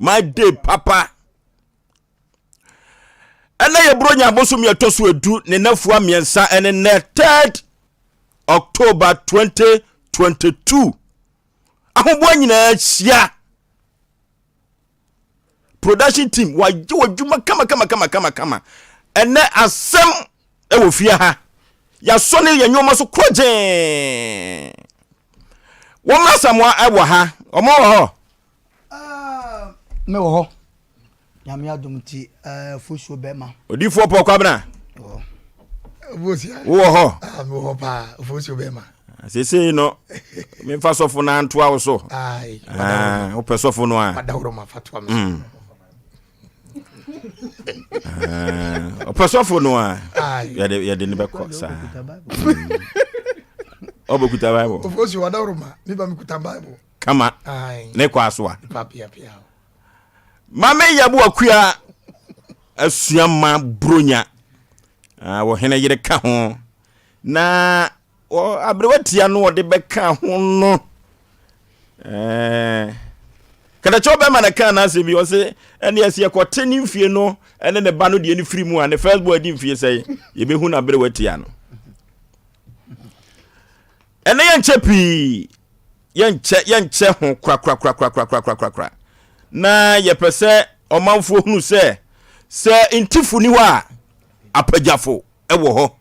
My day papa. Ɛnɛ yɛ Buronya bosom yɛ ɛtɔ so edu ne nafua mmiɛnsa ɛne nɛ 3rd October 2022. Ahoboa nyinaa hyia. Production team wagye w'adwuma kama kama kama kama kama. Ɛnɛ asɛm ɛwɔ fie ha. Yɛasɔ ne yɛn nneɛma so korɔgyee. Wɔn asamoa ɛwɔ ha. Wɔn wɔ hɔ. Me wɔ hɔ. Nyame adom nti fosuo bɛma. Odiifoɔ Paul Kwabena. Wowɔ hɔ? Ah, mewɔ hɔ paa, fosuo bɛma. Seesei no, memfa sɔfo no antoa wo so. Ah, wopɛ sɔfo no a. Mm. Ah, ɔpɛ sɔfo no a, yɛde ne bɛkɔ saa. Ɔbɛkuta Bible. Ofosuo wadaworo ma, me ba mekuta Bible. Kama, ne kɔ asoa. Maame Yabu Akua asua ma Bronya ɔhene yere ka ho na aberewa tia no ɔde bɛka ho no katakyɛw bɛma na ka n'asɛm bi ɔse ɛne ɛsɛ yɛkɔte ne mfie no ɛne ne ba no deɛ no firi mu a ne first boy di mfie sɛe yɛbɛhu no aberewa tia no ɛne yɛnkyɛ pii yɛnkyɛ yɛnkyɛ ho korakorakorakorakorakorakora na yɛpɛ sɛ ɔmanfoɔ hunu sɛ sɛ ntifo ni hɔ a apagyafo wɔ hɔ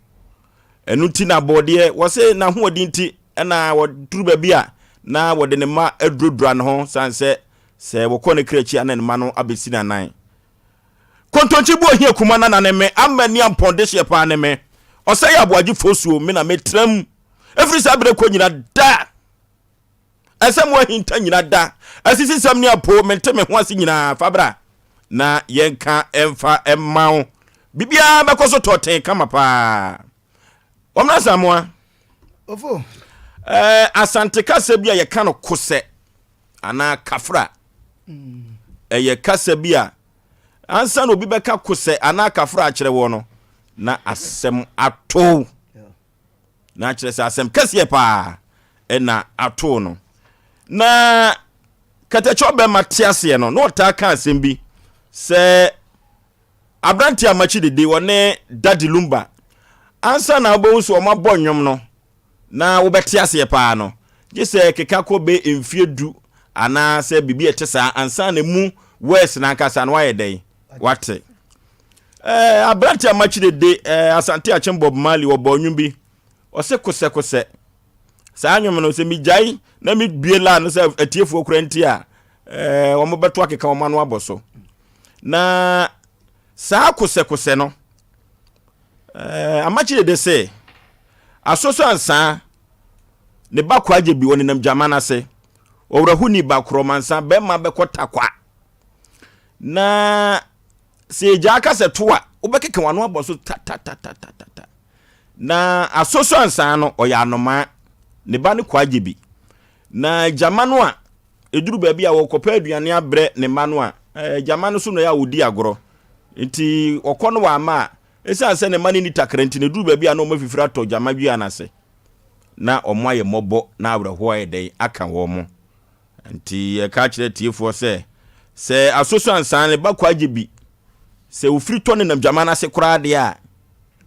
ɛno nti na abɔdeɛ wɔse n'ahoɔden nti ɛna wɔduru baabi a na wɔde ne mma aduradura ne ho san sɛ sɛ wɔkɔ ne kra akyi a na ne mma no abɛsi n'anan kontonkyi bu ohia kuma nana ne me ama ni ampɔn dehyeɛ paa ne me ɔsɛ yɛ aboagye fosuo me na metram ɛfiri saa berɛ kɔ nyina da ɛsɛ mo ahinta nyina da asisi sɛm ne apo mente me ho ase nyinaa fa bra na yɛnka ɛmfa ɛma wo biribiara bɛkɔ so tɔten kama paa wɔmna samoa Ofo. Asante kasa bi a yɛka no kosɛ anaa kafra ɛyɛ kasa bi a ansa na obi bɛka kosɛ anaa kafra akyerɛ wɔ no na asɛm atow na kyerɛ sɛ asɛm kɛseɛ paa ɛna atow no na katakyɛ ɔbɛma te aseɛ no na ɔtaa ka asɛm bi sɛ aberante a makyi dede ɔne Daddy Lumba ansa na wobɛhu sɛ ɔmo abɔ nnwom no na wobɛte aseɛ paa no gye sɛ keka kɔ bɛ mfie du anaasɛ biribi a ɛte saa ansa na mu words no ankasa no wayɛ dɛn wate aberante a makyi dede Asante Akyem Bob Marley wɔbɔ nnwom bi ɔse kosɛkosɛ saa nnwom no sɛ megyae na mebie la no sɛ atiefoɔ kora nti a wɔn bɛto akeka wɔn ano abɔ so na saa kosɛkosɛ no amakye dede sɛ asoso ansaa ne ba kɔ agye bi ɔnenam gyama no ase ɔwerɛho ni ba korɔ mansa bɛrima bɛkɔ takwa na sɛ egya aka sɛ to a wobɛkeka w'ano abɔ so tatatatatata na asoso ansaa no ɔyɛ anomaa ne ba no kɔ agye bi na gyama no a ɛduru baabi a wɔkɔpɛ aduane abrɛ ne mma no a gyama no so na ɛyɛ a wɔdi agorɔ nti ɔkɔ no wɔ ama a ɛsiane sɛ ne mma no ni takra nti na ɛduru baabi a na wɔn afifiri atɔ gyama dua no ase na wɔn ayɛ mmɔbɔ na awerɛhoɔ ayɛ dɛn aka wɔn mo nti yɛka kyerɛ tiefoɔ sɛ sɛ asoso ansan ne ba kɔ agye bi sɛ ofiri tɔ ne nam gyama no ase koraa deɛ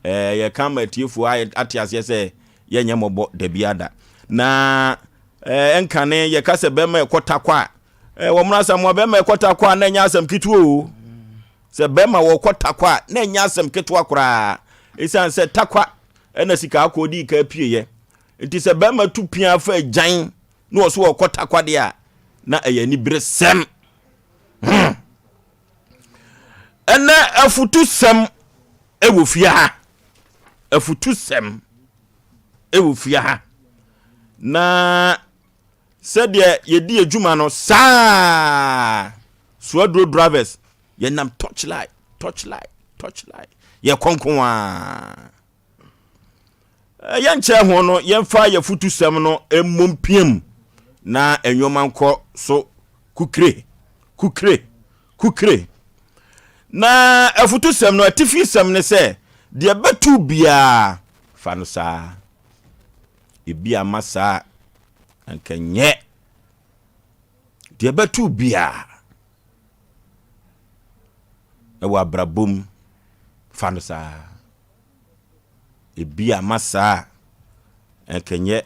a yɛka ma atiefoɔ ate aseɛ sɛ yɛnyɛ mmɔbɔ dabi ada na ɛnkane yɛka sɛ bɛrima ɛkɔ takɔ a wɔn mmra asamoa bɛrima ɛkɔ takɔ a na ɛnyɛ asɛm ketewa o sɛ bɛrima wɔkɔ takɔ a na ɛnyɛ asɛm ketewa koraa ɛsiane sɛ takwa ɛna sika akɔ di ka pieɛ nti sɛ bɛrima tu pia fa agyan na wɔ so wɔkɔ takwa deɛ a na ɛyɛ anibere sɛm ɛnɛ afutusɛm ɛwɔ fie ha afutusɛm ɛwɔ fie ha na sɛdeɛ yɛdi adwuma no saa suaduro drivers yɛnam torchlight torchlight torchlight yɛkɔ nko a yɛnkyɛ ho no yɛmfa yɛfutusɛm no mmom piam na nneɛma nkɔ so kukire kukire kukire na afutusɛm no atifi sɛm ne sɛ deɛ bɛtu biara fa no saa ebi ama saa anka nyɛ deɛ bɛtu biara. Ɛwɔ abrabɔ mu, fa no saa. Ebi ama saa a, ɛnkɛnyɛ.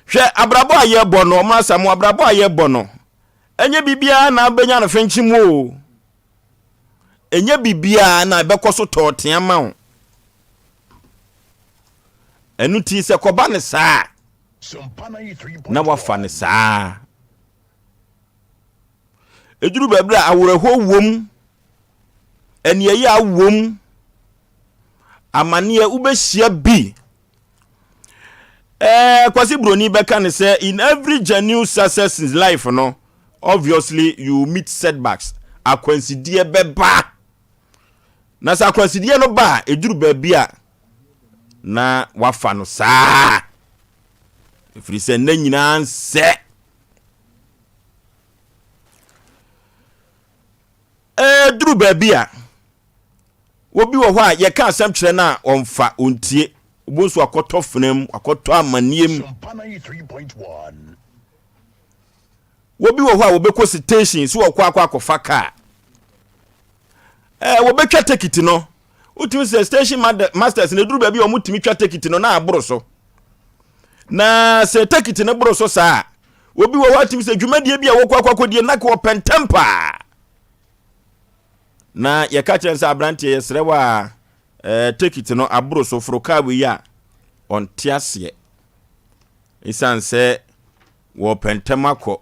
Hwɛ abrabɔ a yɛbɔ no, ɔmo asamo abrabɔ a yɛbɔ no, ɛnyɛ biribiara na abɛnya no fenkye mu o. Ɛnyɛ biribiara na ɛbɛkɔ so tɔɔtea ma wo. Ɛno nti sɛ kɔba no saa na wafa no saa. Ɛduru baabi a awerɛhoɔ wom, aniɛyaa wom, amaneɛ wobɛhyia bi. Ɛɛ Kwasi Broni bɛka ne sɛ in every genuine success in life no, obviously you meet setbacks. Akwansideɛ bɛba. Na sɛ akwansideɛ no ba a, ɛduru baabi a na wafa no saa. Ɛfiri sɛ nna nyinaa nsɛ. Ɛduru baabi a, obi wɔ hɔ a yɛka asɛm kyerɛ no a ɔmfa, ɔntie. Wobɛhu nso wakɔtɔ fena mu, wakɔtɔ amanneɛ mu. Obi wɔ hɔ a wɔbɛkɔ station sɛ wɔkɔ akɔ akɔfa kaa. Ɛɛ wɔbɛtwa tekiti no. Wotumi sɛ station masters no ɛduru baabi a wɔtumi twa tekiti no na aboro so. Na sɛ tekiti no boro so saa a, obi wɔ hɔ atumi sɛ dwumadie bi a wɔkɔ akɔ akɔdie na ka wɔpɛ ntɛm paa. Na yɛka kyerɛ sɛ aberanteɛ yɛsrɛ wɔ a ɛɛ tekiti no aboro so foro kaa wei a ɔnte aseɛ. Esiane sɛ wɔrepɛ ntɛm akɔ,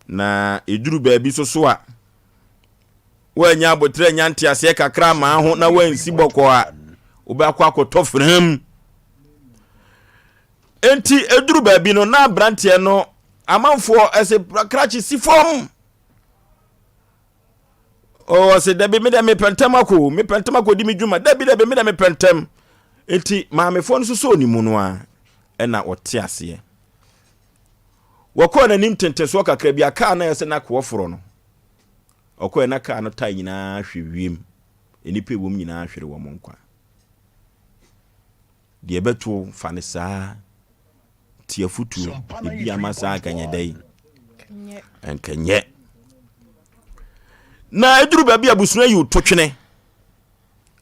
na ɛduru baabi so so a, woannya aboterɛ anya nteaseɛ kakra amaa ho na woansi bɔkɔɔ a, wobɛakɔ akɔtɔ fenaa mu. Enti ɛduru baabi no, na aberanteɛ no amanfoɔ ɛsɛ krakye si fam. Ɔse dabi me dɛ mepɛ ntɛm akɔ o, mepɛ ntɛm akɔdi me dwuma, dabi dabi me dɛ mepɛ ntɛm. Nti maamefoɔ no sosɔɔ ne mu no a ɛna ɔte aseɛ. Wɔkɔɔ n'anim tentensoɔ kakra bi a kaa no a ɛsɛ na koɔ forɔ no, ɔkɔɛ na kaa no tae nyinaa hwe wiem, nnipa ɛwom nyinaa hwere wɔn nkwa. Deɛ ɛbɛto fa no saa. Ti afutuo, ebi ama saa anka nyɛ dɛn? Anka nyɛ. Na ɛduru baabi abusua yi to twene.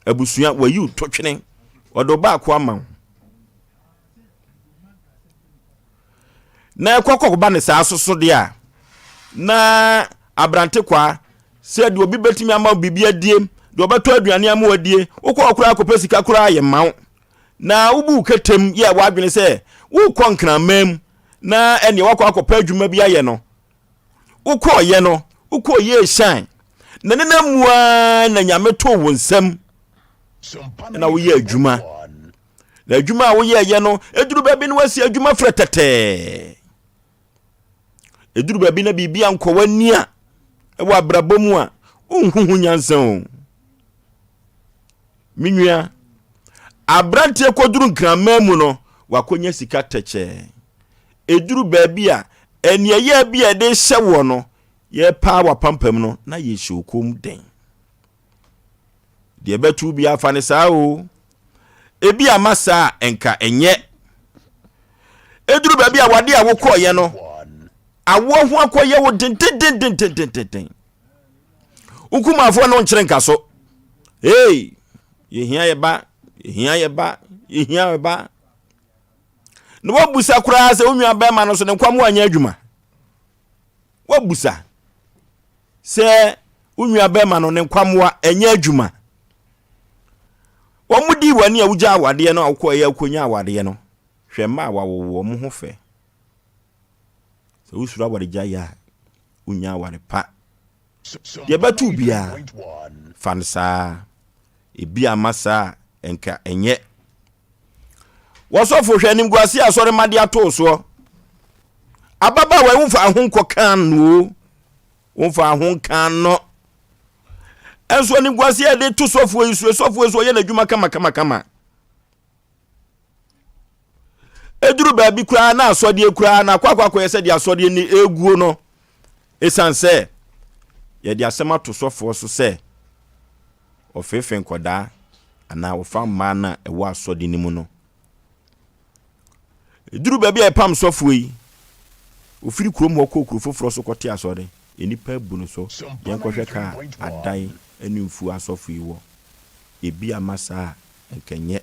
Abusua wɔyi to twene. Ɔde baako ama wo. Na ɛkɔ kɔba ne saa soso deɛ a, na aberante kwaa sɛ deɛ obi bɛtumi ama wo biribi adie, deɛ ɔbɛtɔ aduane ama wo adie, wokɔ koraa kɔpɛ sika koraa yɛ mma wo. Na wobuu kɛtɛm yɛɛ w'adwene sɛ worekɔ Nkraman mu na ɛneɛ woakɔ akɔpɛ adwuma bi ayɛ no, wokɔɔyɛ no, wokɔɔyɛ esian, na ne nam mu ara na Nyame too wo nsam na woyɛ adwuma. Na adwuma a woyɛɛyɛ no, ɛduru baabi no woasi adwuma frɛ tɛtɛɛ. Ɛduru baabi na biribi ankɔ w'ani a, ɛwɔ abrabɔ mu a, wonhu ho nyansa o. Me nua, aberanteɛ kɔduru nkraman mu no, wakɔnya sika tɛkyɛɛ. Ɛduru baabi a, aniɛyaa bi a ɛde hyɛ woɔ no, yɛpaa w'apampam no, na yɛhyɛ wo kɔn mu den. Deɛ ɛbɛto bi afa ne saa o. Ebi ama saa a, nka ɛnyɛ. Ɛduru baabi a wade a wokɔɔyɛ no, awoɔ ho akɔyɛ wo dendendendendenden. Wo kumafoɔ no nkyere nka so. Hey, yɛhia yɛ ba, yɛhia yɛ ba, yɛhia yɛ ba. Na wabusa koraa sɛ wo nua bɛrima no so ne nkwam anyɛ adwuma. Wabusa sɛ wo nua bɛrima no ne nkwamoa ɛnyɛ adwuma. Wɔn di w'ani a wogya awadeɛ no a wokɔ ɛyɛ wokɔnya awadeɛ no. Hwɛ mma a wawowo wɔn ho fɛ. Sɛ wosuro awaregyaeɛ a, wonnya aware pa. Deɛ ɛbɛto wo biara, fa no saa. Ebi amma saa a, nka ɛnyɛ. Wɔsɔfo, hwɛ animguase a asɔremma de ato wo soɔ. Ababaawa yi, womfa ho nkɔka no o. Womfa ho nka no. Ɛnso animguase a yɛde to sɔfoɔ yi so, sɔfoɔ yi so ɔyɛ n'adwuma kama kama kama. Ɛduru baabi koraa na asɔdeɛ koraa na akɔ akɔ akɔyɛ sɛ deɛ asɔdeɛ ni ɛguo no ɛsiane sɛ yɛde asɛm ato sɔfoɔ so sɛ ɔfeefe nkɔdaa anaa ɔfa mmaa no a ɛwɔ asɔde no mu no. Ɛduru baabi a ɛpam sɔfoɔ yi, ɔfiri kurom hɔ kɔɔ kuro foforɔ so kɔte asɔre. Nnipa abu no so. Yɛnkɔhwɛ ka a adan ne mfuo asɔfo yi wɔ. Ebi amma saa a, anka ɛnyɛ.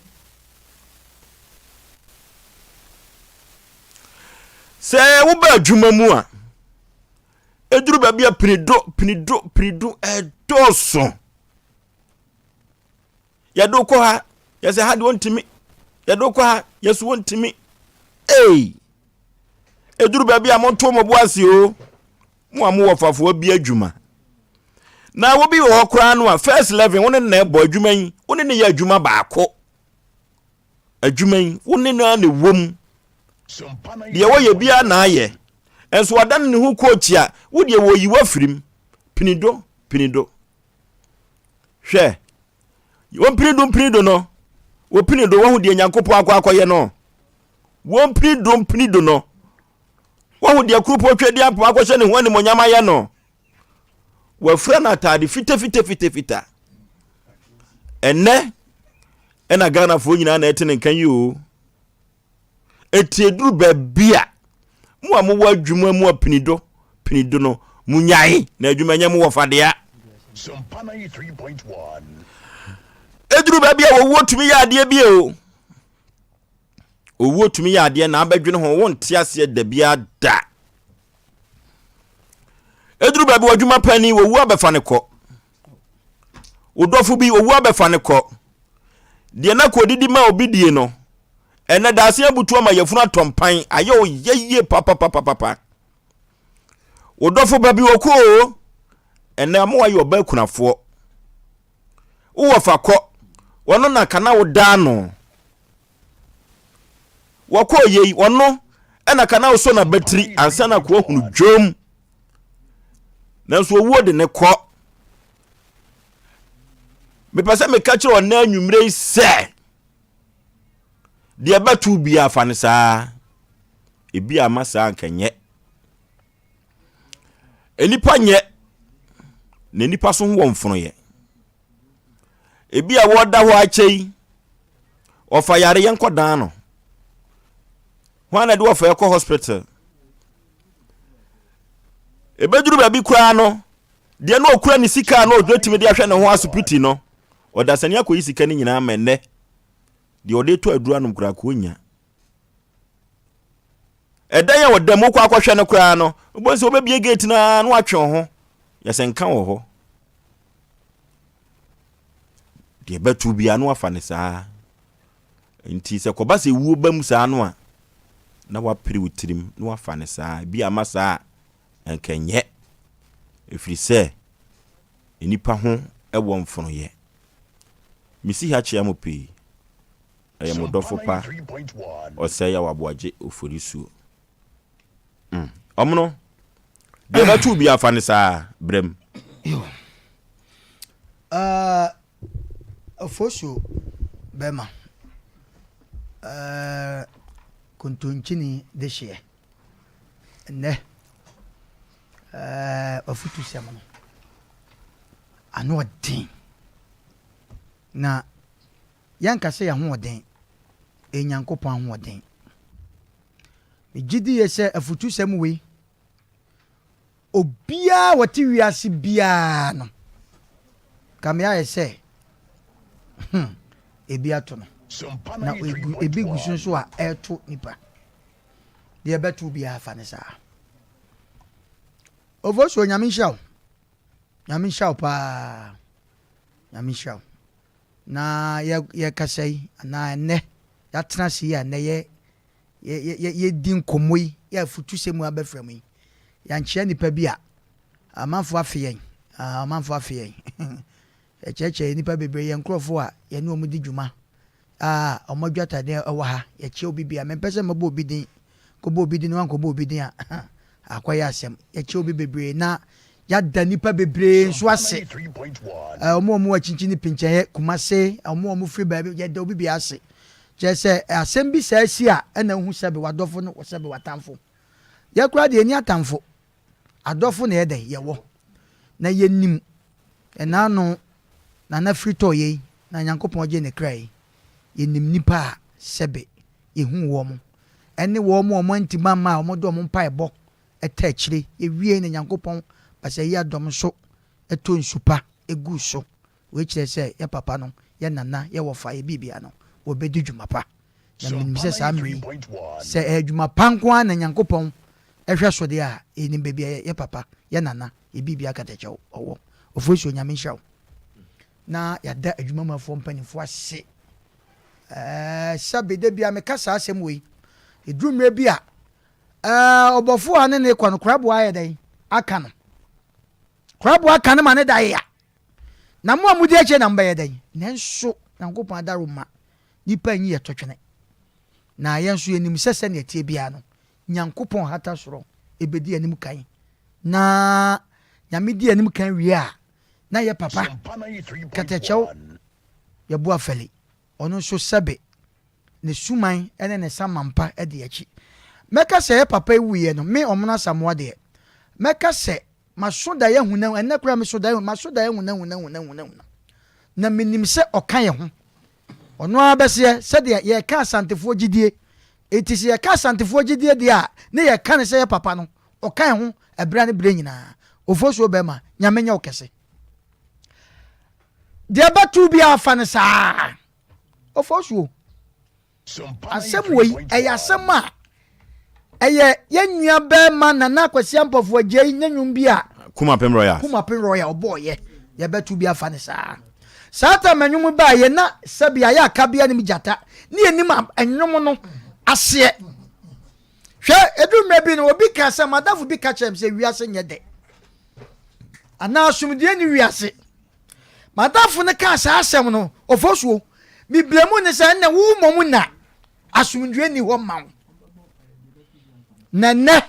Sɛ woba adwuma mu a, ɛduru baabi a pinido, pinido, pinido ɛdɔɔso. Yɛde wo kɔ ha, yɛsɛ ha deɛ wɔntumi. Yɛde wo kɔ ha, yɛsɛ wɔntumi. Ei! Ɛduru baabi a monto mo bo ase o. Mo a mowɔ fafoɔ bi adwuma. Na wobi wɔ hɔ koraa no a, first eleven wo ne na ɛbɔ adwuma yi, wo ne ne yɛ adwuma baako. Adwuma yi, wo ne no ara na ɛwɔ mu. Deɛ wɔyɛ biara na ayɛ. Nso wadane ne ho kookyi a, wo deɛ wɔyi w'afirim. Pinido, pinido. Hwɛ, wɔmpini do mpini do no, wɔpini do, wɔho deɛ Nyankopɔn akɔ akɔyɛ no. Wɔmpini do mpini do no, wɔho deɛ kuropɔn twɛdeɛ ampem akɔhyɛ ne ho animonyam ayɛ no. Wɔafura no ataade fitafitafitafita. Ɛnnɛ, ɛna Ghanafoɔ nyinaa na ɛte ne nka yi o. Enti eduru baabi a, mo a mowɔ adwuma mu a pinido, pinido no, munyae na adwuma nyɛ mo wɔfadea. Eduru baabi a owuo tumi yɛ adeɛ bi o. Owuo tumi yɛ adeɛ na abɛdwene ho, wonte aseɛ da biara da. Eduru baabi w'adwuma panin, owuo abɛfa no kɔ. Wo dɔfo bi, owu abɛfa no kɔ. Deɛ na kɔdidi ma obi die no, ɛnɛ daase abutu ama yafunu atɔ mpan, ayɛ wo yɛ yie papapapapa. Wo dɔfo ba bi ɔkɔ o, ɛnɛ ama wayɛ ɔba akunafoɔ. Wowɔ fa kɔ, wɔno na ka na wo daa no. Wɔkɔɔ yei, wɔno ɛna ka na wosɔ n'abatiri ansa na kɔ ahunu dwom. Nanso owuo de ne kɔ. Mepɛ sɛ meka kyerɛ ɔnɛ anwummerɛ yi sɛ deɛ ɛbɛto biara fa no saa. Ebi ama saa anka nyɛ. Nnipa nyɛ na nnipa so ho wɔ mfonoyɛ. Ebi a wɔda hɔ akyɛ yi, ɔfa yare yɛnkɔ dan no. Hwan na ɛde wɔfa ɛkɔ hospital? Ebeduru baabi koraa no, deɛ na ɔkura ne sika a na ɔbɛtumi de ahwɛ ne ho asopiti no, ɔdasani akɔyi sika no nyinaa ma ɛnnɛ deɛ ɔde tɔ aduru anom koraa kɔ nya. Ɛdan a ɔda mu kɔ akɔhwɛ no koraa no, wobɛhu sɛ wobɛbie gate no ara na watwe wo ho. Yɛsɛ nka wɔ hɔ. Deɛ ɛbɛto biara no wafa no saa. Nti sɛ kɔba sɛ wuo ba mu saa no a, na wapere wo tirim na wafa no saa. Bi ama saa a, anka nyɛ. Ɛfiri sɛ, nnipa ho wɔ mfonoyɛ. Mesi ha kyea mo pii. Ɛyɛ mo dɔfo pa, Ɔsɛe Awaboagye Oforisuo. Mm. Ɔmono, deɛ ɛbɛto bi afa no saa, brɛm. Yo. Uh, Ofosuo bɛma uh, kontonkyini dehyeɛ. Nnɛ, uh, afutusɛm no, ano ɔden. Na yɛnka sɛ yɛn ahoɔden, ɛyɛ Nyankopɔn ahoɔden. Megye di yie sɛ afutusɛm wei, Obiara a ɔte wiase biara no, kame ayɛ sɛ hmm, ebi ato no. Na ebi gu so nso a ɛreto nipa. Deɛ ɛbɛto biara fa ne saa. Ofosuo, Nyame nhyira wo. Nyame nhyira wo paa. Nyame nhyira wo. Na yɛkasa yi, anaa ɛnnɛ, yɛatena ase yi a ɛnnɛ yɛ yɛredi nkɔmmɔ yi, yɛ afutusɛm mu abɛfra mu yi, yɛankyea nnipa bi a, amanfoɔ afe yɛn, amanfoɔ afe yɛn. Yɛkyerɛkyerɛ nnipa bebree, yɛn nkurɔfoɔ a yɛne wɔn di dwuma a wɔn adwatadeɛ wɔ ha, yɛkyea obi bi a, mempɛ sɛ mɛbɔ obi din, kɔbɔ obi din na wankɔbɔ obi din a, akɔyɛ asɛm. Yɛkyea obi bebree na Yɛada nnipa bebree nso ase. Wɔn a wɔwɔ akyinkyini ne pinkyɛeɛ, Kumase, wɔn a wɔfiri baabi, yɛda obi biara ase. Kyerɛ sɛ, asɛm bi saa si a, ɛna wohu sɛbe w'adɔfo ne sɛbe w'atamfo. Yɛn koraa deɛ, yɛnni atamfo. Adɔfo na yɛ dɛn? Yɛwɔ. Na yɛnim ɛna ano Nana firi tɔɔ yei, na Nyankopɔn gyee ne kra yi. Yɛnim nnipa a sɛbe yɛhuu wɔn, ɛne wɔn a wɔantumi amma a wɔde wɔn mpaebɔ ɛta akyire. Yɛwiee na Nyankopɔn Basayi adɔm nso tɔ nsu pa gu so. Wei kyerɛ sɛ yɛ papa no, yɛ nana, yɛ wɔfa, yɛ biribia no, wɔbɛdi dwuma pa. Na menim sɛ saa mmerɛ yi, sɛ ɛyɛ dwuma pa nko ara na Nyankopɔn hwɛ so deɛ a, yɛnim baabi a yɛ papa, yɛ nana, yɛ biribia katakyɛ ɔwɔ. Ofosuo, Nyame nhyira wo. Na yɛada adwumamuafoɔ mpanimfoɔ ase. Ɛɛ, sɛbe da biara meka saa asɛm wei. Ɛduru mmerɛ bi a, ɛɛ, ɔbɔfoɔ a ne ne kɔ no, koraboa ayɛ dɛn? Aka no. Koraboa aka no ma ne da yea. Na mo a modi akyire na mobɛyɛ dɛn? Nanso Nyankopɔn adaworoma, nnipa nyi yɛ totwene. Na yɛn nso yɛnim sɛ sɛnea ɛteɛ biara no, Nyankopɔn hata soro bɛdi anim kan. Na Nyame di anim kan wie a, na yɛ papa kɛtɛkyɛw yɛbo afɛle. Ɔno nso sɛbe ne suman ne ne samampa di akyi. Mɛka sɛ yɛ papa yi wuiɛ no, me Ɔmono Asamoah deɛ, mɛka sɛ Maso daeɛ hunahuna, ɛnnɛ koraa meso daeɛ, maso daeɛ hunahunahunahuna. Na menim sɛ ɔka yɛ ho. Ɔno ara bɛseɛ sɛdeɛ yɛka Asantefoɔ gyidie. Enti sɛ yɛka Asantefoɔ gyidie deɛ a, ne yɛka no sɛ yɛ papa no, ɔka yɛ ho ɛberɛ ne berɛ nyinaa. Ofosuo bɛrima, Nyame nyɛ wo kɛse. Deɛ ɛbɛto biara fa no saa. Ofosuo. Asɛm wei, ɛyɛ asɛm a ɛyɛ yɛn nua bɛrima Nana Akwasi Ampɔfo Agyei ne nnwom bi a Kumapem Royals. Kumapem Royal ɔbɔɔyɛ. Yɛbɛto bi afa ne saa. Saa tam nnwom baa yɛ na sɛbi ayɛ akabea nim gyata ne yɛnim nnwom no aseɛ. Hwɛ, ɛduru mmerɛ bi no obi ka sɛ madamfo bi ka kyerɛ me sɛ wiase nyɛ dɛ anaa asomdwoeɛ ne wiase. M'adamfo no kaa saa asɛm no, Ofosuo, me brɛ mu ne sɛ ɛnnɛ wo mmom na asomdwoeɛ nni hɔ mma wo. Na nnɛ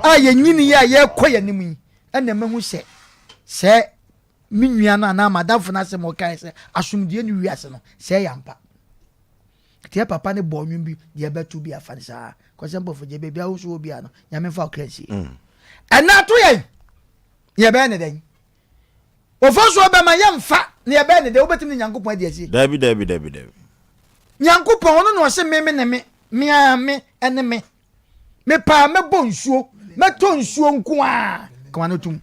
a yɛnyini yi a yɛrekɔ yɛn anim yi, ɛna mahu sɛ sɛ me nua no anaa m'adamfo no asɛm ɔkae sɛ asomdwoeɛ ne wiase no, sɛ ɛyɛ ampa. Nti yɛ papa no bɔɔ nnwom bi deɛ ɛbɛto bi afa no saa. Kɔsɛ mpɔfo gye baabi a wo nso wɔ biara no, Nyame mfa wo kra nsie. Ɛnna ato yɛn. Yɛbɛyɛ ne dɛn? Ofosuo bɛma yɛmfa na yɛbɛyɛ ne dɛn? Wobɛtumi ne Nyankopɔn adi asie? Dabi, dabi, dabi, dabi. Nyankopɔn, ɔno na ɔse me, me ne me, me ara me ne me. Mepaa mɛbɔ nsuo, mɛtɔ nsuo nko ara. Ka w'ano tom.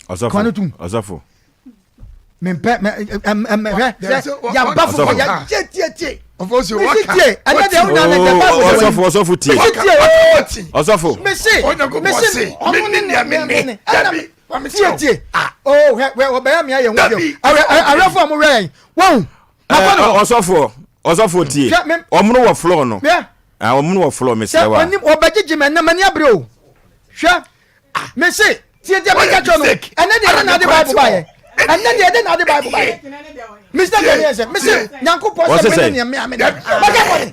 Ɔsɔfo, Ka w'ano tom. ɔsɔfo. Mempɛ, mɛ, ɛ, ɛ, ɛ, hwɛ, hwɛ, yaba foforɔ, yɛgye tie tie. Mesi tie, ɛnɛ deɛ wonya ne deɛ Bible sɛ Ɔsɔfo, ɔsɔfo tie. Mesi tie, oo. Ɔsɔfo. Mesi, mesi, ɔno ne nea me ne, ɛna tie tie. Oo, hwɛ, hwɛ, ɔbɛyɛ me ayɛ ho bio. Awɛfo a mo wɛ yɛn, wɔn. Ɔsɔfo, ɔsɔfo tie. Ɔmono wɔ floor no. Ɔmono wɔ floor, mesrɛ wa. Ɔbɛgyegye mɛ, ɛnɛ m'ani abere o. Hwɛ. Ah, mese, tie deɛ meka kyerɛ no. Ɛnɛ deɛ ɛdɛ na ade Bible baeɛ. Ɛnɛ deɛ ɛdɛ na ade Bible baeɛ. Mr. Kɛmi ɛsɛ, mese, Nyankopɔn sɛ mene nea me amene. Bɛka bɔ ne.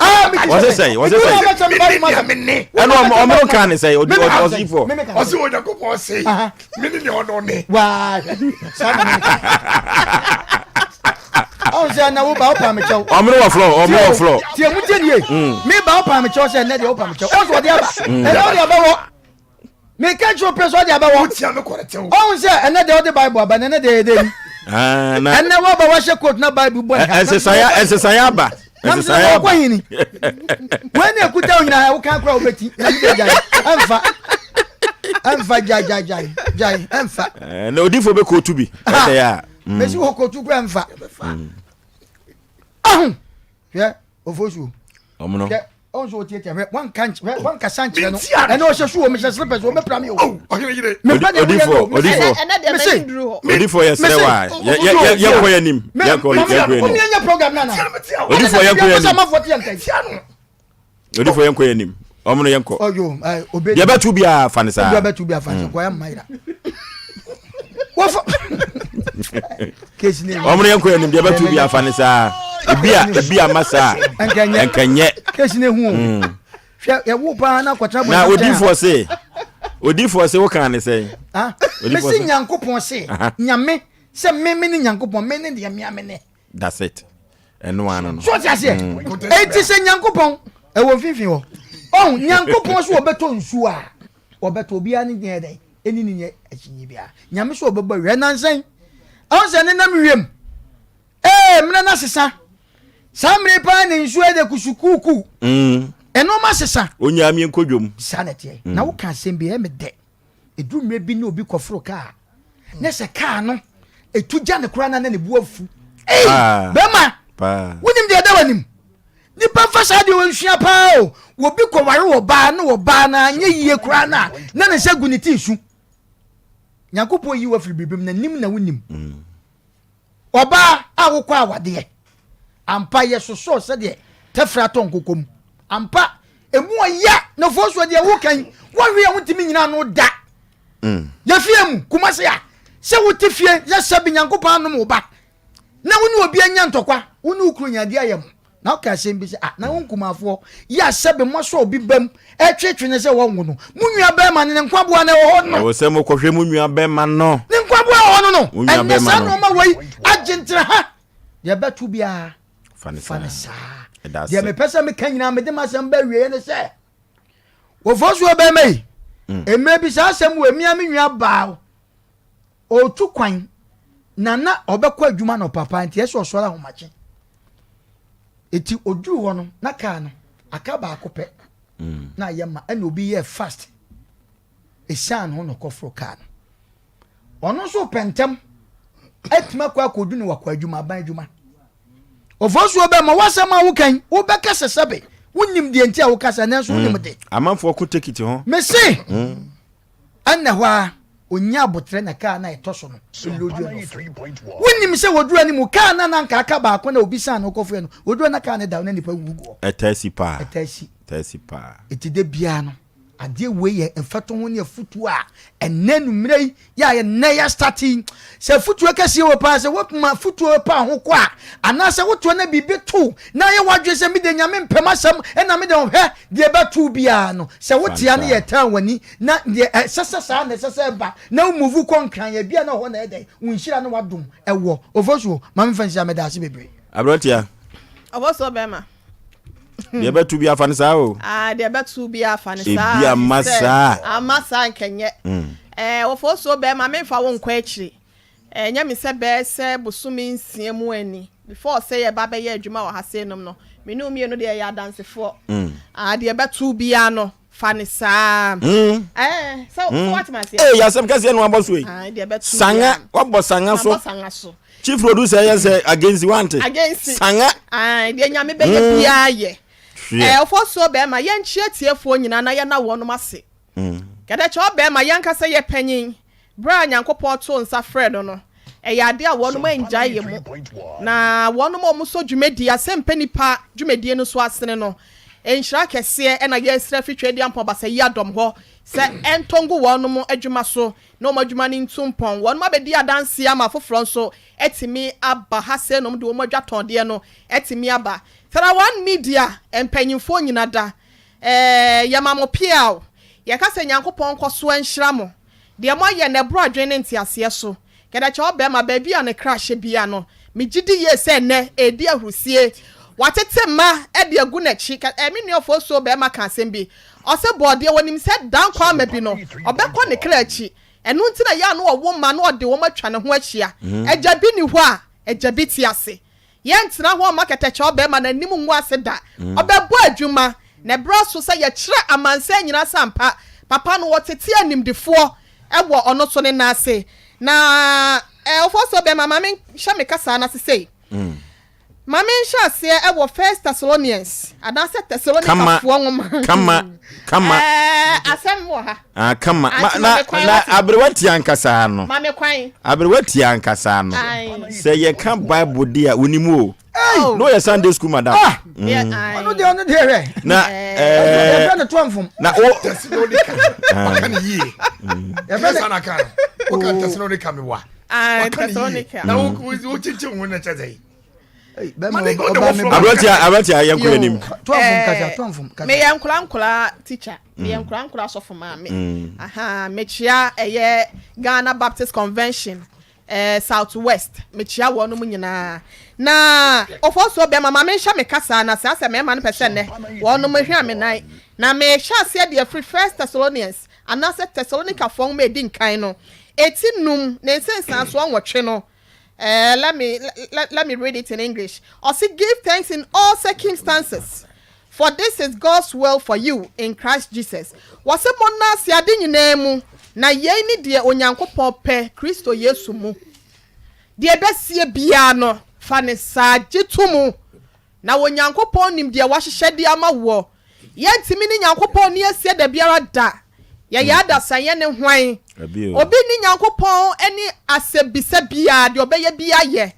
Ah, mete sɛ sɛ. Wɔse sɛ. Ɛna ɔmo ka ne sɛ, ɔsifo. Ɔse Onyankopɔn se, mene nea ɔno ne. Waa, saa na meka. Ɔn sɛ na wo ba wo paa me kyɛw. Ɔmo wɔ flɔ, ɔmo wɔ flɔ. Tie mu tie nie. Me ba wo paa me kyɛw sɛ ɛnɛ deɛ wo paa me kyɛw. Ɔn sɛ ɔde aba. Ɛnɛ ɔde aba wɔ. Me ka kyerɛ pɛ sɛ ɔde aba wɔ. Wotia me kɔrɔ kyɛw. Ɔn sɛ ɛnɛ deɛ ɔde Bible aba na ɛnɛ deɛ ɛdɛ ni. Ɛnɛ waba wahyɛ coat na Bible bɔ ne ha. Ɛnsesaya aba. Na mesɛ na wɔkɔ hini. Wei ne ɛkuta wo nyinaa woka kora wobɛti. Na mede gyae. Ɛmfa. Ɛmfa gyae gyae gyae gyae ɛmfa. Na odifo bɛ kootu bi. Ɛsɛ yɛ a. Mesi wɔ kootu kora ɛmfa. Ahu. Hwɛ ofosuo. Ɔmono. Hwɛ ɔn so otiatia hwɛ wanka hwɛ wankasa nkyerɛ no ɛnɛ ɔhyɛ so wɔ mehyɛ slippers wɔ mɛpira mi o. Mepɛ deɛ woyɛ no odifo odifo yɛ srɛ wa yɛ yɛ yɛ kɔ yɛ nim yɛ kɔ yɛ kɔ yɛ nim program nana odifo yɛ kɔ yɛ nim odifo yɛ kɔ yɛ nim ɔmo no yɛ nkɔ deɛ bɛtu biara fa ne saa deɛ bɛtu biara fa ne saa kɔ yɛ mma yira wɔfɔ kesi ne ɔmo no yɛ nkɔ yɛ nim deɛ bɛtu biara fa ne saa ebi a ebi a ma saa nkɛnyɛ kesi ne hu o hwɛ yɛwo paa na akɔtena bɔ na odifoɔ se odifoɔ se wokaa ne sɛn mesi nyankopɔn se nyame sɛ me me ne nyankopɔn me ne deɛ mea me ne that's it ɛno ano no so ɔte aseɛ enti sɛ nyankopɔn ɛwɔ mfimfini hɔ ɔhu nyankopɔn so wɔbɛtɔ nsuo a wɔbɛtɔ obiara ne deɛ dɛn ɛni ne nyɛ akyinyi biara nyame so wɔbɛbɔ awia nansɛn ɔhu sɛ nenam wiem Ee, mmerɛ no asesa. Saa mmerɛ yi paa na nsuo ayɛ dɛ kusukuukuu. Ɛnoɔma sesa. Onyaa mi nkɔ dwom. Saa na ɛteɛ. Na woka asɛm bi ɛyɛ me dɛ. Ɛduru mmerɛ bi ne obi kɔforo kaa ne sɛ kaa no ɛtu gya ne koraa na na ne bo afu. Ei bɛrima wonim deɛ ɛda w'anim. Nipa mfa saa deɛ wɔnsua paa o. Obi kɔware wɔ baa ne wɔ baa no anyɛ yie koraa no a na ne nsa gu ne ti su. Nyankopɔn yi wo afiri biribi mu na nim na wonim. Ɔbaa a wokɔ awadeɛ ampa yɛsosɔɔ sɛdeɛ tɛfrɛ atɔ nkokɔ mu ampa emu ɔya na fosuo deɛ woka yi wɔnhwe yɛ wontumi nyina ano da mm. yɛfie mu Kumase a sɛ wote fie yɛ sɛ bi Nyankopɔn anom wo ba na wo ne obi anya ntɔkwa wo ne wo kunu nya adeɛ ayɛ mo Na ɔka asɛm bi sɛ, Ah, na wo nkumafoɔ yi a sɛbe moasɔ obi bam retwetwe no sɛ wɔnwo no, mo nuabarima no, ne nkwaboa no ɛwɔ hɔ no. Ɛwɔ sɛ mokɔhwɛ mo nuabarima no. Ne nkwaboa wɔ hɔ no no. Ɛnnɛ saa nnoɔma wei agye ntraha. Deɛ ɛbɛto biara, fa no saa. Deɛ mepɛ sɛ meka nyinaa, mede m'asɛm ba awieɛ ne sɛ, wɔfoɔ bɛrima yi, mm. mmerɛ bi saa asɛm wɔ emia me nua baa ɔretu kwan na na ɔbɛkɔ adwuma no papa nti ɛsɛ ɔsɔre ahomakye. Eti oduru hɔ no na kaa no aka baako pɛ mm. na ayɛ ma ɛna obi yɛɛ fast esiane ho na ɔkɔforo kaa no. Ɔno nso pɛ ntɛm atumi akɔ akɔdu no wakɔ adwuma aban adwuma. Ofosuo bɛ ma wasɛm a woka yi wobɛka sɛ sɛbe wonim deɛ nti a wokasa nanso wonim mm. de. Amanfoɔ ko tekiti ho. Mese mm. Ɛnna ɛhɔ ara, ɔnyaa aboterɛ na kaa no a ɛtɔ so no loadu no foro. Wonim sɛ wɔduru anim, kaa no a na anka aka baako na obi san no kɔfoɛ no, wɔduru na kaa no da hɔ na nnipa wuwu gu hɔ. Ɛtaa si paa. Ɛtaa si. Ɛtaa si paa. Enti da biara no, adeɛ wei yɛ mfatoho ne afutuo a ɛnnɛ anwummerɛ yi yɛ a ɛnnɛ yɛastate yi. Sɛ afutuo kɛseɛ wɔ paa, sɛ woma afutuo pa ho kɔ a, anaasɛ wotoa na biribi to na ayɛ w'adwene sɛ mede Nyame mpɛ m'asɛm ɛna mede ɔhwɛ deɛ ɛbɛto biara no, sɛ wotea no yɛ tan w'ani na deɛ ɛsɛ sɛ saa na ɛsɛ sɛ ɛba na wo move kɔ nkran a ebia na hɔ na ɛyɛ dɛn wo nhyira ne w'adom ɛwɔ. Ofosuo, ma me mfa nsi ha, meda ase bebree. Aberanteɛ. Ofosuo bɛrima. Deɛ ɛbɛto bi afa no saa o. Ah, deɛ ɛbɛto bi afa no saa. Ebi ama saa. Ama saa nkɛnyɛ. Mm. Ɛɛ, Ofosuo bɛrima, memfa wo nkɔ akyiri. Ɛnyɛ me sɛ bɛyɛ sɛ bosome nsia mu ani before sɛ yɛba bɛyɛ adwuma wɔ ha sei nom no, me ne wo mmienu deɛ yɛyɛ adansefoɔ. Ah, deɛ ɛbɛto wo biara no, fa no saa. Ɛɛ, sɛ sɛ woate me aseɛ? Ee, asɛm kɛseɛ na wabɔ so yi. Ah, deɛ ɛbɛto Sanga, biara no. wabɔ sanga so. Mabɔ sanga so. Chief producer yɛ sɛ against wante. Against. Sanga. Ah, deɛ Nyame bɛyɛ biara yɛ. Hwɛ. Ɛɛ, ɔfɔsuo bɛrima, yɛnkyea atiefoɔ nyinaa na yɛnna wɔnom ase. Kɛdɛkyɛ ɔbɛrima, yɛn ankasa yɛ panyin. Berɛ a Nyankopɔn too nsa frɛɛ no no, ɛyɛ adeɛ a wɔnom anngyae yɛ mu, na wɔnom a wɔsɔ dwumadie, asɛmpɛ nipa dwumadie no so asene no, nhyira kɛseɛ na yɛresrɛ afiri Tweaduampɔn Basayi Adɔm hɔ sɛ ɛntɔ ngu wɔnom adwuma so na wɔn adwuma no ntu mpɔn. Wɔnom abɛdi adanseɛ ama afoforɔ nso atumi aba ha sei nom de wɔn adwatɔndeɛ no atumi aba. Therawan Media mpanyinfoɔ nyina da, eh, yɛma mo peaw, yɛka sɛ Nyankopɔn nkɔsoɔ nhyira mo. Deɛ moayɛ no, ɛboro adwene ne nteaseɛ so. Kɛdɛkyɛ ɔbarima, baabi a ne kra hyɛ biara no, megye di yie sɛ ɛnnɛ, ɛredi ahurusie. Watete mma de agu n'akyi. Kɛ, eh, me nua Ofosuo barima ka asɛm bi. Ɔse bɔɔdeɛ, ɔnim sɛ da nkwa ama bi no, ɔbɛkɔ ne kra akyi. Ɛno nti na ɛyɛ a na ɔwo mma na ɔde wɔn atwa ne ho ahyia. Agya bi nni hɔ a, agya bi te ase. Yɛrentena hɔ mma kɛtɛkyɛ ɔbarima no anim ngu ase da. Ɔbɛbɔ adwuma, na ɛberɛ aso sɛ yɛkyerɛ amansan nyinaa sɛ ampa papa no wɔtete animdefoɔ wɔ ɔno so ne nan ase. Na ɔfoɔ bɛrima, ma menhyɛ me kasaa no ase sei. Ma menhyɛ aseɛ wɔ First Thessalonians, anaasɛ Thessalonikafoɔ nwoma. Kama, kama. Asɛm wɔ ha. Ah, kama. Ma, na, na aberewa tia ankasa no. Ma me kwan. Aberewa tia ankasa no. Sɛ yɛka Bible de a, wonim o. Hey! No yɛ Sunday school madam. Ah! Mm. Ɔno deɛ ɔno deɛ hwɛ. Na ɛɛ. Yɛfrɛ no toa mfom. Na o. Tɛsinolika. Waka ne yie. Yɛfrɛ no. Ka no. Woka Tɛsinolika mi wa. Waka ne yie. Na wo wo kyinkyin ho na kyɛ sɛ. Aberanteɛ aberanteɛ yɛn kɔ yɛn nim. Meyɛ nkora nkora teacher. Meyɛ mm. nkora nkora sɔfo maame. Mm. Aha, mekyia ɛyɛ Ghana Baptist Convention eh, South West. Mekyia wɔn mu nyinaa. Na ɔfɔsuo bɛma ma menhyɛ me kasa na sɛ asɛ mmarima no pɛ sɛ nnɛ wɔn hwɛ me nan. Na mehyɛ aseɛ deɛ firi First Thessalonians anaasɛ Thessalonicafoɔ nwoma edi nkan no eti num ne nsensansoɔ nwɔtwe no. Eh, let me let, let me read it in English. Ɔse give thanks in all circumstances. For this is God's will for you in Christ Jesus. Wɔse monna ase ade nyinaa mu, na yei ne deɛ Onyankopɔn pɛ Kristo Yesu mu. Deɛ ɛbɛsie biara no, fa no saa, gye to mu. Na Onyankopɔn nim deɛ wahyehyɛ de ama woɔ. Yɛntumi ne Nyankopɔn nni asie dabiara da. Yɛyɛ adasa, yɛne hwan? Obi nni Nyankopɔn ani asɛmbisa biara, deɛ ɔbɛyɛ biara yɛ.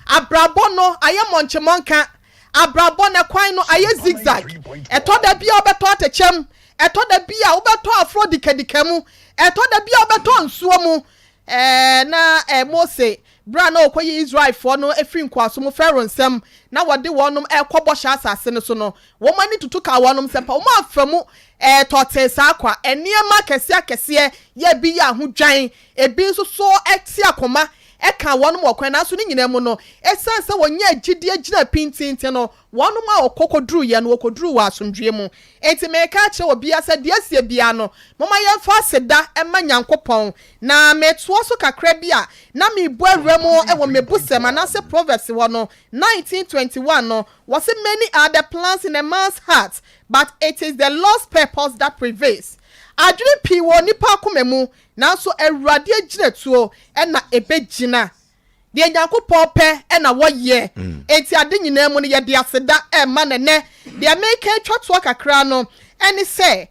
Abrabɔ no ayɛ mɔnkyemɔnka. Abrabɔ no kwan no ayɛ zigzag. Ɛtɔ da bi a wobɛtɔ atɛkyɛ mu, ɛtɔ da bi a wobɛtɔ aforo dikadika mu, ɛtɔ da bi a wobɛtɔ nsuo mu. Ɛɛ, na ɛɛ Mose, berɛ a na ɔrekɔyi Israelfoɔ no afiri nkoasom mu, Farao nsam, na wɔde wɔn rekɔ Bɔhyɛ Asase no so no, wɔn ani tutu kaa wɔn sɛ mpa wɔn amfa mu ɛɛ tɔtee saa kwa. Nneɛma akɛseɛ akɛseɛ yɛ ebi yɛ ahodwan, ebi nso so te akoma kaa wɔn wɔ kwan, nanso ne nyinaa mu no, esiane sɛ wɔnyaa gyidie gyinaa pintinn nti no, wɔn a wɔkɔ kɔduruiɛ no, wɔkɔduruu wɔ asomdwoeɛ mu. Enti mereka akyerɛ obiara sɛ, deɛ asie biara no, momma yɛmfa aseda mma Nyankopɔn. Na metoa so kakra bi a, na merebɔ awura mu wɔ Mmebusɛm anaasɛ Proverbs hɔ no, 19:21 no, wɔse, Many are the plans in a man's heart, but it is the Lord's purpose that prevails. Adwene pii wɔ onipa akoma mu, Nanso Awurade agyinatuo na ɛbɛgyina. Deɛ Nyankopɔn pɛ na wɔyɛ. Enti ade nyinaa mu no yɛde aseda rema no. Ɛnnɛ, deɛ mereka atwa toɔ kakra no ne sɛ,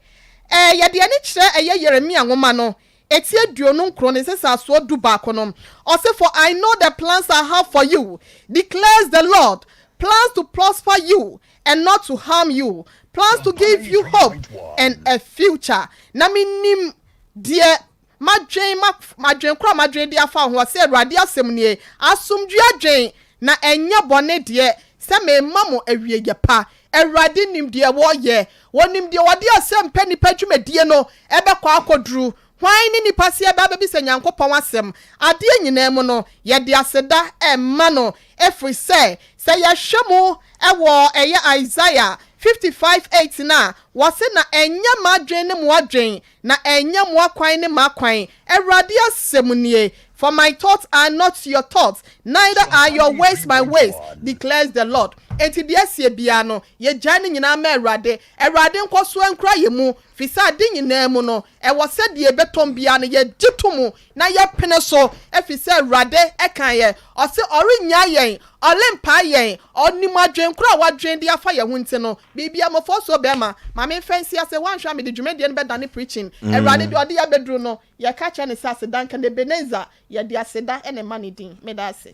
yɛde ani kyerɛ ɛyɛ Yeremia nwoma no, eti 29 ne nsesasoɔ dubaako no, ɔse, For I know the plans I have for you, declares the Lord, plans to prosper you and not to harm you, plans to give you hope and a future. Na menim Deɛ madwen, ma, adwen korɔ a madwen de afa wo ho, ɔse Awurade asɛm nie, asomdwoeɛ adwen, na ɛnyɛ bɔne deɛ, sɛ merema mo awieɛ pa. Awurade nim deɛ ɔyɛ. Ɔnim deɛ ɔde asɛmpɛ nnipa dwumadie no bɛkɔ akɔduru. Hwan ne nnipa sɛ yɛbɛ abɛbisa Nyankopɔn asɛm? Adeɛ nyinaa mu no, yɛde aseda rema no, ɛfiri sɛ, sɛ yɛhwɛ mu wɔ ɛyɛ Isaiah 55:8 no a, wɔse, Na ɛnyɛ m'adwen ne mo adwen, na ɛnyɛ mo akwan ne m'akwan, Awurade asɛm nie, For my thoughts are not your thoughts, neither are your ways my ways, declares the Lord. Enti deɛ asie biara no, yɛgyae ne nyinaa ma Awurade. Awurade nkɔsoɔ nkura yɛn mu, firi sɛ ade nyinaa mu no, ɛwɔ sɛ deɛ ɛbɛtɔm biara no, yɛgye to mu na yɛpene so, ɛfiri sɛ Awurade kaeɛ, ɔse ɔrennyaa yɛn, ɔrempaa yɛn, ɔnim adwen korɔ a wadwen de afa yɛn ho nti no, biribiara, mmɔfɔɔsoɔ bɛɛma, ma memfa nsi ase, woanhwɛ a mede dwumadie no bɛdane preaching, Awurade deɛ ɔde yɛn abɛduru no, yɛka kyerɛ no sɛ aseda nka no, Ebenezer, yɛde aseda na ɛma ne din, meda ase.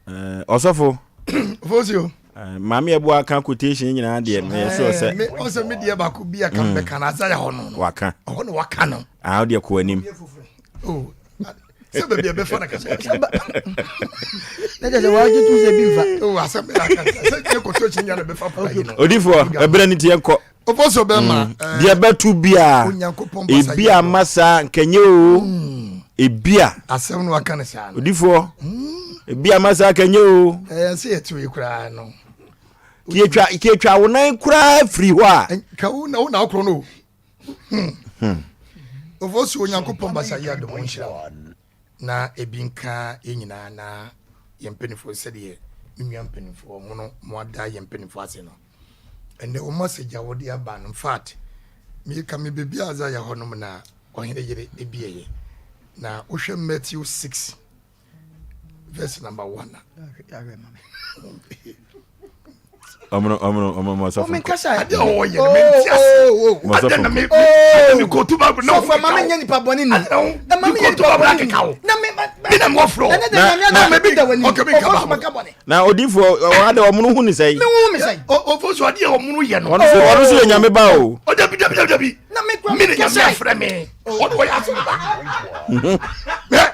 Eh, ɔsɔfo. Fosio. Eh, maame ɛbo aka quotation nyinaa deɛ meyɛ sure sɛ. Me ɔsɛ me deɛ baako bi a kan mm. bɛka na Isaiah hɔ no. Waka. Ɔhɔ na waka no. Ah, ɔdeɛ kɔ anim. Oh, sɛ baabi a bɛfa na kasa. Ne kyɛ sɛ wagye tu sɛ bi nfa. Oh, asɛm bɛ na kasa sɛ yɛ kɔtɔ akyi nya na bɛfa pa yi no. Odifoɔ ɛbrɛ ne tiɛ nkɔ. Ɔfɔsɔ bɛ ma. Mm. Eh, deɛ bɛto biara ebi a ma saa nkɛnyɛ o mm. ebi a. Asɛm no waka ne saa no. Odifoɔ mm. ebi a ma saa nkɛnyɛ o. Ɛyɛ sɛ yɛte yi koraa no. Kietwa kietwa wo nan koraa firi hɔ a. Ka wo na wo na akorɔ no o. Hmm. Ɔfɔsɔ Onyankopɔn basa yi adom nhyira wo. Na ebi nka yɛn nyinaa na yɛn mpanimfoɔ sɛdeɛ me nua mpanimfoɔ mo no mo ada yɛn mpanimfoɔ ase no. Ɛnɛ wɔn message a wɔde aba no in fact meka me baabi a Isaiah hɔ nom na ɔhene yere ebi ɛyɛ na wohwɛ Matthew 6 verse number 1 a ɔmono ɔmono ɔmono mɔ sɔfo nkɔ. Ade a ɔyɛ no mente ase. Ade na me me kootu Bible na sɔfo ma me nyɛ nipa bɔne ni. Ma me nyɛ nipa bɔne ni. Na me me na me wɔ frɔ. Ɛnɛ de nyame adom me bi da wani. Okay, me nka Bible. Na odifoɔ ɔwɔ ade ɔmono hu ne sɛn. Me hu me sɛn. Ɔfo so ade a ɔmono yɛ no. Ɔno so ɔno so yɛ nyame ba o. O dabi dabi dabi dabi. Na me kura me nyame afrɛ me. Ɔno ɔyɛ asɔre ba.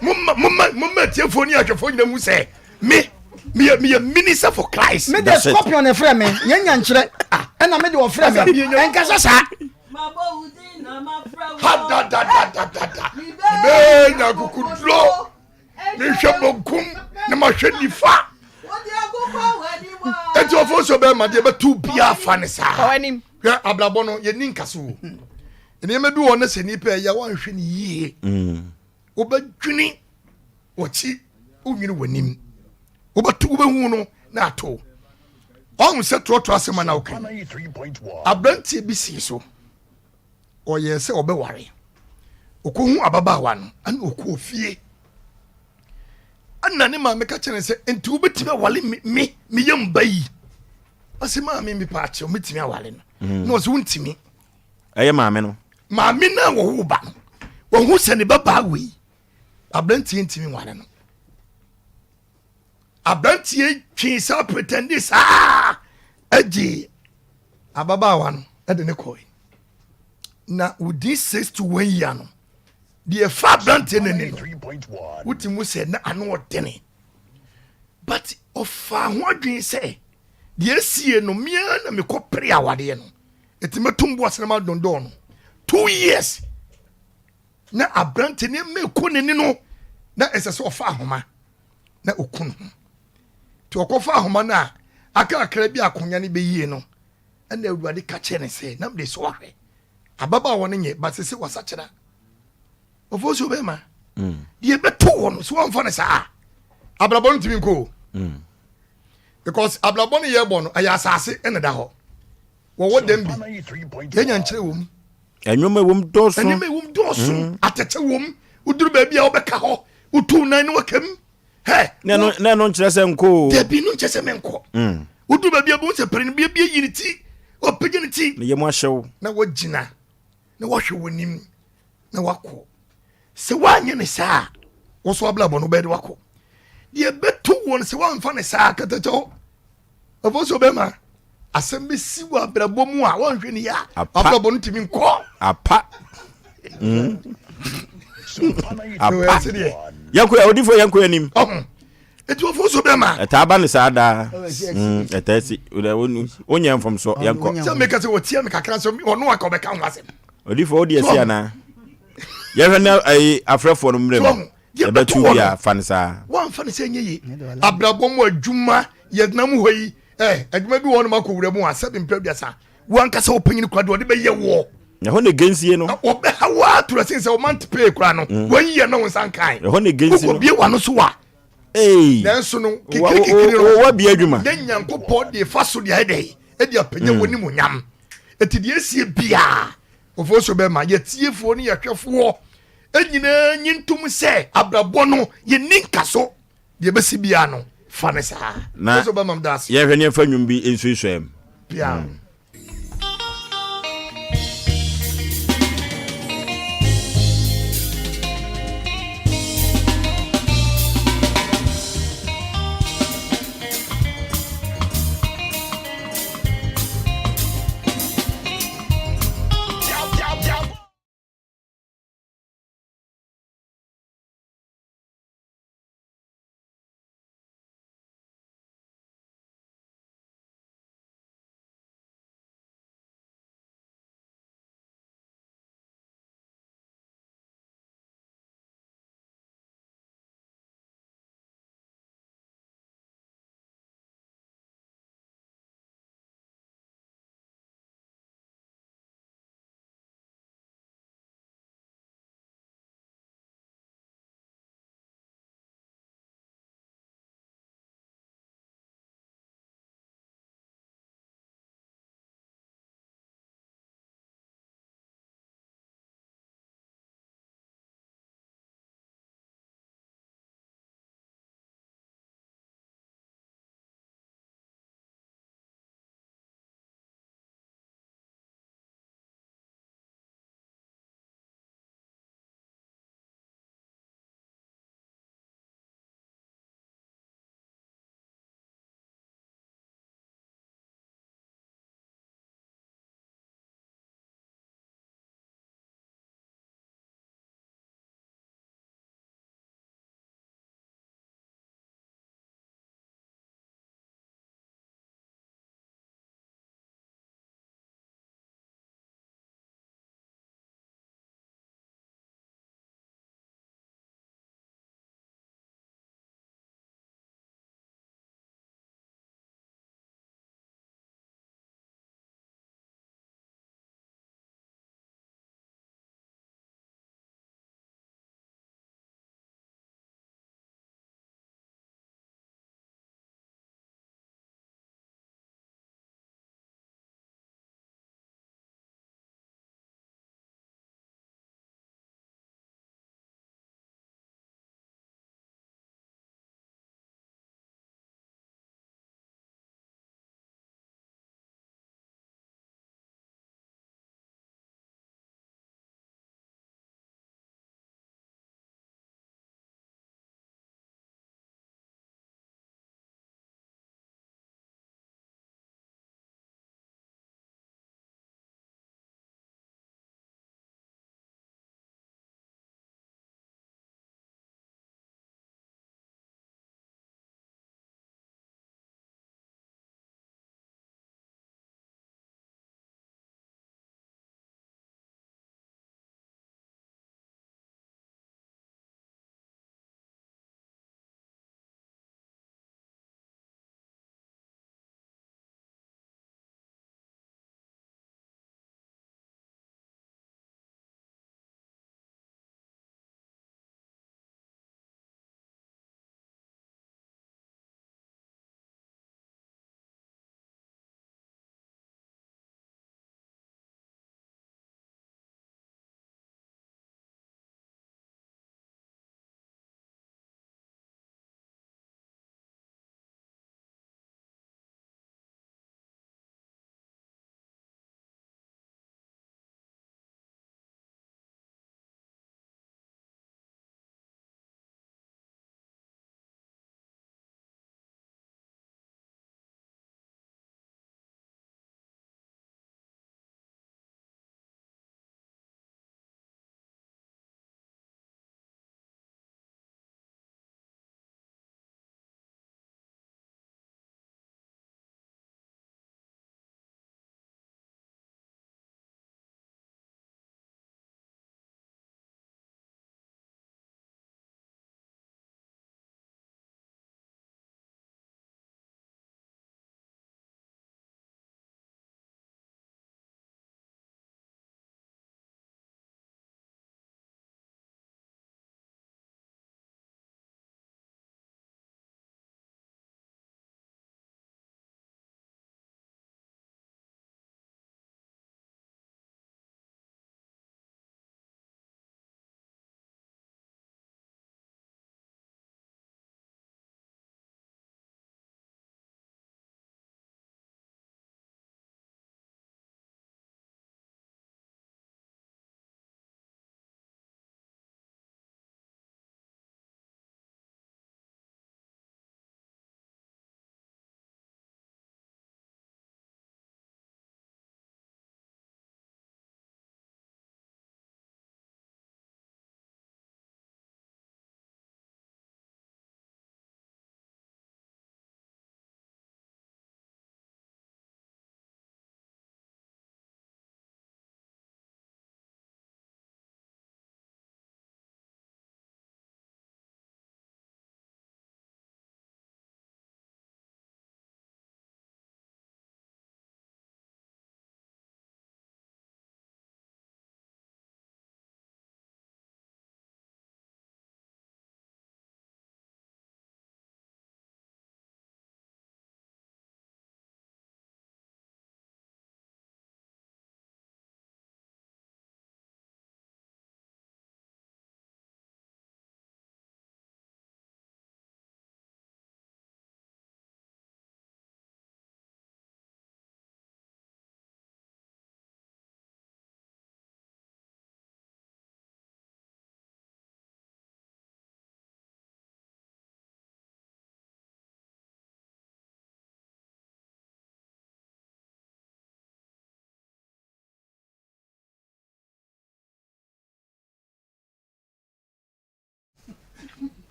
Mo mo mo ma tiefoɔ ni ahwɛfoɔ nyina hu sɛ me meyɛ meyɛ minister for Christ. Me de scorpion na ɛfrɛ me yɛn nya nkyerɛ ah, ɛna me de ɔfrɛ me ɛnkasa saa. Ha da da da da da da. Mebɛnya akokuduro mehwɛ bonkum na mahwɛ nifa. Eti ɔfo nso bɛrima deɛ bɛtu biara fa ne saa. Hwɛ abrabɔ no yɛni nkasa o. Nneɛma bi wɔ ne sɛ nipa ɛyɛ wanhwɛ ne yie. Mm. Wobɛdwene wɔkyi wonwene w'anim wobɛto wobɛhu no na ato. Ɔhu sɛ toɔtoɔ asɛm a na woka yi, aberanteɛ bi sii so, ɔyɛɛ sɛ ɔbɛware. Ɔkɔhu ababaawa no, ɛna ɔkɔɔ fie. Ɛna ne maame ka kyerɛ no sɛ, nti wobɛtumi awale me, me, me yam ba yi? Ɔse maame mepa akyɛw, mɛtumi awale no. Mm. Na ɔse wontumi. Ɛyɛ maame no. Maame no a wɔwo ba no, wɔhu sɛ ne babaa wei, aberanteɛ ntumi nware no. Aberanteɛ twee saa pretende saa agye ababaawa no de ne kɔe. Na within six to one year no, deɛ ɛfa aberanteɛ no ani no, wote mu sɛ na ano ɔdene. But ɔfaa ho adwene sɛ deɛ asie no mea na mekɔ pere awadeɛ no. Ɛti mɛtom bo asene ma dondɔn no. 2 years na aberanteɛ no mɛkɔ n'ani no na ɛsɛ sɛ ɔfa ahoma na ɔku no ho. Nti ɔkɔfa ahoma no a aka akra bi akonnwa no bɛyie no ɛna Awurade ka kyerɛ ne sɛ na mede sɛ wahwɛ ababaawa no nyɛ ba sɛ sɛ wasakyera ɔfo sɛ ɔbɛma mm. deɛ ɛbɛto wɔ no sɛ wɔmfa no saa abrabɔ no ntumi nkɔ o mm. because abrabɔ no yɛbɔ no ɛyɛ asase ɛna da hɔ wɔwɔ dɛm bi yɛnya nkyerɛ wɔ mu ɛnwoma ɛwɔ mu dɔɔso ɛnwoma ɛwɔ mu dɔɔso mm. atɛkyɛ wɔ mu woduru baabi a wobɛka hɔ wotu nan no wakam hɛ na ɛno nkyerɛ sɛ nkɔ o dabi no nkyerɛ sɛ menkɔ mm. woduru baabi a bɛhu sɛ pere no biabia yi ne ti ɔpagya ne ti ne yam ahyɛw na wagyina na wahwɛ w'anim na wakɔ sɛ woanyɛ ne saa wo so abrabɔ no wobɛyɛ de wakɔ deɛ ɛbɛto wɔ no sɛ woamfa ne saa katakyɛ hɔ ɛfo sɛ ɔbɛma asɛm bɛsi wɔ abrabɔ mu a wɔnhwɛ ne yɛ a abrabɔ no tumi nkɔ apa mm. apa yɛnkɔ odifoɔ yɛnkɔ anim ɛti wɔfo so bɛma ɛtaa ba ne saa daa mm, ɛtaa si wonyɛ mfomso yɛnkɔ sɛ meka sɛ wɔtia me kakra sɛ ɔno aka ɔbɛka ho asɛm odifoɔ wode asi anaa yɛhwɛ na ayi afrɛfoɔ no mmerɛ mu yɛbɛto bi a fa no saa woamfa no sɛ ɛnyɛ ye abrabɔ mu adwuma yɛnam hɔ yi eh, adwuma bi wɔ hɔ nom akɔ wura mu a sɛbe mpɛ aduasa wankasa wopanyini kora deɛ ɔde bɛyɛ woɔ ɛhɔ na gensie no wɔbɛha wo ato asen sɛ ɔmant pay kora no mm. wɔn yɛ na wo nsa nkan ɛhɔ na gensie no wokɔ bie wano so a nanso no kikirikikiri no wabie adwuma ne nyankopɔn de fa so deɛ ayɛ dɛ ɛde apagya mm. wɔ ne mu nyam ɛti deɛ esie biaa Ɔfoɔ so bɛma yɛtiefoɔ ne yɛhwɛfoɔ nyinaa nyi ntom sɛ abrabɔ no yɛnni nkaso deɛ ɛbɛsi biara no fa ne saa. Na yɛhwɛ ne yɛmfa nnwom bi nsuasuam. Pia. Mm.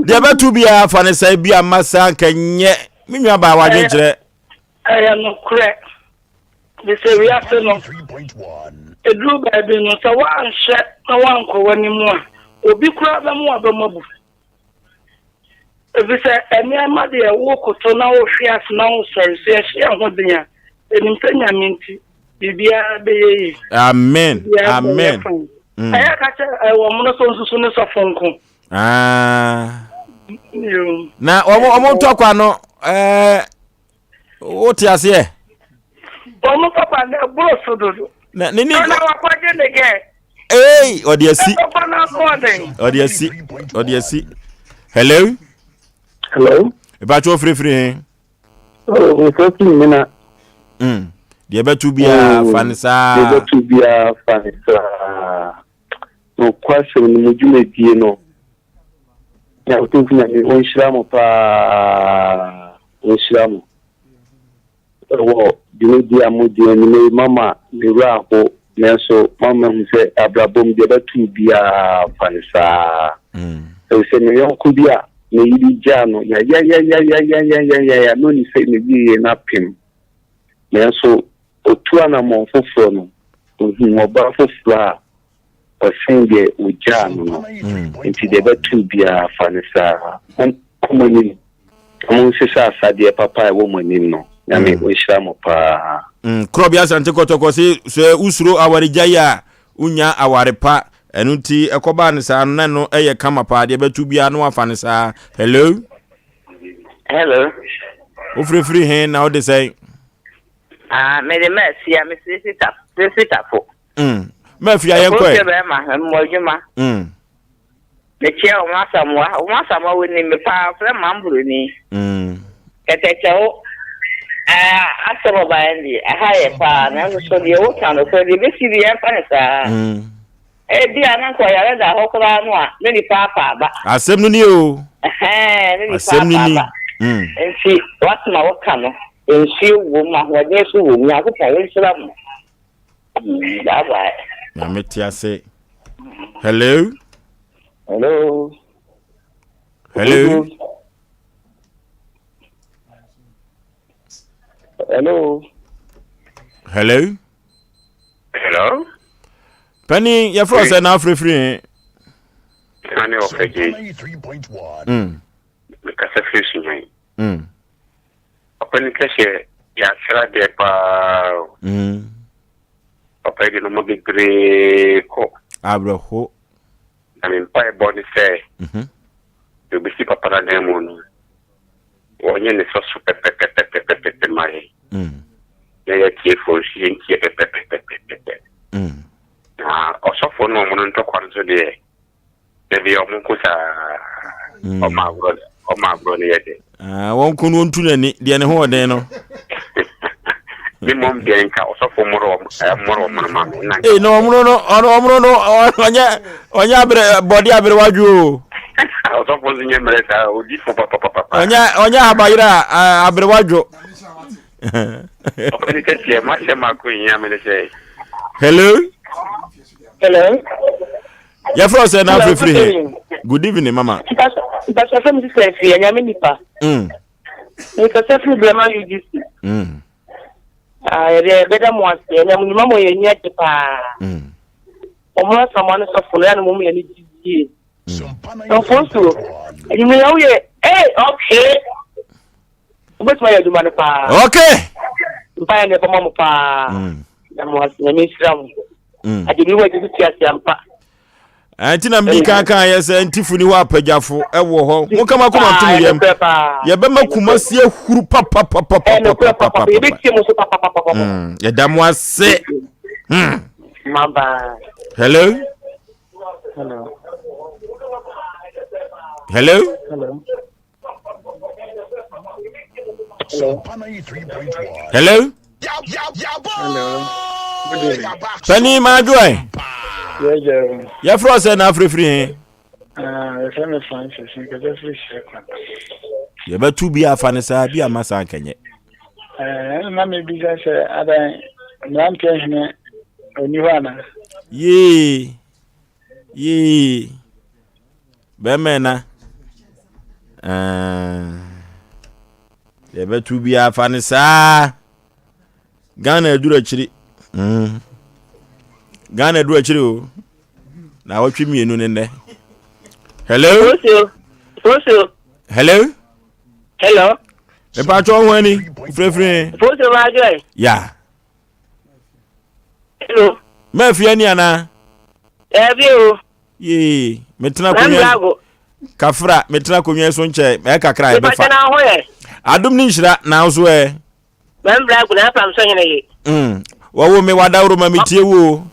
Deɛ bɛto biara fa ne saa bi ama saa nka nyɛ me nua baa wadwenkyerɛ. Ɛyɛ nokorɛ, de sɛ wiase no, ɛduru baabi no, sɛ woanhwɛ na woankɔ w'anim a, obi koraa bɛma w'abam abu. Efisɛ nneɛma deɛ wokoto na wohwe ase na wosɔre so yɛhyɛ yɛn ho den a, yɛnim sɛ Nyame nti biribiara bɛyɛ yie. Amen. Biribiara bɛyɛ Amen. fine. Ɛyɛ ka kyɛ ɛwɔ mo no so nsusu ne sɔfo nko. Ah. Yoo. Na wɔn wɔn ntɔkwa no ɛɛ wote aseɛ. Wɔn papa na ɛboro so dodo. Na ne ni. Ɛna wakɔgye ne gɛ. Ee ɔde asi. Papa na ahoɔden. Ɔde asi ɔde asi. Hello. Hello. Ìbàtí o firifiri hin. Oh, nfɛ fi mi na. Deɛ ɛbɛto biara fa ne saa. Deɛ ɛbɛto biara fa ne saa. Nokwasɛm no mo dwumadie no. Nyankopɔn Nyame ɔnhyira mo paa. Ɔnhyira mo. Wɔ dwumadi a mudi anwummere yi, moama me werɛ ahow, nanso moama mahu sɛ abrabɔ mu deɛ ɛbɛto obiara fa no saa. Efisɛ me yɔnko bi a ne yere gyaa no yayayayayayayaya na onim sɛ n'awieeɛ no apem. Nanso otuu anammɔn foforɔ no, ohuu ɔbaa foforɔ a ɔsen deɛ ogyaa no no. Enti deɛ ɛbɛto obiara fa no saa. Monkɔ mo anim na monsesa asadeɛ papa a ɛwɔ mo anim no. Nyame ɔnhyira mo paa. Korɔbea Asante Kɔtɔkɔ se sɛ wosuro awaregyae a, wonnya aware pa. Ɛno nti ɛkɔbaa no saa no na ɛno yɛ kama paa. Deɛ ɛbɛto biara na wafa no saa. Hello? Hello. Wofirifiri he na wode sɛn? Ah, mede Mafia, mesiri sitafo. Mm. Mafia yɛn kɔ ɛ. Ɛkɔnhyɛ bɛrima, mmɔ adwuma. Mm. Mekyia wɔn asamoa, wɔn asamoa wɔ nim me paa, frɛ mambroni. Mm. Kɛtɛkyɛw, ɛɛ asɛm ɔbaa yɛn deɛ, ɛha yɛ paa, nanso so deɛ woka no korɛ deɛ ebesi bi yɛmfa no saa. Mm. Ebi a na nka ɔyare da hɔ koraa no a, ne nipa apa aba. Asɛm no ni o. Ɛhɛn, ne nipa Asɛm apa no ni. aba. Mm. Nti, wasɛm a woka no, nsuo wom, ahoɔden nso wom. Nyankopɔn, wonhyira mo. Bye bye. Nyame te ase. Hello. Hello. Hello. Hello. Hello. Hello. Penny, yɛfrɛ sɛ na afirifiri he. Sane ɔfɛ gye. Mekasa firi Sunyani. Papa no kɛhyɛ yɛ asra deɛ paa o. Papa yi de nneɛma bebree kɔ. Awerɛho. Na me mpaebɔ ne sɛ, deɛ obɛsi papa no adan mu no, wɔnyɛ ne sɔ so pɛpɛpɛpɛpɛpɛ ma yɛn. Na yɛ atiefoɔ nso yɛntie pɛpɛpɛpɛpɛpɛ. Na ɔsɔfoɔ no wɔn no ntɔkwa no nso deɛ, Da bi ɔmo ko saa. Mm. Ɔmo agorɔ ɔmo agorɔ no yɛ dɛ. Ah, wɔn ko no wɔntu n'ani deɛ ne ho ɔden no. Ne mmom deɛ nka ɔsɔfo mmoro ɔmo eh, mmoro ɔmo no ma me. Na Ee na ɔmono no ɔno ɔmono no ɔnyɛ ɔnyɛ abere bɔde abere wadwo o. Ɔsɔfo nso nyɛ mmerɛ saa odi fo papapapa. Ɔnyɛ ɔnyɛ abayerɛ a abere wadwo. Ɔpɛni kɛseɛ mahyɛ mako hia me ne sɛ. Hello. Hello. Yɛfrɛ sɛ na afirifiri he. Good evening mama. Mpasɛ fɛ mi sisi afi ɛnyame nipa. Mekasa firi Brɛma UGC. Ah, yɛde yɛbɛda mo ase ɛnna mo nnwuma mo yɛ ani agye paa. Wɔn asamoa ne sɔfo no yɛ na mo yɛ ani gye yie. Mfonsuo, enyimire yɛ woyɛ ee okay. Wobɛtumi ayɛ adwuma no paa. Okay. Mpaeɛ na ɛbɛma mo paa. Na mo ase nyame nhyira mo. Agye mi wɔ agye ti ase ampa. Ɛnti na medi kan kan yɛ sɛ ntifo ni hɔ apagyafo ɛwɔ hɔ. Mo kama koma ntom yam. Yɛbɛma kumasi ahuru papapapapapapapa. Yɛbɛtie mo so papapapapa. Yɛda mo ase. Bye bye. Hello. Hello. Hello. Hello. Hello. Hello. Good evening. Pani Maadwoe. Yɛfrɛ sɛ na afirifiri he. Yɛfrɛ me Francis, nkɛsɛ firi hyerɛ kwan. Yɛbɛto bi afa no saa bi ama saa nkɛnyɛ. Ɛna na mebisa sɛ adan mmeranteɛ hene ɔni hɔ anaa? Yee. Yee. Bɛrima ɛna. Deɛ ɛbɛto biara fa ne saa. Ghana aduru akyiri. Ghana aduru akyiri o. Na awɔtwe mmienu ne nnɛ. Hello. Fosu. Hello. Hello. Mepatwa ho ani. Firefire. Fosu ma adwoe. Ya. Hello. Mafia ni anaa? Dabi o. Yee, metena akonnwa kafra, metena akonnwa so nkyɛ, ɛyɛ kakra a ɛbɛfa. na ho yɛ. Adom ne nhyira na wo so ɛ. Mɛmbra gu na apam so hene ye. Wɔwo me wadaworo ma metie wo o.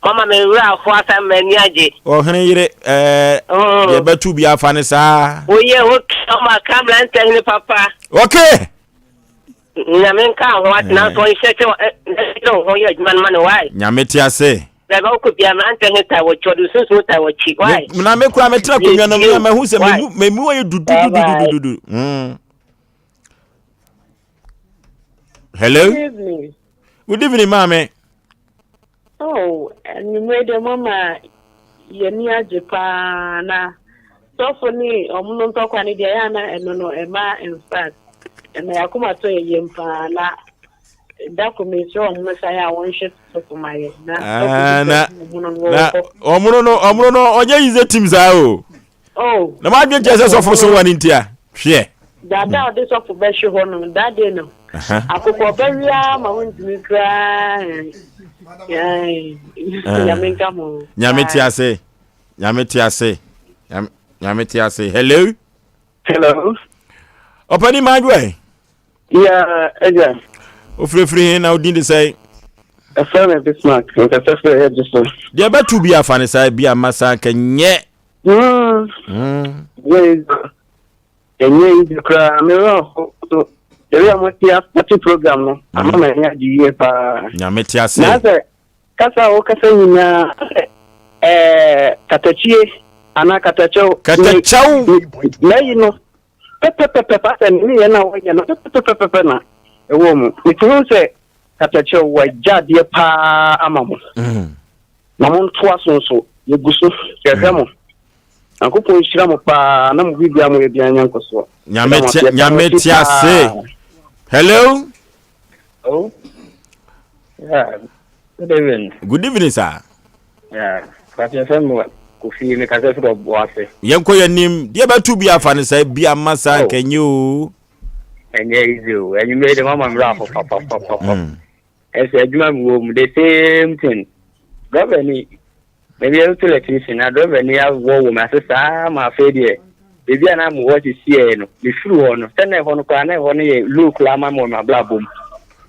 Mama me wura afo asam ma ani agye. Ɔhene yere ɛɛ deɛ bɛto bi afa ne saa. Woyɛ wo kama kamla ntɛhene papa. Okay. Nyame nka ho ase nanso ɔnhyɛ sɛ ɔde wo ho yɛ adwuma no ma no why? Nyame te ase. Baabi a wokɔ biara mmerantɛ he tae w'akyi, ɔde wo sunsum tae w'akyi why? Na me koraa metra akonnwa no mu na mahu sɛ memu memu ayɛ dudududududu. Hello. Good evening. Good evening, maame. Oh, anwummere deɛ mama yɛni agye paa na sɔfo ne ɔmo no ntɔkwa no deɛ ɛyɛ ana ɛno no ɛma in fact ɛma yɛakoma tɔ yɛ yam paa na dako mesrɛ ɔmo no san a wɔnhwɛ sɔfo ma yɛ na ah, na na ɔmo no ɔmo no ɔnyɛ yize tim saa o. Oh. Na maa dwen kyerɛ sɛ sɔfo so wɔ ne ntia. Hwɛ. Dada a ɔde sɔfo bɛhwe hɔ no that day no. Akokɔ bɛwia ma wontumi koraa. Nyame nka ho. Nyame te ase. Nyame te ase. Nyame te ase. Hello. Hello. Ɔpani maa dwɛ. Yeah, ɛgya. Ofirifiri he na odin de sɛn? Ɛfrɛ me Bismarck, nkasa firi ɛyɛ gye so. Deɛ ɛbɛto bi afa ne saa bi ama saa nka nyɛ. Ɛnyɛ easy koraa, me werɛ ho so. Ebi a mote asate program no, ama mm. m'ani agye yie paa. Nyame te ase. Na sɛ kasa a wokasa nyinaa sɛ ɛɛ katakyie anaa katakyɛw. Katakyɛw. N'ayi no pɛpɛpɛpɛ asɛ ne nneyɛɛ no a wɔyɛ no pɛpɛpɛpɛ na ɛwɔ mu. Metumi hu sɛ katakyɛw wagya adeɛ paa ama mo. Mm. Na montoa so nso, yɛgu so yɛhwɛ mo. Nyankopɔn nhyira mo paa na mo biribiara moyɛ biara nyɛ nkɔsoɔ. Nyame te ase. Hello. Oh. Yeah. Good evening. Good evening, sir. Yeah. Pàṣẹ fẹ́ mu Kofi mi kasa firi ɔbo ase. Yɛn kɔ yɛn nim deɛ bɛtu bi afa ne sɛ bi ama saa oh. nkɛnyɛ o. Ɛnyɛ easy o. Ɛnyɛ de mama mi rafo papapapapa. Ɛsɛ adwuma mi wɔ mu the same thing. Driver ni Maybe yɛ to electrician na driver ni awɔ wɔ me ase saa ma afei deɛ baabi a na mewɔ sisiɛ no mefiri hɔ no sɛ na ɛhɔ no koraa na ɛhɔ no yɛ low koraa ma me wɔ m'abrabɔ mu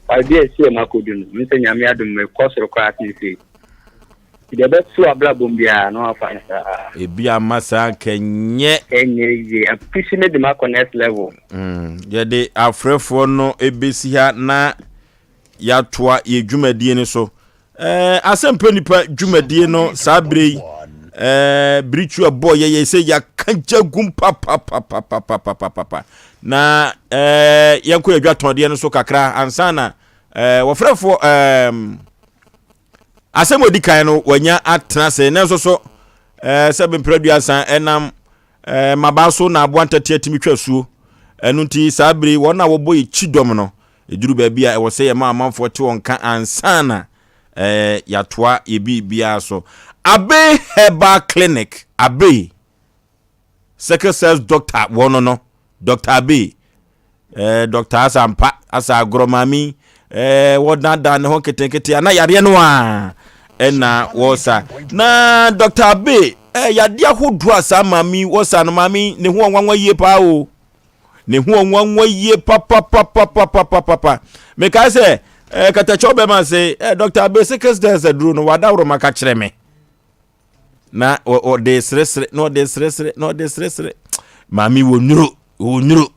baabi a ɛsi ɛma akɔdu no me sɛ nyame adom mekɔ soro koraa seesei nti deɛ ɛbɛto abrabɔ mu biara na wafa no saa. Ebi ama saa nka nyɛ. Ɛnyɛ yie apushi me de makɔ next level. Mm, yɛde afrɛfoɔ no ɛbɛsi ha na yɛatoa yɛ dwumadie no so. Eh, asɛmpɛ nipa dwumadie no saa berɛ yi eh, biritu ɛbɔ yɛyɛ sɛ yɛaka gya gum papapapapapapapa na eh, yɛnkɔ yɛdwa tɔndeɛ no so kakra ansa na eh, wɔfrɛfoɔ eh, asɛm ɔdi kan no wanya atena ase ne nso so eh, sɛ bemprɛ aduasa ɛnam eh, mmabaa so na aboa ntatea tumi twa suo ɛno nti saa bere wɔn a wɔbɔ yɛ kyidɔm no Ɛduru baabi a ɛwɔ sɛ yɛma amanfoɔ te wɔn nka ansa na eh, yɛatoa yɛ biribiara so. Abe Herbal Clinic, Abe, sickle cells doctor wɔ no no, Dr. Abe, eh, Dr. Asa Mpa, Asa Agorɔ maame eh, wɔdandan ne ho nketenkete a na yareɛ no a ɛna wɔsa. Na Dr. Abe, eh, yadeɛ ahodoɔ a saa maame wɔsa no maame ne ho ɔnwanwa yie paa o. Ne ho ɔnwanwa yie papapapapapapa. Mekae sɛ eh, katakyɛw bɛma se eh, Dr. Abese Kesdɛs aduro no wadaworo ma ka kyerɛ me. Na ɔde seresere na ɔde seresere na ɔde seresere. Maame wɔ nnuro wɔ nnuro.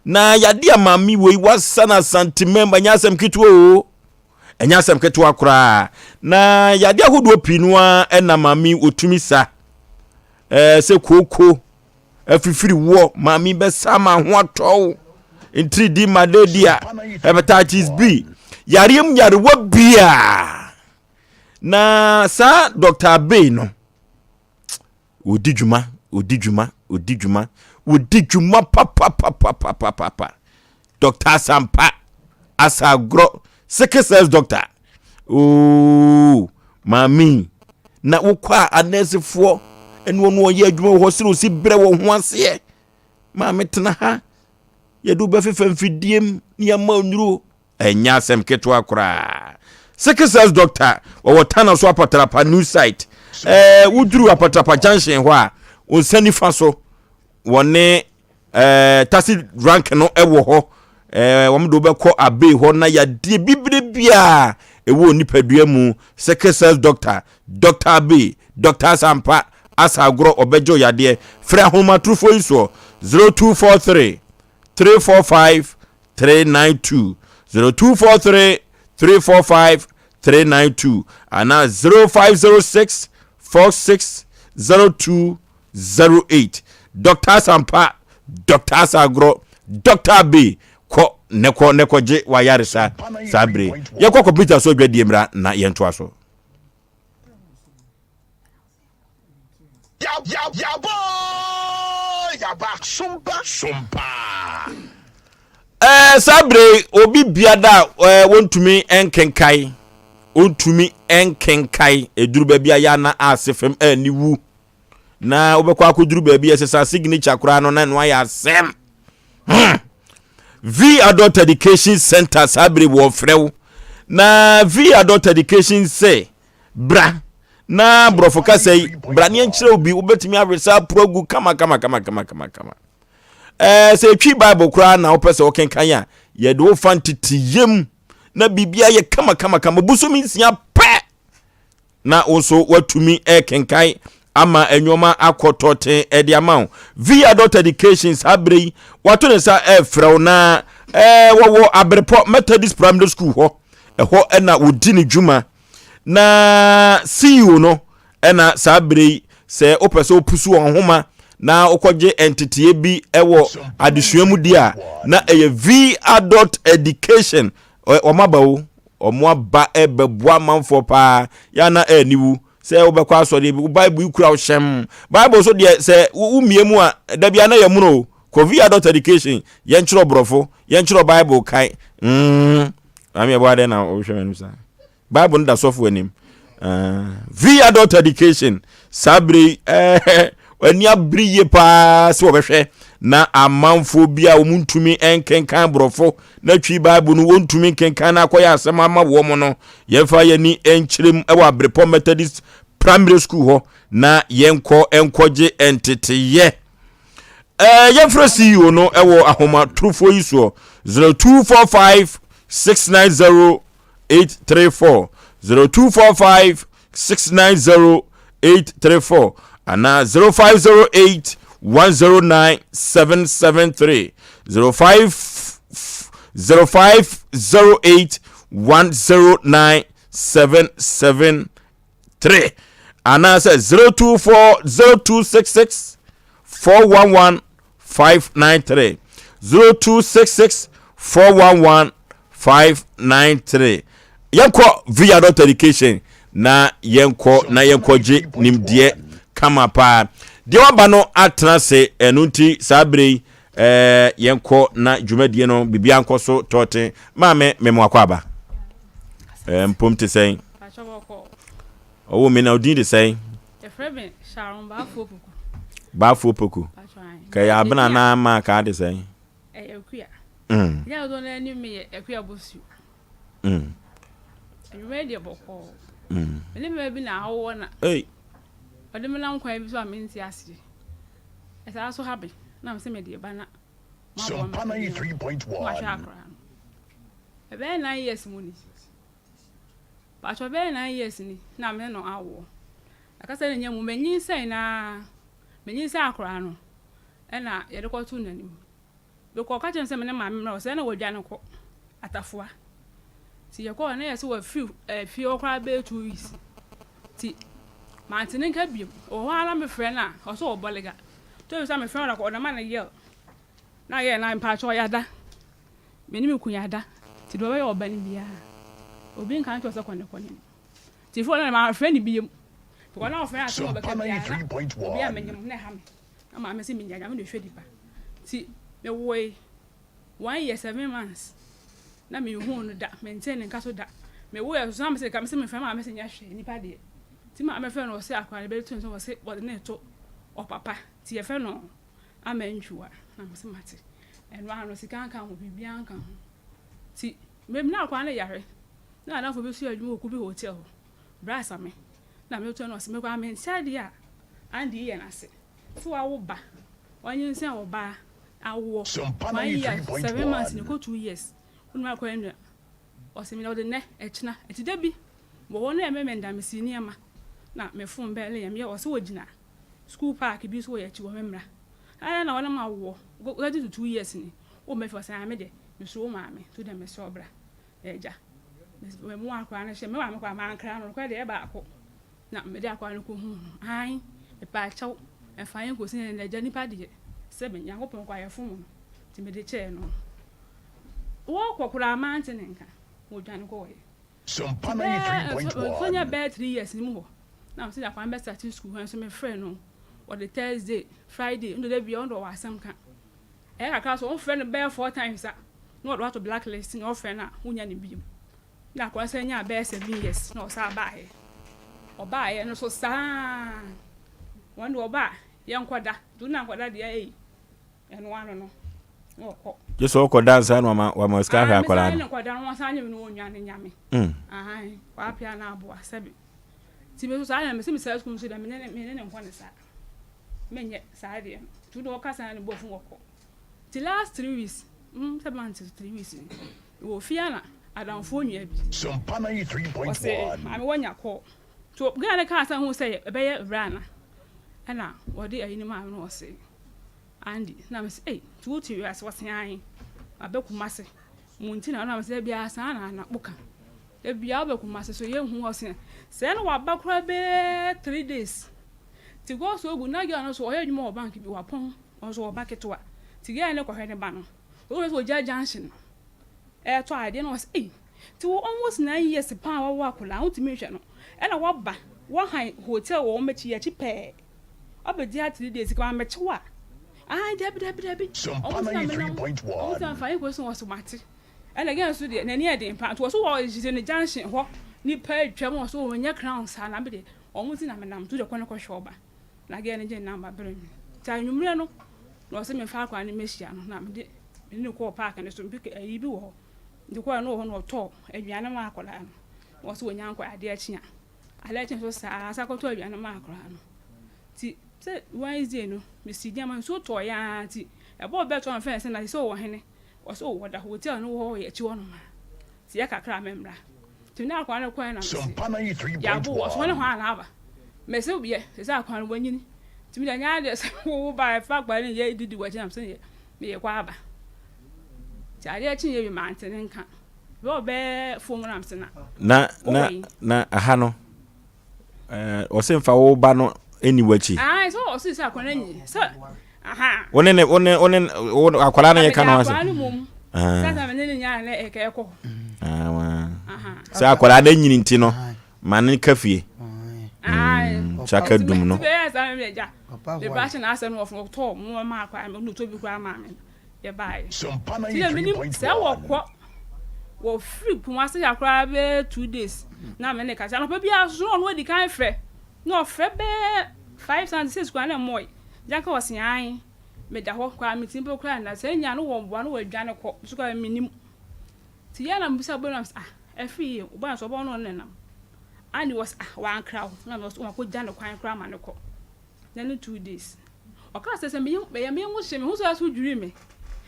Na yade a maame wei wasa na asantemam ɛnyɛ asɛm ketewa o. Ɛnyɛ asɛm ketewa koraa. Na yade ahodoɔ pii no ara ɛna maame otumi sa. Ɛɛ sɛ kooko afifiri woɔ maame bɛsa ma ho atɔ wo ntiridi malaria hepatitis b yareɛ mu yarewa biaa na saa dr abey no. Wɔdi dwuma, wɔdi dwuma, wɔdi dwuma, wɔdi dwuma papapapapapapa. Dr. Asampa, Asagorɔ, sickle cells doctor. Oo, maame na wokɔ a anɛɛsefoɔ ɛne wɔn wɔyɛ adwuma wɔ hɔ sɛ osi brɛ wɔn ho aseɛ. Maame tena ha, yɛde wobɛfefa mfidie mu ne yɛama nnuro. Ɛnyɛ asɛm ketewa koraa. Sickle cells doctor wɔwɔ Tana so Apatrapa new site. Ɛɛ woduru Apatrapa junction hɔ a, wo nsa nifa so wɔne ɛɛ taxi rank no wɔ hɔ. Ɛɛ wɔn de wobɛkɔ abee hɔ na yadeɛ bibire biara ɛwɔ nipadua mu. Sickle cells doctor, Doctor Abe, Doctor Asampa, Asa Agorɔ ɔbɛgye yadeɛ. Frɛ ahomatorofoɔ yi soɔ 0243 345 392 0243 345 392 anaa 0506 46 0208 Dr. Asampa Dr. Asagorɔ Dr. Abe kɔ ne kɔ ne kɔgye wayaresa saa bere yɛkɔ kɔmputa so adwadie mmra na yɛntoa so. Ɛɛ saa bere obi biada a ɛɛ wɔntumi nkenkae wɔntumi nkenkae eduru baabi a yɛ ana ase fam ɛni wu na wobɛkɔ akɔduru baabi a ɛsesa signature koraa no na ɛno ayɛ asɛm hmm. V Adult Education Center saa bere wɔfrɛ wo na V Adult Education sɛ Bra na borɔfo kasa yi, bra ne yɛnkyerɛ wo bi, wobɛtumi awe saa aporo agu kama kama kama kama kama kama. Ɛɛ sɛ etwi Bible koraa na wopɛ sɛ wokenkan a, yɛde wo fa nteteyam na biribi ayɛ kama kama kama. Bosomi nsia pɛ na wo nso woatumi ɛkenkan ama nneɛma akɔ tɔten ɛde ama wo. V Adult Education saa bere yi wato ne nsa ɛrefrɛ wo na ɛɛ wɔwɔ Abrepɔ Methodist Primary School hɔ. Ɛhɔ ɛna wɔdi ne dwuma. Na CEO no ɛna saa bere yi sɛ wopɛ sɛ wopusu wɔn nhoma na wokɔgye nteteeɛ bi wɔ adesua mu di a na ɛyɛ V Adult Education wɔn aba o wɔn aba ɛbɛboa amanfoɔ paa yɛ na ɛniwu sɛ wobɛkɔ asɔre bi Bible yi kura wo hyɛm Bible so deɛ sɛ womie mu a da bia na yɛ mono o kɔ V Adult Education yɛnkyerɛ borɔfo yɛnkyerɛ Bible kan mm. Maame ɛbɔ adɛn na wohwɛ m'anim saa? Bible no da sɔfo anim. Uh, v adult education saa bere yi eh, ani abere yie paa sɛ wɔbɛhwɛ na amanfoɔ bi a wɔn ntumi nkenkan borɔfo na twi bible no wɔntumi nkenkan na akɔyɛ asɛm ama wɔn no yɛmfa yɛn ani nkyerɛ mu wɔ abrepɔ methodist primary school hɔ na yɛnkɔ nkɔgye nteteyɛ Ɛɛ yɛmfrɛ CEO no wɔ ahomatorofoɔ yi soɔ 0245 690 834 0245 690 834 anaa 0508 109 773 05 0508 109 773 3 anaasɛ 024 0266 411 593 0266 411 593 yɛnkɔ via dot education na yɛnkɔ na yɛnkɔgye nimdeɛ kama paa deɛ waba no atena ase ɛno nti saa bere yi ɛɛ yɛnkɔ na dwumadie no biribiara nkɔ so tɔɔten maame memo akɔ aba ɛɛ mpom te sɛn ɔwɔ mi na odin de sɛn Yɛfrɛ me Sharon Baafoɔ Poku. Baafoɔ Poku. Ka ɛyɛ abena anaa maa ka ade sɛn? Ɛyɛ Akua. Mm. Yɛ dodoɔ no anim me yɛ Akua Bosuo. Mm. Adwuma yi deɛ bɔkɔɔ. Mm. Me ne mmaa bi na awowɔ na. Ei. Ɔde me nam kwan bi so a mente aseɛ. Ɛsaa so ha me na me sɛ mede ba na moaboa me mahwɛ akora no. Ɛbɛyɛ 9 years mu ni. Paatwɔ bɛyɛ 9 years ni na me ne no awoɔ. Akasa no nyɛ mu menyinsɛn na menyinsɛn akora no ɛna yɛde kɔtoo n'anim. Mekɔ ɔka kyerɛ me sɛ me ne maame mmra hɔ sɛ ɛna wadwane kɔ Atafoa. Nti yɛkɔɔ na yɛ sɛ wafiri eh, fie hɔ koraa bɛyɛ 2 weeks. Nti mante ne nka biom. Wɔ hɔ ara na mefrɛ no a ɔsɛ ɔwɔ Bɔlega. Nti ɔbisa mefrɛ no ɔde ma no yɛl. Na yɛ na mpaatwɔ yɛada. Me ne me kun yɛada. Nti deɛ ɔbɛyɛ ɔba no biara obi nka nkyerɛ sɛ kɔ ne kɔ ne. Nti fo no mafrɛ no biom. Because na ɔfrɛ asɛm a ɔbɛka biara na obi a menyem na ɛha me. Na maame se menya Nyame na ɔhwɛ nipa. Nti mewoe one year 7 months na menhuu no da, mentee ne nka so da. Mewoeɛ nso na mese nka mese mefrɛ maame se nyɛ hwee nipa deɛ. Nti maame frɛ no ɔse akwadaa no bɛyɛ tu no sɛ ɔse wɔde no reto ɔpapa nti yɛfrɛ no Amantwiwa na mese mate. Ɛno ara no sika nka ho biribiara nka ho. Nti me na akwadaa no yare na adamfo bi nso yɛ adwuma wɔ Kubi hotel hɔ bra Asame na meto no ɔse me koraa mente adeɛ a Andy yɛ no ase sɛ wawo ba wanyinsɛn ɔbaa awoɔ 1 year 7 months ne kɔ 2 years wonim akwadaa nua ɔse me na ɔde nnɛ ɛkyena nti da bi wɔ hɔ no ɛmɛ mɛnda mesi nneɛma na me phone bɛɛle yɛ meyɛ ɔse wɔgyina school park bi so wɔ yɛ akyi wɔ me mmra ayɛ na ɔne ma awoɔ getting to 2 years ni wo mɛfi ɔsɛ ame deɛ mesuro wo maame to deɛ mesrɛ ɔbra agya mu akwadaa no hyɛ me maame koraa mankra no nokorɛ deɛ ɛbaako na mede akwadaa no kɔhu no ae mepaakyɛw ɛmfa yɛn kɔsi ne agya nipa deɛ sɛ me Nyankopɔn kɔ ayɛ fom no nti mede kyɛɛ no wɔkɔ koraa mante ne nka wɔdwane kɔɔyɛ bɛɛ bɛɛ 3 years ni mu hɔ na mesɛ akwadaa no bɛstart school hɔ nso mefrɛ no wɔde Thursday, Friday ndo da bia ɔno ɔwɔ asɛm ka ɛyɛ kakra so wɔmfrɛ no bɛyɛ four times a na wɔde wato black list na ɔfrɛ no a wonya ne bio. Na akwadaa sɛ nya bɛyɛ 7 years na ɔsan baayɛ ɔbaayɛ no so saa wɔn de ɔba a yɛnkɔda nti wona nkɔda deɛ ɛyi ɛno ano no na ɔkɔ. Gye sɛ ɔkɔ dansa na wama sika ahwɛ akwadaa no. Nkɔda no wɔn san nye mi na wɔnwa ne nyame. Ahan wapia na aboa sɛbi nti mi nso saa na mesi mi saa sukuu nso deɛ me ne nkɔ ne saa menyɛ saa deɛ no nti wode ɔka saa ne bɔ fun wɔkɔ nti last 3 weeks sɛ months 3 weeks ni wɔ fie na adamfoɔ nua bi ɔsɛ maame wɔnya kɔ nti gaa ne kaa sɛ ho sɛ ɛbɛyɛ wura na ɛna wɔde ayi ne maame no ɔsɛ Andy na mɛ sɛ ɛy nti wote wiase wɔse ae abɛ Kumase mo nti na ɔna mɛ sɛ ebia saa na na woka ebia wobɛ Kumase so yɛnhu ɔse sɛ na waba koraa bɛɛ 3 days nti God so good na girl no so ɔyɛ adwuma wɔ bank bi wapɔn ɔno so ɔba ketewa nti girl no kɔhwɛ ne ba no ɔwɔ sɛ ɔgya junction no ɛɛtɔ adeɛ na ɔsɛ ɛy nti wɔ almost 9 years paa wɔwɔ akwadaa wotumi nhwɛ no ɛna waba wɔhan hotel wɔ wɔn akyi akyi pɛɛ ɔbɛdi ha 3 days kama mɛkyew a ayi dabi dabi dabi ɔmo ti na menam ɔmo ti na fa ekɔ so wɔ so mate. Ɛna girl nso deɛ n'ani yɛ den paa nti wɔ so wɔ gyina ne junction hɔ nipa atwa mu wɔ so wɔn nyɛ crown saa na bi deɛ ɔmo ti na menam to deɛ kɔ ne kɔhwɛ ɔba na girl no gye number bere mi nti anwummerɛ no na ɔsɛ mefa akwadaa no mehyia no na mede mene no kɔɔ park no so mpe ayi bi wɔ hɔ nti kɔɔ no wɔ hɔ na ɔtɔɔ aduane ma akwadaa no na ɔsɛ wɔnya nkɔ adeɛ akyi a adeɛ akyi nso saa sa kɔtɔ aduane ma akwadaa no nti sɛ Wednesday no mesi nneɛma nsuo tɔɔ yaa nti ɛbɔɔ bɛɛ tɔ no fɛn sɛ na sɛ ɔwɔ hene ɔsɛ ɔwɔ da hotel no wɔ hɔ yɛ akyi hɔ nom a nti yɛ kakra mɛmra nti ne akwadaa no kɔɛ na mesi yɛabo wɔ so ne hɔ a na aba mɛsɛ yɛ sɛ akwadaa no wanyini nti mi deɛ nyɛ adeɛ sɛ wo ba ɛfa akwadaa no yɛ didi wɔ akyi na msɛ yɛ meyɛ kɔ aba nti adeɛ kye yɛ bi mante ne nka bɛ ɔbɛɛ fom na msɛ na Na aha no ɔsɛ mfa wo ba no ɛni w'akyi. Ah, sɛ ɔsɛ sɛ akwadaa no nyi sɛ aha. Wo ne ne wo ne wo ne wo akwadaa no yɛ ka no ase. Akwadaa no mom sɛ sɛ me ne ne nyaa na ɛkɛ ɛkɔ. Ah, wa sɛ akwadaa no nyini nti no ma ne ka fie. Kyaka dum no. Nti bɛyɛ saa mi agya. Bɛba ahyɛ n'asɛm no wɔfɔ tɔɔ mo ma akwadaa no tɔ bi koraa maa me yɛbaeɛ. Nti na menim sɛ wɔkɔ wɔfiri Kumase ha koraa bɛyɛ 2 days na me ne kasa anɔpa biara so na ɔno adi kan frɛ na ɔfrɛ bɛyɛ 5 something 6 koraa na ɛmmɔe gya ka ɔse ae meda hɔ koraa metumi mpo koraa nna sɛ nya no wɔ mboa no wɔadwane kɔ so koraa menim nti yɛ na mebisa bɔ nam sɛ ah ɛfiri yie ɔbaa nso ɔbɔ no ne nam ane wɔ sɛ ah wankra wo na ɔsɛ wakɔgya ne kwan koraa ma ne kɔ na ne 2 days ɔka sɛ sɛ meyɛ meyɛ me ho hyɛ me ho so aso dwiri me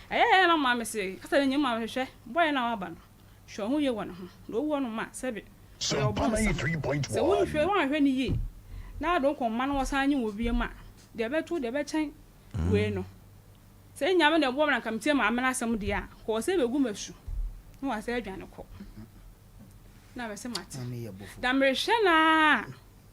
ɛyɛ yɛ na maame se kasa ne nyɛ maame hwehwɛ bɔyɛ na waba no hwɛ ho yie wɔ ne ho na owu ɔno ma sɛbi ɔyɛ ɔbɔnsam sɛ wonhwɛ wanhwɛ ne yie na ade nkɔ mma no wɔsan nye wɔ biem a deɛ ɛbɛto deɛ ɛbɛkyɛn wei no sɛ nyame na ɛboa me na nka metie maame no asɛm deɛ a kɔɔ sɛ bɛgu m'asu na wasɛ adwane kɔ na mɛsɛ mate na merehwɛ naa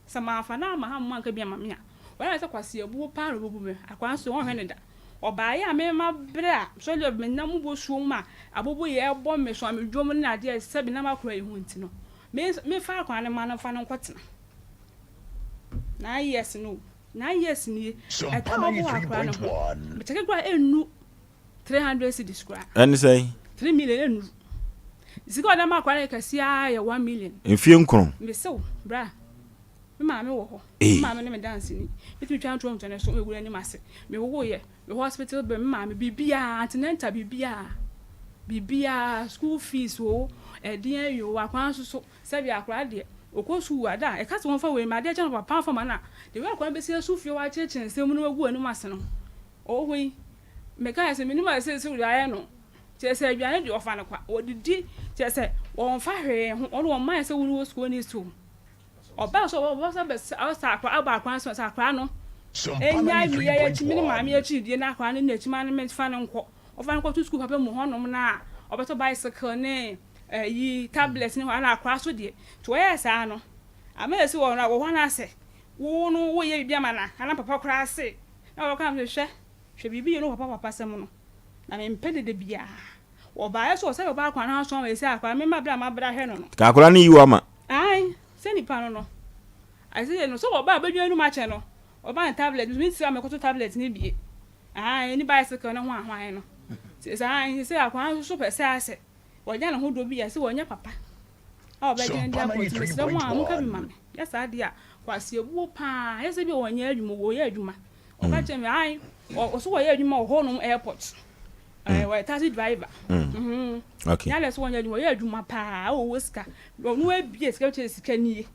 sɛ maafa na ama ha mma nka bi ama me a wɔyɛ sɛ kwasi abuo paa na ɔbɛbu me akwan so wɔnhwɛ ne da ɔbaayɛ a mema berɛ a sɔre menam mu bɔsuo mu a abobo yɛ ɛbɔ me so a medwom ne adeɛ sɛ menam akora yi ho nti no mefa akwan no ma no mfa no nkɔtena. 9 years no o, 9 years nie, ɛka a wɔbɔ wɔ akwadaa no ho, mekyɛke koraa ɛnnu 300 cedis koraa. Ɛne sɛn? 3 million ɛnnu. Sika a ɔde ama akwadaa no yɛ kɛseɛ ara yɛ 1 million. Mfie nkron. Mesew, bra, me maame wɔ hɔ, me maame ne me danseni, metumi twa ntorɔ nto ne so, megu n'anim ase, mewowoeɛ, Me hospital bill, me maame biribiara, antenatal biribiara, biribiara, school fees oo, ɛdeɛn yi oo, akwadaa nso so, sɛbi akwadaa deɛ, ɔkɔ sukuu a, da a, ɛka sɛ wɔmfa wei ma, adeɛ kye no papa mfa ma no a, the way akwadaa no bɛsi asu fie hɔ akyerɛkyerɛ nsɛm mu na wagu w'anim ase no, ɔwɔ hɔ yi, mekaeɛ sɛ menim a seesei deɛ ayɛ no, kyerɛ sɛ aduane deɛ ɔfa no kwa, ɔdidi, kyerɛ sɛ ɔmfa hwee ho, ɔno ɔmmaeɛ sɛ wo ne wɔ sukuu ne so. Ɔbaa so ɔbɔ sɛ bɛsɛ ɔsɛ akora abɔ akora nso sɛ akora no enyae mi yɛ akyi mi ne maame akyi die na akora no n'akyi ma no me fa no nkɔ ɔfa no kɔto sukuu papa mu hɔnom na ɔbɛtɔ bicycle ne ɛyi tablet ne hɔ na akora so deɛ nti wɔyɛ saa no ama esi wɔ wɔ hɔ no asɛ wo no woyɛ biribi ama na ana papa koraa se na wɔka no hwɛ hwɛ biribi yɛ no papa papa sɛm no na mempɛ dede biara wɔbaeɛ so ɔsɛ ɔba akora no aso ama esi akora me ma bra ma bra hwɛ no no Ka akora no yi wo ama. Ae, sɛ nipa no no. Ae, sɛ no, sɛ ɔba a ɔbɛdwa anum akyɛ no, ɔba ne tablet, me nti a mekɔto tablet no bie. Ae, ne bicycle no ho ahwan no. Sɛ sɛ ae, sɛ akwadaa nso so pɛ sɛ asɛ, wɔnya ne ho dɔ bi a, sɛ wɔnyɛ papa a ɔbɛgyina de akɔ nti mesrɛ mo a monka bi ma me. Yɛ saa deɛ a, kwaseɛbuo paa, yɛ sɛ bi a wɔnyɛ adwuma, wɔyɛ adwuma. Ɔka kyerɛ me, ae, ɔso wɔyɛ adwuma wɔ hɔnom airport. Mm. Wɔyɛ taxi driver. Mm. Mm-hmm. Okay. Nyɛ sɛ wɔnyɛ adwuma, wɔyɛ adwuma paa, wɔwɔ sika. Ɔno abie sika kyerɛ sika nie.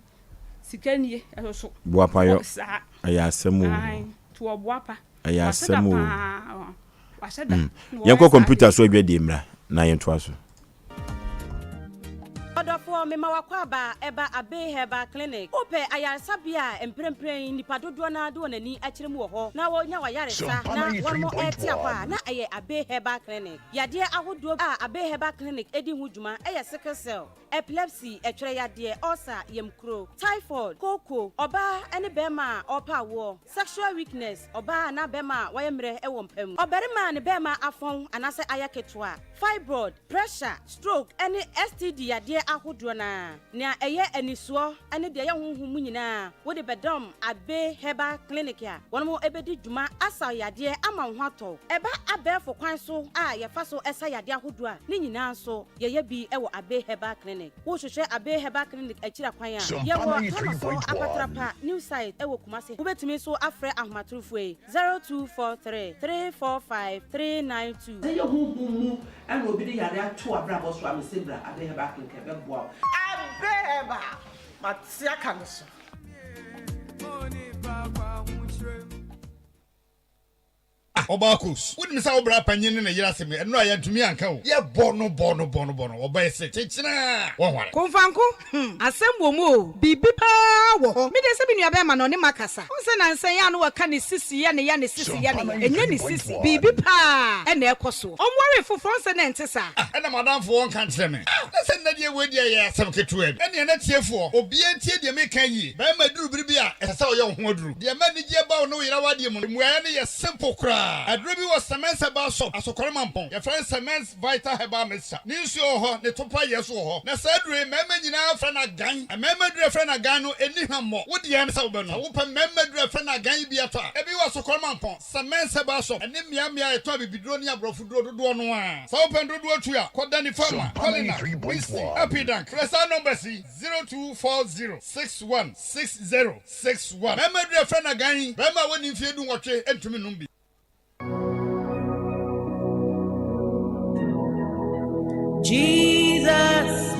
Sika nie ɛso so. Boapayɔ. Saa. Ɛyɛ asɛm o. Ae, to ɔboapa. Ɛyɛ asɛm o. Wahyɛ da. Mm. Yɛnkɔ kɔmputa so adwadie mmra na yɛntoa so. Ɔdɔfoɔ, mema w'akwaaba ɛba Abbey Herbal Clinic. Wopɛ ayaresabea a mprempren nnipa dodoɔ no ara de wɔn ani akyerɛ mu wɔ hɔ na wɔnya w'ayaresa na wɔnom rete apɔ a, na ɛyɛ Abbey Herbal Clinic. Yadeɛ ahodoɔ a Abbey Herbal Clinic di ho dwuma yɛ sickle cell, epilepsy, ɛtwerɛ yadeɛ, ulcer, yamkuro, typhoid, kooko, ɔbaa ne barima a ɔrepɛ awoɔ, sexual weakness, ɔbaa anaa barima a wayɛ mmerɛ wɔ mpa mu, ɔbarima a ne barima afɔn anaasɛ ayɛ ketewa, fibroid, pressure, stroke ne STD yadeɛ ahodoɔ no ara. Nea ɛyɛ anisoɔ ne deɛ ɛyɛ honhom mu nyinaa wode bɛdɔm Abbey Herbal Clinic a wɔn bɛdi dwuma asa wo yadeɛ ama wo ho atɔ wo. Ɛba abɛɛfo kwan so a yɛfa so sa yadeɛ ahodoɔ a, ne nyinaa nso yɛyɛ bi wɔ Abbey Herbal Clinic. Wohwehwɛ Abbey Herbal Clinic akyiri akwan a, yɛwɔ Tamaso Apatrapa New Site wɔ Kumasi. Wobɛtumi nso afrɛ ahomatorofoɔ yi, 0243 345 392. Sɛ ɛyɛ honhom mu na obi de yare ato w'abrabɔ so a, mese bra Abbey Herbal Clinic ɛbɛboa wo. Abbey Herbal, mate aka no so. Ah ɔbaa Kos, wonim sɛ wo bra panyin ne ne yere asɛm yi, ɛno a yɛantumi anka o. Yɛbɔ no bɔ no bɔ no bɔ no, ɔbaa se kyekyena a, wɔnware. Komfanko, hmm, asɛm wɔ mu o, biribi paa wɔ hɔ. Me deɛ sɛ me nua bɛɛma no ɔne makasa. Wohu sɛ nansa yi a na wɔka ne sisi yɛ ne ya, ne sisi yɛ ne ya. Ɛnyɛ ne sisi, biribi paa na ɛkɔ soɔ. Ɔnwaree foforɔ, wohu sɛ na ɛnte saa. Ah, ɛna m'adamfo ɔnka nkyerɛ me. Ah, na sɛ nnɛ deɛ wei deɛ ɛyɛ asɛm ketewa bi. Ɛnneɛ na tiefoɔ, obiara ntie deɛ meka yie. Barima duru bere bi a, ɛsɛ sɛ ɔyɛ wo ho aduru. Deɛ ɛma anigyeɛ ba wo ne wo yere awadeɛ mu no, mmuaeɛ no yɛ simple koraa. Aduro bi wɔ Semens Herbal Shop, Asokore Mampong. Yɛfrɛ no Semens Vital Herbal Mixture. Ne nsuo wɔ hɔ, ne topa yɛ nso wɔ hɔ. Na saa aduro yi, mmarima nyinaa frɛ no agan. Mmarima aduro a yɛfrɛ no agan no, ɛnni hwammɔ. Wo deɛ ne sɛ wobɛnom. Sɛ wopɛ mmarima aduro a yɛfrɛ no agan yi bi atɔ a, ebi wɔ Asokore Mampong, Semens Herbal Shop, ne mmeammea a yɛtɔn abibiduro ne aborɔfoduro dodoɔ no ara. Sɛ wopɛ no dodoɔ tu a, kɔ Danny Pharma, Cullinan, Winston, Apidank. Frɛ saa numbers yi, 0240 61 60 61. Barima aduru a yɛfrɛ no agan yi, barima a wadi mfeɛ dunwɔtwe ntumi nnom bi. Jesus,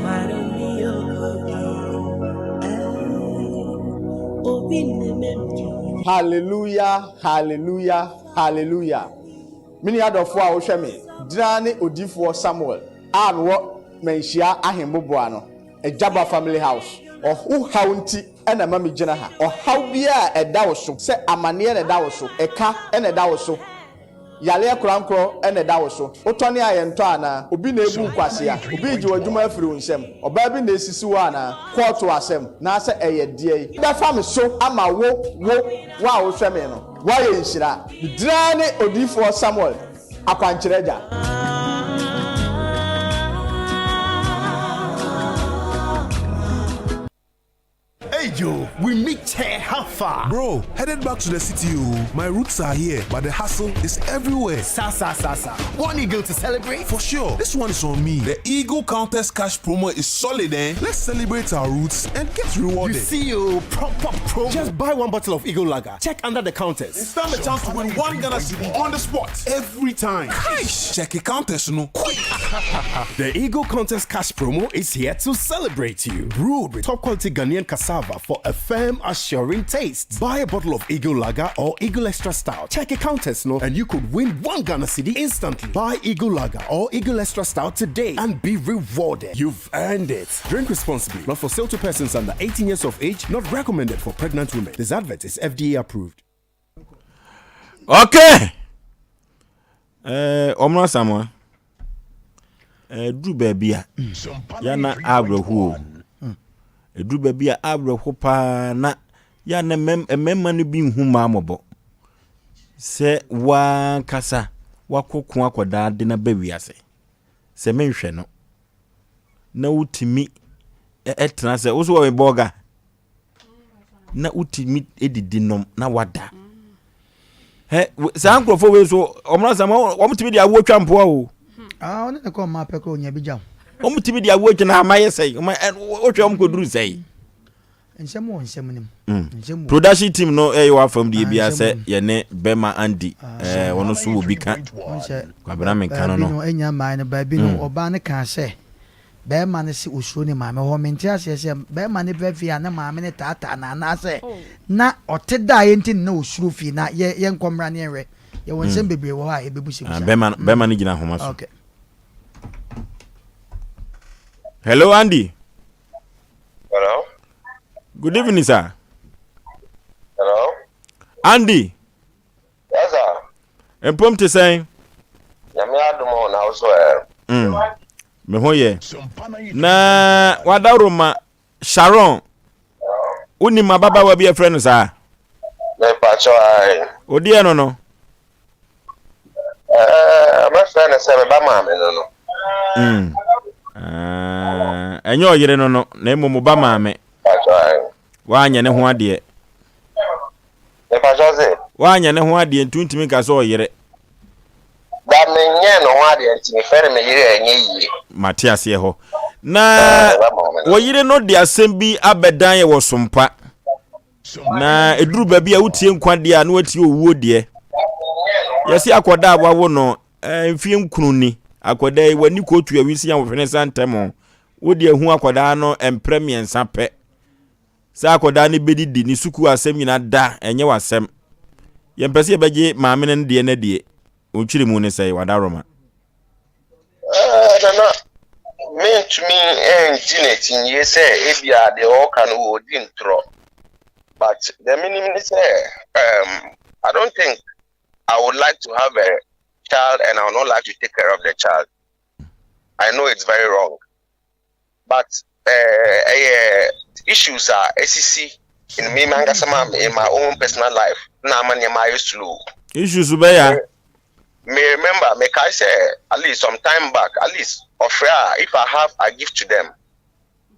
Hallelujah, hallelujah, hallelujah. Me nua dɔfoɔ a wohwɛ me, gyina ne odiyifoɔ Samuel a mewɔ Manhyia Ahemmoboa no. Agyaba family house. Ɔho haw nti na ɛma me gyina ha. Ɔhaw biara a ɛda wo so, sɛ amaneɛ na ɛda wo so, ɛka na ɛda wo so, yareɛ korankorɔ na ɛda wo so, wotɔne a yɛntɔ anaa? Obi na ebu wo kwasea? Obi regye w'adwuma afiri wo nsam? Ɔbaa bi na esisi wo anaa? Kɔɔto asɛm, naasɛ ɛyɛ deɛn? Bɛfa me so ama wo, wo, wo a wohwɛ me no, woayɛ nhyira. Me din ara ne Odiyifoɔ Samuel. Akwankyerɛ Agya. Ei! Joe, we meet here, how far? Bro, headed back to the city, oh. My roots are here, but the hustle is everywhere. Sa sa sa sa. One eagle to celebrate? For sure. This one is on me. The Eagle Countess Cash promo is solid, eh? Let's celebrate our roots and get rewarded. You see, oh, proper promo. Just buy one bottle of Eagle Lager. Check under the counters. And stand a chance to win one Ghana cedi on the spot every time. Cash! Check the counters, no. Quick! the Eagle Contest Cash promo is here to celebrate you. Brewed with top quality Ghanaian cassava for a firm, assuring taste. Buy a bottle of Eagle Lager or Eagle Extra Stout. Check a counters, no, and you could win one Ghana cedi instantly. Buy Eagle Lager or Eagle Extra Stout today and be rewarded. You've earned it. Drink responsibly. Not for sale to persons under 18 years of age. Not recommended for pregnant women. This advert is FDA approved. Okay. Eh, ɔmo asamoa. Eh, duru baabi a yana awerɛho o. Ɛduru baabi a awerɛho paa na yana mmarima no bi nhu mmaa mmɔbɔ. Sɛ wankasa wakɔko akɔdaa de no ba wiase sɛ menhwɛ no na wotumi tena sɛ wo so wɔ bɔga na wotumi didi nom na wada hɛ saa nkurɔfoɔ wei so wɔn asɛm wɔn tumi de awoɔ twa mpoa o. Ah, ɔne ne kɔ ɔmaa pɛ kɔ onya bi gya o. Wɔn tumi de awoɔ twa na ama yɛ sɛyi wɔn wohwɛ wɔn kɔ duru sɛyi. Nsɛm wɔ nsɛm nim. Mm. Nsɛm wɔ. Production team no ɛyɛ wɔ afam deɛ bia sɛ yɛne bɛma Andy ɛɛ wɔn nso wɔ bi ka. Kwabena menka no no. Baabi no enya mmaa no baabi no ɔbaa no kaa sɛ. Bɛɛma no se osuro ne maame hɔ mente aseɛ sɛ bɛɛma no ba fie a ne maame no taataa no anaasɛ na ɔte daeɛ nti na na osuro fie na yɛ yɛnkɔ mmra ne yɛnhwɛ yɛwɔ nsɛm bebree wɔ hɔ a yɛbɛbusabusa. Bɛɛma no bɛɛma no gyina ahoma so. Okay. Hello Andy. Hello. Good evening sir. Hello. Andy. Yes sir. Mpom te sɛn? Nyame adom o na wo so ɛ? Mm. Me ho yɛ. Na wadaworo ma Sharon. Wonim ababaawa bi a ɛfrɛ no saa? Mepakyɛ ae. Odeɛ no no? Ɛɛ, mɛfrɛ no sɛ me ba maame no no. Mm. Ɛnyɛ ɔyere no no, na mmom ba maame. Pakyɛ ae. Woanyɛ ne ho adeɛ. Mepakyɛ se. Woanyɛ ne ho adeɛ nti wontumi nka sɛ ɔyere. Da menyɛɛ ne ho adeɛ nti mefrɛ no me yere a ɛnyɛ yie. Mate aseɛ hɔ. Na wo yere no de asɛm bi abɛdan yɛ wɔ sompa. Na ɛduru baabi a wotie nkwa deɛ a na watie owuo deɛ. Yɛse akɔda a wawo no eh, mfie nkunu ni. Akɔda yi w'ani kɔtu awisi a wɔhwene sa ntɛm. Wode ahu akɔdaa no mprɛ mmiɛnsa pɛ. Sɛ akwadaa no bɛdidi, ne sukuu asɛm nyina da, ɛnyɛ w'asɛm. Yɛmpɛ sɛ yɛbɛgye maame no deɛ no adie. Wo nkyerɛmu ne sɛn, Wadaworoma? Eh, Nana, mentumi ngye no akyinnye sɛ ebia deɛ ɔreka no ɔredi ntorɔ. But deɛ menim ne sɛ, um, I don't think I would like to have a child and I would not like to take care of the child. I know it's very wrong. but ɛyɛ issues a esisi in me mankasa ma in my own personal life na ama nneɛma ayɛ slow. Issues bɛya. Me remember me kae sɛ at least some time back at least ɔfrɛ a if I have I give to them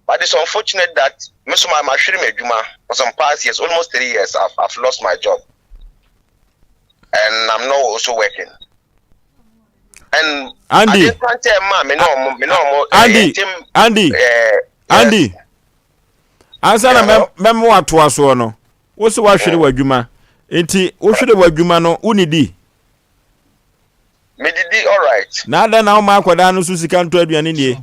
but it's unfortunate that me so ma mahwere m'adwuma for some past years almost 3 years I've lost my job and I'm not also working. And Andy. Andy. Andy. Andy. Ansa na mɛmo atoa soɔ no, wo sɛ woahwere mm. w'adwuma. Nti wohwere w'adwuma no, wonidi? Medidi alright. Na adɛn na woma akwadaa no so sika ntɔ aduane nie?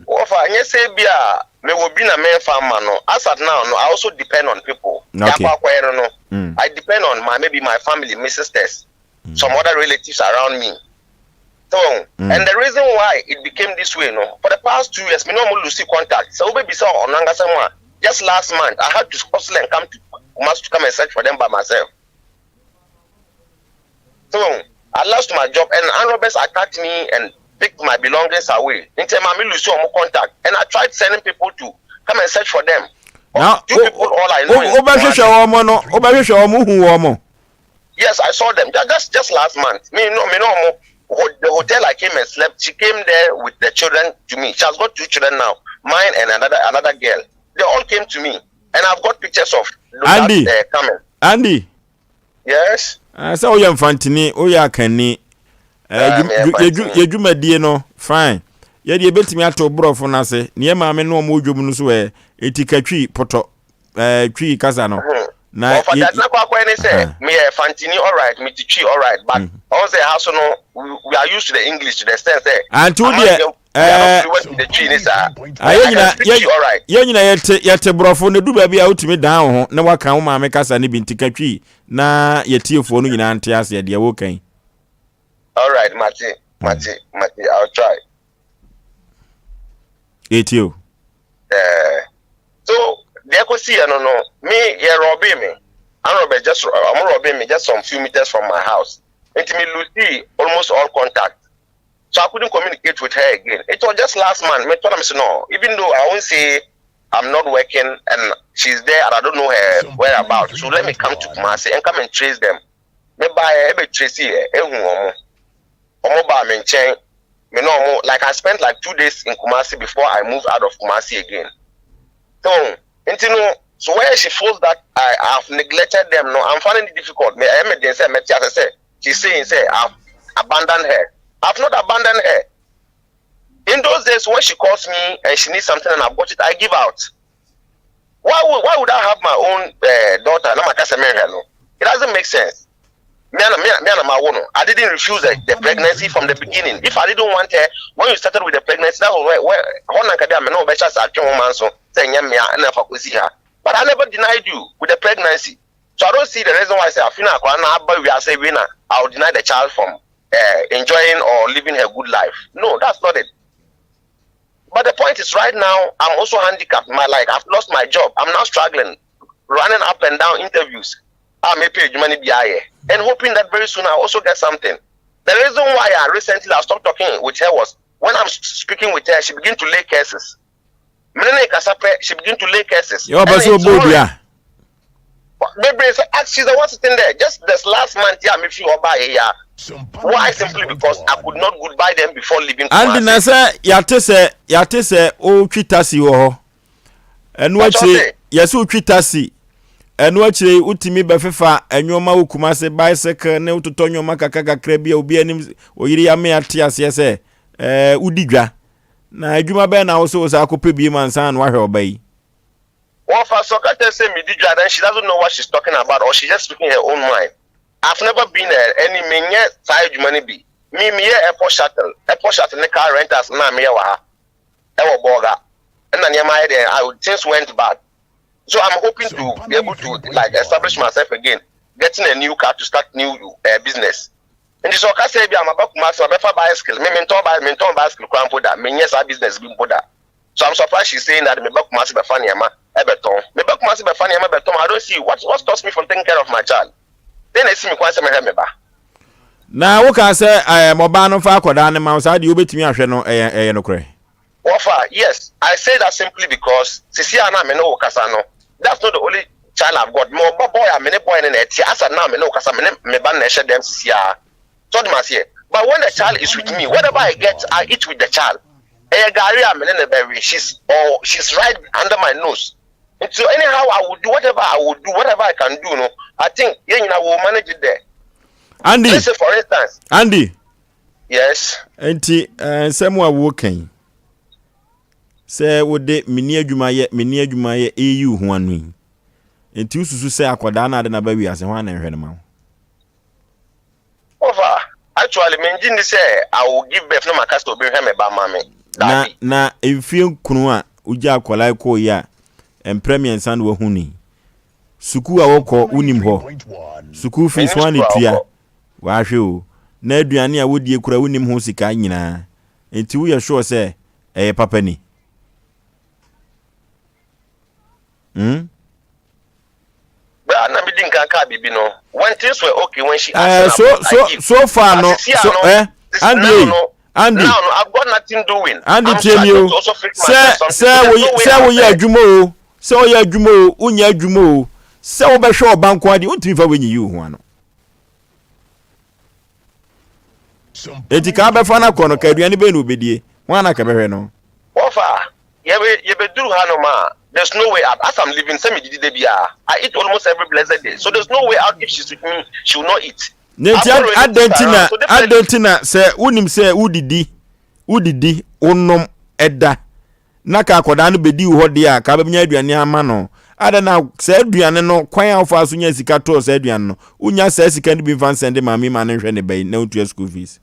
Wɔfa nyɛ sɛ bi a mewɔ bi na memfa mma no. As at now no, I also depend on people. Okay. Yɛakɔ akɔyɛ no no. Mm. I depend on my maybe my family, my sisters. some other relatives around me. So, and the reason why it became this way, no, for the past 2 years, me no more lose contact. So, baby, so on just last month, I had to hustle and come to Kumasi to come and search for them by myself. So, I lost my job, and armed robbers attacked me and picked my belongings away. Nti ma me lose some contact, and I tried sending people to come and search for them. Now, two people, all I know is wobɛhwehwɛ wɔn no, wobɛhwehwɛ wɔn hu wɔn. Yes, I saw them just last month. Me no, me no mo. The hotel I came and slept. She came there with the children to me. She has got two children now, mine and another girl. They all came to me and I've got pictures of Andy, that, uh, coming. Andy. Yes. Uh, sɛ woyɛ mfantini, woyɛ akanni. Uh, yɛ dwumadie no fine. Yɛde yɛbɛtumi ato borɔfo no ase. Ne yɛ maame no ɔmo dwom no so ɛ eti ka twi pɔtɔ ɛɛ twi kasa no. Hmm. Na yɛ na kɔ akɔyɛ ne sɛ meyɛ fantini alright mete twi alright but ɔn hmm. sɛ ha so no we are used to the English to the extent sɛ. Anti wo deɛ ɛɛ yɛn nyina yɛte yɛte borɔfo na du baabi a wotumi dan wo ho na waka wo maame kasa no bi nti ka twi na yɛtiefoɔ no nyinaa nte aseɛ deɛ woka yi. Alright mate mate mate I'll try. Etie o. Ɛɛ so deɛ kɔsi yɛ no no me yɛ rɔbe me anrɔbɛ just ɔmo rɔbe me just some few meters from my house nti me lose almost all contact. So I couldn't communicate with her again. It was just last month. Me told her, no, even though I won't say I'm not working and she's there and I don't know her whereabouts. So let me come to Kumasi and come and trace them. Me buy ebe trace here, ehu omo. Omo ba me nkyɛn. Me no omo like I spent like two days in Kumasi before I moved out of Kumasi again. So, nti no, so where she feels that I have neglected them, no, I'm finding it difficult. Me, I am a say, me say, She's saying say I've abandoned her. I've not abandoned her. In those days when she calls me and she needs something and I've got it, I give out. Why would, why would I have my own uh, daughter? No, no. It doesn't make sense. Me and, me, me and my woman, I didn't refuse the, the pregnancy from the beginning. If I didn't want her, when you started with the pregnancy, that was where, where, but I never denied you with the pregnancy. So I don't see the reason why sɛ afe no akwadaa no aba wiase awie na I will deny the child from uh, enjoying or living her good life. No, that's not it. But the point is right now I'm also handicapped. My like I've lost my job. I'm now struggling, running up and down interviews. I'm a page money and hoping that very soon I'll also get something. The reason why I recently I stopped talking with her was when I'm speaking with her, she began to lay curses. Me ne no rekasa pɛ, she begin to lay curses. Yɛ ɔbɛ sɛ ɔbɔ dua. Bebree sɛ ah she's the one sitting there just this last month yɛ a mefi hɔ baayɛ yi a. Why simply because I could not goodbye them before leaving Andy na sɛ yɛate sɛ yɛate sɛ wotwi taxi wɔ hɔ. Ɛno akyire yɛsɛ wotwi taxi. Ɛno akyire wotumi bɛfefa nneɛma wɔ Kumase bicycle ne wototɔ nneɛma kakra kakra bi a obi anim oyere yame ate aseɛ sɛ ɛɛ wodi dwa. Na adwuma bɛn na wo so wo saa akɔpɛ biem ansa na wahwɛ ɔba yi? Wɔfa so ka kyerɛ sɛ medi dwa then she doesn't know what she's talking about or she just speaking her own mind. I've never been a any menyɛ saa adwuma no bi. Me meyɛ airport shuttle, airport shuttle ne car rentals na meyɛ wɔ ha ɛwɔ Bolga. Ɛna nneɛma ayɛ dɛn, I, things went bad. So I'm hoping to be able to like establish myself again, getting a new car to start new uh, business. Nti sɛ ɔka sɛ ebia maba Kumasi mabɛfa bicycle, me mentɔn bi mentɔn bicycle koraa mpo da, menyɛ saa business bi mpo da. So I'm surprised she's saying that meba Kumasi bɛfa nneɛma ɛbɛtɔn. Meba Kumasi bɛfa nneɛma bɛtɔn, I don't see what what stops me from taking care of my child. Dɛn na esi me kwan sɛ mɛhwɛ me ba? Na wokaa sɛ ɛɛ ɔbaa no mfa akwadaa no ma wo saa deɛ wobɛtumi ahwɛ no ɛyɛ ɛyɛ nokorɛ? Wɔfa, yes, I say that simply because sisi a na me ne wo kasa no, that's not the only child I've got. Mewɔ ba boy a me ne boy no na ɛte, as at now me ne wo kasa me ne me ba no na ɛhyɛ dɛm sisi a. So ɔde maseɛ. But when the child is with me, whatever I get, I eat with the child. Ɛyɛ gari a me ne no bɛwe, she's or she's right under my nose. Nti anyhow I will do whatever I will do, whatever I can do no, I think yɛn nyinaa we will manage it there. Andy. Let's say for instance. Andy. Yes. Nti eh, nsɛm a woka yi sɛ wode menni adwuma yɛ menni adwuma yɛ eyi wo ho ano yi nti wosusu sɛ akwadaa no ade no aba wiase ho ana nhwɛ no ma wo Ova, actually mengye nni sɛ I will give birth na maka sɛ obi nhwɛ me ba ma me. Na na mfie nkron a wogya akwadaa kɔɔ yi a mprɛ mmiɛnsa na wahu ni sukuu a wɔkɔ wonim hɔ sukuu fees ho ana tua W'ahwɛ o, na aduane a wodie koraa wonnim ho sika nyinaa, nti woyɛ sure sɛ ɛyɛ papa ni? Hmm? Bra na medi nkan kaa biribi no, when things were okay, when she asked eh, so, I so, give. So far no, so, eh, Andy, now, no, Andy, now no, I've got nothing doing. Andy, tie mi o, sɛ, sɛ, sɛ woyɛ adwuma o, sɛ woyɛ adwuma o, wonyɛ adwuma o, sɛ wobɛhwɛ ɔba nko adeɛ, wontumi fa w'enyi yi wo ho ano. Enti ka bɛfa no akɔ no, ka aduane bɛn na obedie? Hwan na ka bɛhwɛ no? Wɔfa. Yɛbɛ yɛbɛduru hanom a, there's no way out. As I'm living, sɛ medidi da biara, I eat almost every blessed day. So there's no way out if she's with me, she will not eat. Ne nti adɛn nti na adɛn nti na sɛ wonim sɛ wodidi wodidi wonom ɛda na ka akwadaa no bɛdi wo hɔ deɛ a ka bɛnya aduane ama no adɛn na saa aduane no kwan a wofaa so nya sika tɔɔ saa aduane no wonya saa sika no bi mfa nsɛnde maame ma no nhwɛ ne ba yi na wontua school fees.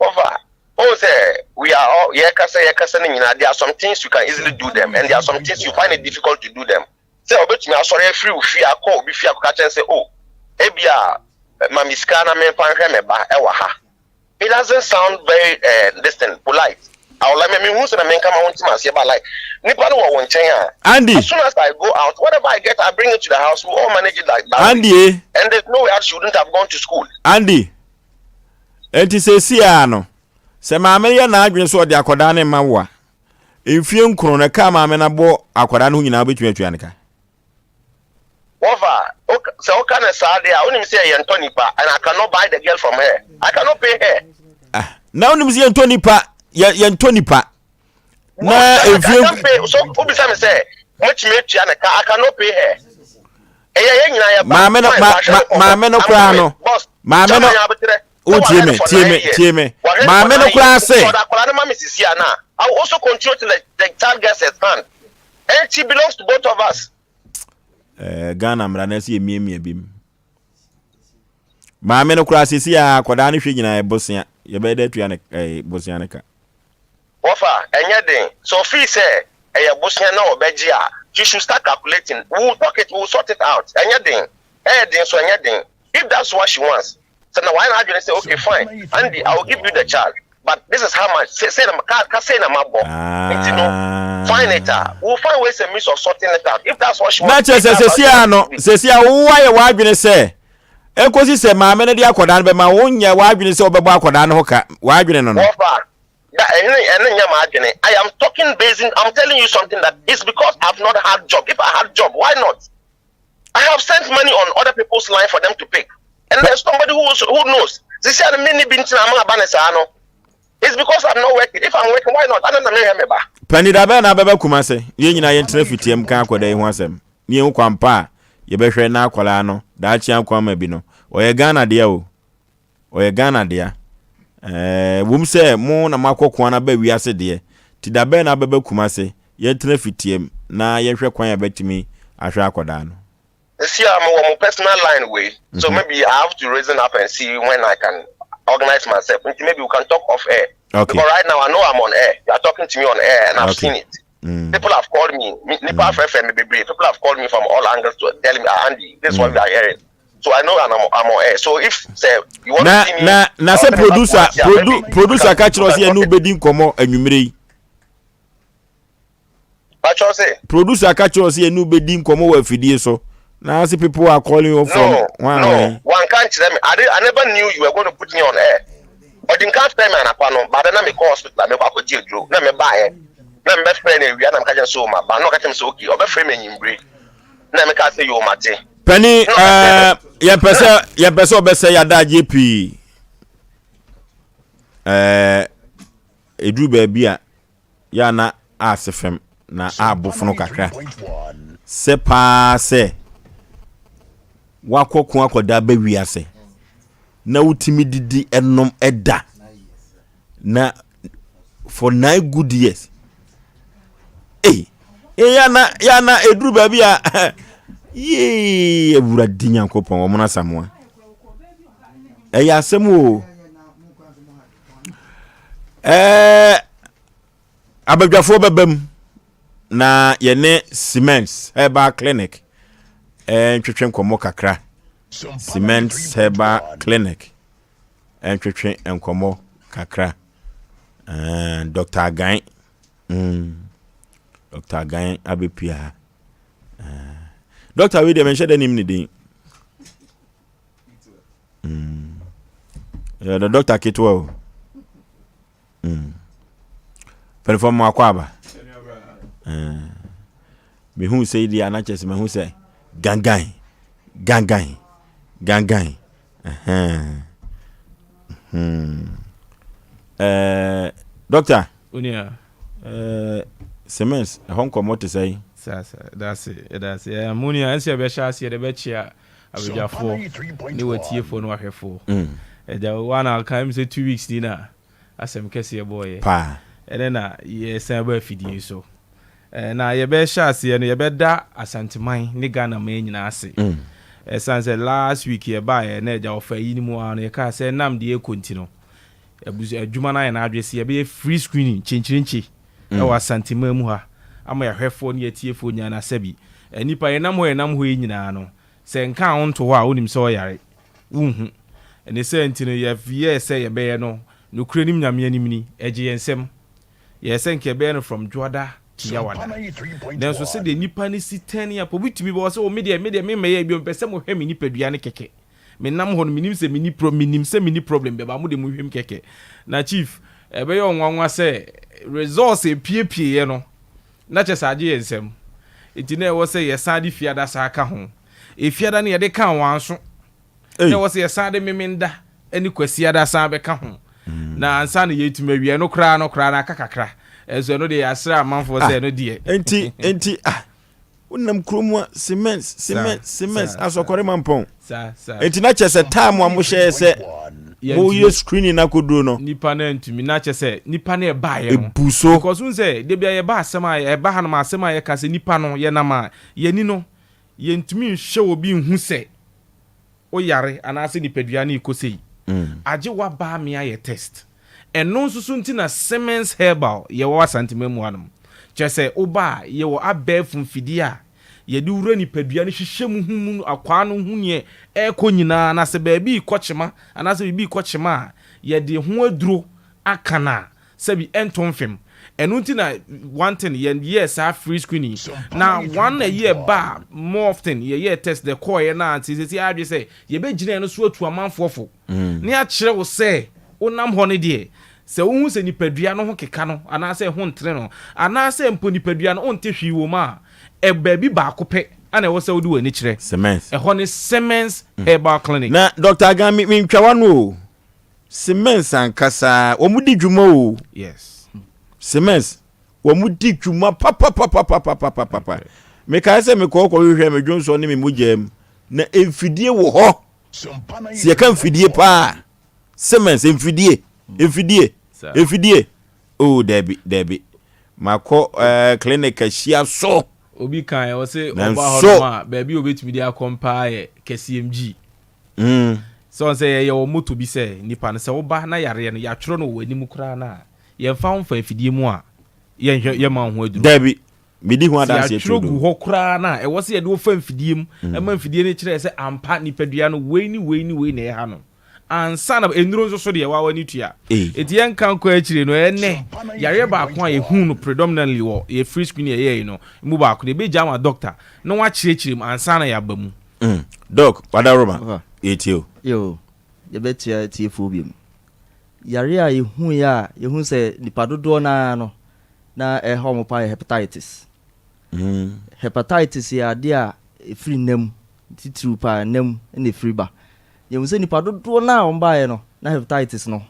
Ova, wohu sɛ we are all yɛkasa yɛkasa no nyinaa there are some things you can easily do them and there are some things you find it difficult to do them. Sɛ obetumi asɔre afiri wo fie akɔ obi fie akɔka kyerɛ no sɛ oh ebia ma me sika na memfa nhwɛ me ba ɛwɔ ha. It doesn't sound very uh, this thing polite. I would like me mehu sɛ na menka ma wo ntim aseɛ but like nipa no wɔ wo nkyɛn a Andy. as soon as I go out whatever I get I bring it to the house we all manage it like that Andy eh. and there's no way out she wouldn't have gone to school. Andy. Enti seesei ara no, sɛ maame no yɛ n'adwene sɛ ɔde akwadaa no rema wo a, mfie nkron no, ɛka a maame no abɔ akwadaa no ho nyinaa wobɛtumi atua no ka? Wɔfa, sɛ woka no saa deɛ a, wonim sɛ yɛntɔ nipa and I cannot buy the girl from her. I cannot pay her. Ah, na wonim sɛ yɛntɔ nipa, yɛntɔ nipa. Na mfie. I can't pay. So wobisa me sɛ, mɛtumi atua ne ka, I cannot pay her. Ɛyɛ yɛn nyinaa yɛ ba. Maame no, ma, ma, maame no koraa no. Maame no, o tie me, tie me, tie me. Maame no koraa se. Akwadaa no ma me sisi ana. I will also continue till the, the child gets a son. And she belongs to both of us. Eh, Ghana mmara na ɛsɛ yɛmiamia bi mu. Maame no koraa sisi a akwadaa no hwɛ nyinaa ɛbosea. Yɛbɛyɛ dɛ atua ne eh, bosea no ka. Wɔfa, ɛnyɛ den. Sɛ ɔfii sɛ ɛyɛ bosea na ɔbɛgye a, she should start calculating. We will talk it, we will sort it out. Ɛnyɛ den. Ɛyɛ den nso ɛnyɛ den. If that's what she wants, sɛ na wayɛ n'adwene sɛ okay fine, Andy, I will give you the child, but this is how much, sei sei na, ka, ka sei na mabɔ. Nti no, find it a, we will find ways and means of sorting it out. If that's what she Na wants, kyerɛ if sɛ that's how sɛsi she a wants no, it to be. sɛsi a woayɛ w'adwene sɛ Ɛnkɔsi sɛ maame no de akwadaa no bɛma wo, wonyɛ w'adwene sɛ wobɛbɔ akwadaa no ho ka, w'adwene no no. Wɔfa, da, ɛno, ɛno nyɛ m'adwene. I am talking basing, I'm telling you something that it's because I've not had job. If I had job, why not? I have sent money on other people's line for them to pick. And there's somebody who, who knows. Sisi a me ni bi ntina ama aba ne saa no. It's because I'm not working. If I'm working, why not? Ana na mehwɛ me ba. Pani da bɛn na abɛba Kumase? Yɛn nyinaa yɛntena fitiam nka akwadaa yi ho asɛm. Ne yɛnhu kwan pa a yɛbɛhwɛ na akwadaa no daakye akɔ ama bi no. Ɔyɛ Ghana dea o. Ɔyɛ Ghana dea. Ɛɛ wom sɛ mo na moakɔ ko ara ba wiase deɛ. Ti da bɛn na abɛba Kumase? Yɛntena fitiam na yɛnhwɛ kwan a yɛbɛtumi ahwɛ akwadaa no. Sisi a mewɔ mo personal line wei so mm -hmm. maybe I have to reason up and see when I can organize myself. Nti maybe we can talk off air. Okay. Because right now I know I'm on air. You are talking to me on air and I've okay. seen it. Mm. People have called me. Nipa mm. frɛ me bebree. People have called me from all angles to tell me, ah, Andy, this is mm. what we are hearing. So I know I'm, I'm on air. So if say you want na, to see me, na na sɛ producer produ, producer ka kyerɛ ɔsɛ yɛne wobɛdi nkɔmmɔ anwummere yi. Patrɔ se. Producer ka kyerɛ ɔsɛ yɛne wobɛdi nkɔmmɔ wɔ afidie so. Na ase people are calling you from no, one no, wanka nkyerɛ me. I, I never knew you were going to put me on air. Ɔde nka frɛ me anapa no, baada na mekɔ hospital mekɔ akɔgye aduro na mebaeɛ na mebɛfrɛ no awia na meka kyerɛ sɛ o maba na ɔka kyerɛ me sɛ okay ɔbɛfrɛ me anyimbire na meka sɛ yo mate. Pani ɛɛ yɛmpɛ sɛ yɛmpɛ sɛ ɔbɛsɛ yɛadagyeɛ pii ɛɛ ɛduru baabi a yɛ a na ase fam na abofono kakra sɛ paa sɛ wakɔ ko akɔda aba wiase na wotumi didi ɛnom ɛda na for nine good years ei yɛ na yɛ na eduru baabi a yee awurade nyankopɔn wɔn asamoa ɛyɛ asɛm o. Ɛɛ abadwafoɔ bɛba mu na yɛne Cement Herbal Clinic ntwetwe nkɔmmɔ kakra. Cement Herbal Clinic ntwetwe nkɔmmɔ kakra. Ɛɛ Dr. Agan, mm, Dr. Agan abɛpia ha. Ɛɛ Dr. wei deɛ menhyɛ da nim ne din. Mm. Yeah, the doctor ketewa o. Mm. Pɛnifɔ mu akɔ aba. Eh. Mehu sɛ yi deɛ anakyɛ sɛ mehu sɛ gangan gangan gangan. Uh-huh. Hmm. Eh, doctor. Unia. Eh, Semens, ɛhɔ nkɔmmɔ te sɛn? Saa saa, yɛda ase, yɛda ase. Eh, mo nua, ɛnso yɛbɛhyɛ ase, yɛde bɛkyea abadwafoɔ ne watiefoɔ ne wahwɛfoɔ. Ɛgya, wa na aka, ɛmi sɛ 2 weeks ni na asɛm kɛseɛ bɔɔyɛ. Paa. Ɛnɛ na yɛsan ba afidie so. Eh, na yɛbɛhyɛ aseɛ no, yɛbɛda Asanteman ne Ghana man nyinaa ase. Ɛsiane sɛ last week yɛbaeɛ na agya ɔfa yi no mu ara no, yɛkaa sɛ ɛnam deɛ ɛkɔ nti no, abusua adwuma no ayɛ n'adwene sɛ yɛbɛyɛ free screening kyenkyerenkye ɛwɔ Asanteman mu ha ama yɛahwɛfoɔ ne yɛatiefoɔ nyinaa na sɛbi nnipa yɛnam hɔ yɛnam hɔ yi nyinaa no sɛ nka a wonto hɔ a wonim sɛ ɔyare wonhu ne sɛ nti no yɛyɛɛ sɛ yɛbɛyɛ no nokorɛ nim Nyame anim ni ɛgye yɛn nsam yɛyɛ sɛ nka yɛbɛyɛ no from Dwoada to Yawada nanso sɛdeɛ nnipa no si tɛn up obi tumi bɛ wɔ sɛ o medeɛ medeɛ memmɛyɛ bio mepɛ sɛ mohwɛ me nipadua no kɛkɛ Menam hɔ no menim sɛ menni pro menim sɛ menni problem bɛba mo de mo hwɛm kɛkɛ. Na chief ɛbɛyɛ ɔnwanwa sɛ results epiepieɛ no na kyɛ sɛ agye yɛn nsam. Nti na ɛwɔ sɛ yɛsan de fiada saa ka ho. Efiada no yɛde kaa wɔn anso. Na ɛwɔ sɛ yɛsan de memenda ne kwasiada san bɛka ho. Na ansa na yɛtumi awie ɛno koraa no koraa no aka kakra. Ɛnso ɛno deɛ yɛasrɛ amanfoɔ sɛ ɛno deɛ. Nti nti ah wonam kurom a cement cement cement asɔkɔre ma mpɔn nti na kyerɛ sɛ time a mohyɛɛ sɛ moyɛ screening no akɔduro no nipa no antumi na kyerɛ sɛ nipa no ɛbaeɛ no ɛbu so because wohu sɛ da bia yɛba asɛm a ɛba hanom asɛm a yɛka sɛ nipa no yɛnam a yɛni no yɛntumi nhwɛ obi nhu sɛ wo yare anaasɛ nipadua no rekɔ sei, agye w'aba ame ayɛ test. Ɛno nso so nti na Siemens Herbal yɛwɔ Asanteman mu hanom. Kyerɛ sɛ woba a, yɛwɔ abɛɛfo mfidie a yɛde wura nipadua no hwehwɛ mu hu mu akwaa no hu neɛ ɛrekɔ nyinaa na sɛ baabi rekɔ kyema anaasɛ biribi rekɔ kyema a, yɛde ho aduro aka no a sɛbi ɛnto mfem. Ɛno nti na one thing yɛ yɛɛ saa free screening yi. Na one a year ba a more often yɛ yɛɛ test dɛ kɔɔeɛ no a nti sɛsi ayɛ adwene sɛ yɛbɛgyina ɛno so atu amanfoɔ fo ne akyerɛ wo sɛ wonam hɔ no deɛ sɛ wohu sɛ nipadua no ho keka no anaasɛ ɛho ntere no anaasɛ mpo nipadua no wonte hwee wɔ mu a ɛ baabi baako pɛ ana ɛwɔ sɛ wode w'ani kyerɛ. Siemens. Ɛhɔ ne Siemens Herbal Clinic. Na Doctor Agan me mentwa w'ano o. Siemens ankasa wɔn di dwuma o. Yes. Siemens wɔn di dwuma papapapapapapapa. Mekae sɛ mekɔɔ kɔhwehwɛ me dwonsɔ ne me mogya mu na mfidie wɔ hɔ. Sɛ yɛka mfidie paa Siemens mfidie mfidie mfidie oh dabi dabi makɔ uh, clinic ahyia so. Obi kan ɔse ɔba hɔ nom a baabi a obetumi de akɔm paa yɛ kɛseɛ mg. Sɛ ɔn sɛ yɛyɛ wɔ moto bi sɛ nipa no sɛ woba na yareɛ no yɛatwerɛ no wɔ w'anim koraa no a yɛmfa wo mfa afidie mu a yɛnhwɛ yɛmma wo ho aduro. Dabi, medi ho adanseɛ Sɛ yɛatwerɛ gu hɔ koraa no a ɛwɔ sɛ yɛde wo fa mfidie mu ɛma mfidie no kyerɛ sɛ ampa nipadua no wei ne wei ne wei na ɛha no ansa na nnuro nso so deɛ waa w'ani tua. Enti yɛnka nkɔ akyire no ɛnnɛ yareɛ baako a yɛhuu no predominantly wɔ yɛ free screening yɛyɛe no mu baako no yɛbɛgya ama doctor na wakyerɛkyerɛ mu ansa na yɛaba mu. Mm. Doc, wadaworoma, yɛtie o. Yo, yɛbɛtua atiefoɔ biom. Yareɛ a yɛhuiɛ a yɛhu sɛ nipa dodoɔ no ara no na ɛha wɔn paa yɛ hepatitis. Mm. Hepatitis yɛ adeɛ a ɛfiri nna mu, titiriw paa nna mu na ɛfiri ba. Yɛhu sɛ nipa dodoɔ no a wɔbaeɛ no na hepatitis no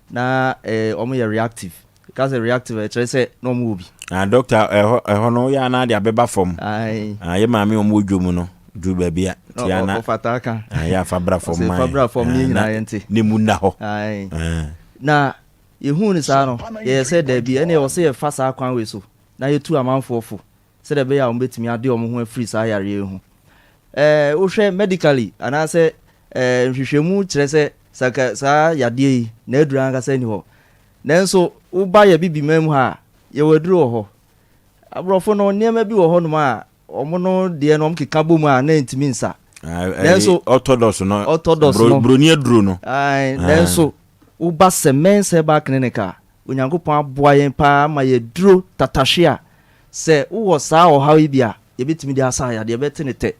na eh, wɔn yɛ reactive. Ka sɛ reactive a, ɛkyerɛ sɛ na wɔn wɔ bi. Ah, doctor, ɛhɔ ɛhɔ no yɛ anaa de abɛba fam. Ayi. Ah, yɛ maame wɔn wɔ dwom no duru baabi a. Ti ana. Ɔfata aka. Ah, yɛ afa bra fam maa. Ɔsɛ fa bra fam ne nyinaa yɛn te. Ne mu nna hɔ. Ayi. Ah. Na yɛhuu no saa no, yɛyɛ sɛ daabi, ɛne ɛwɔ sɛ yɛfa saa kwan wei so na yɛtu amanfoɔ fo sɛdeɛ ɛbɛyɛ a wɔbɛtumi ade wɔn ho afiri saa yareɛ yi ho. Ɛɛ, wohwɛ medically anaasɛ ɛɛ nhwehwɛmu kyerɛ sɛ sɛ anka saa yadeɛ yi n'aduro ankasa nni hɔ. Nanso woba yɛ Abibiman mu ha a, yɛwɔ aduro wɔ hɔ. Aborɔfo no, nneɛma bi wɔ hɔnom a wɔn no deɛ no wɔkeka bɔ mu a na ɛntumi nsa. Nanso orthodox no, orthodox no, broni aduro no. Ae, nanso woba Semens Herbal Clinic a, Onyankopɔn aboa yɛn paa ma yɛaduro tatahwe a sɛ wowɔ saa ɔhaw yi bi a, yɛbɛtumi de asa yadeɛ, yɛbɛte no tɛ.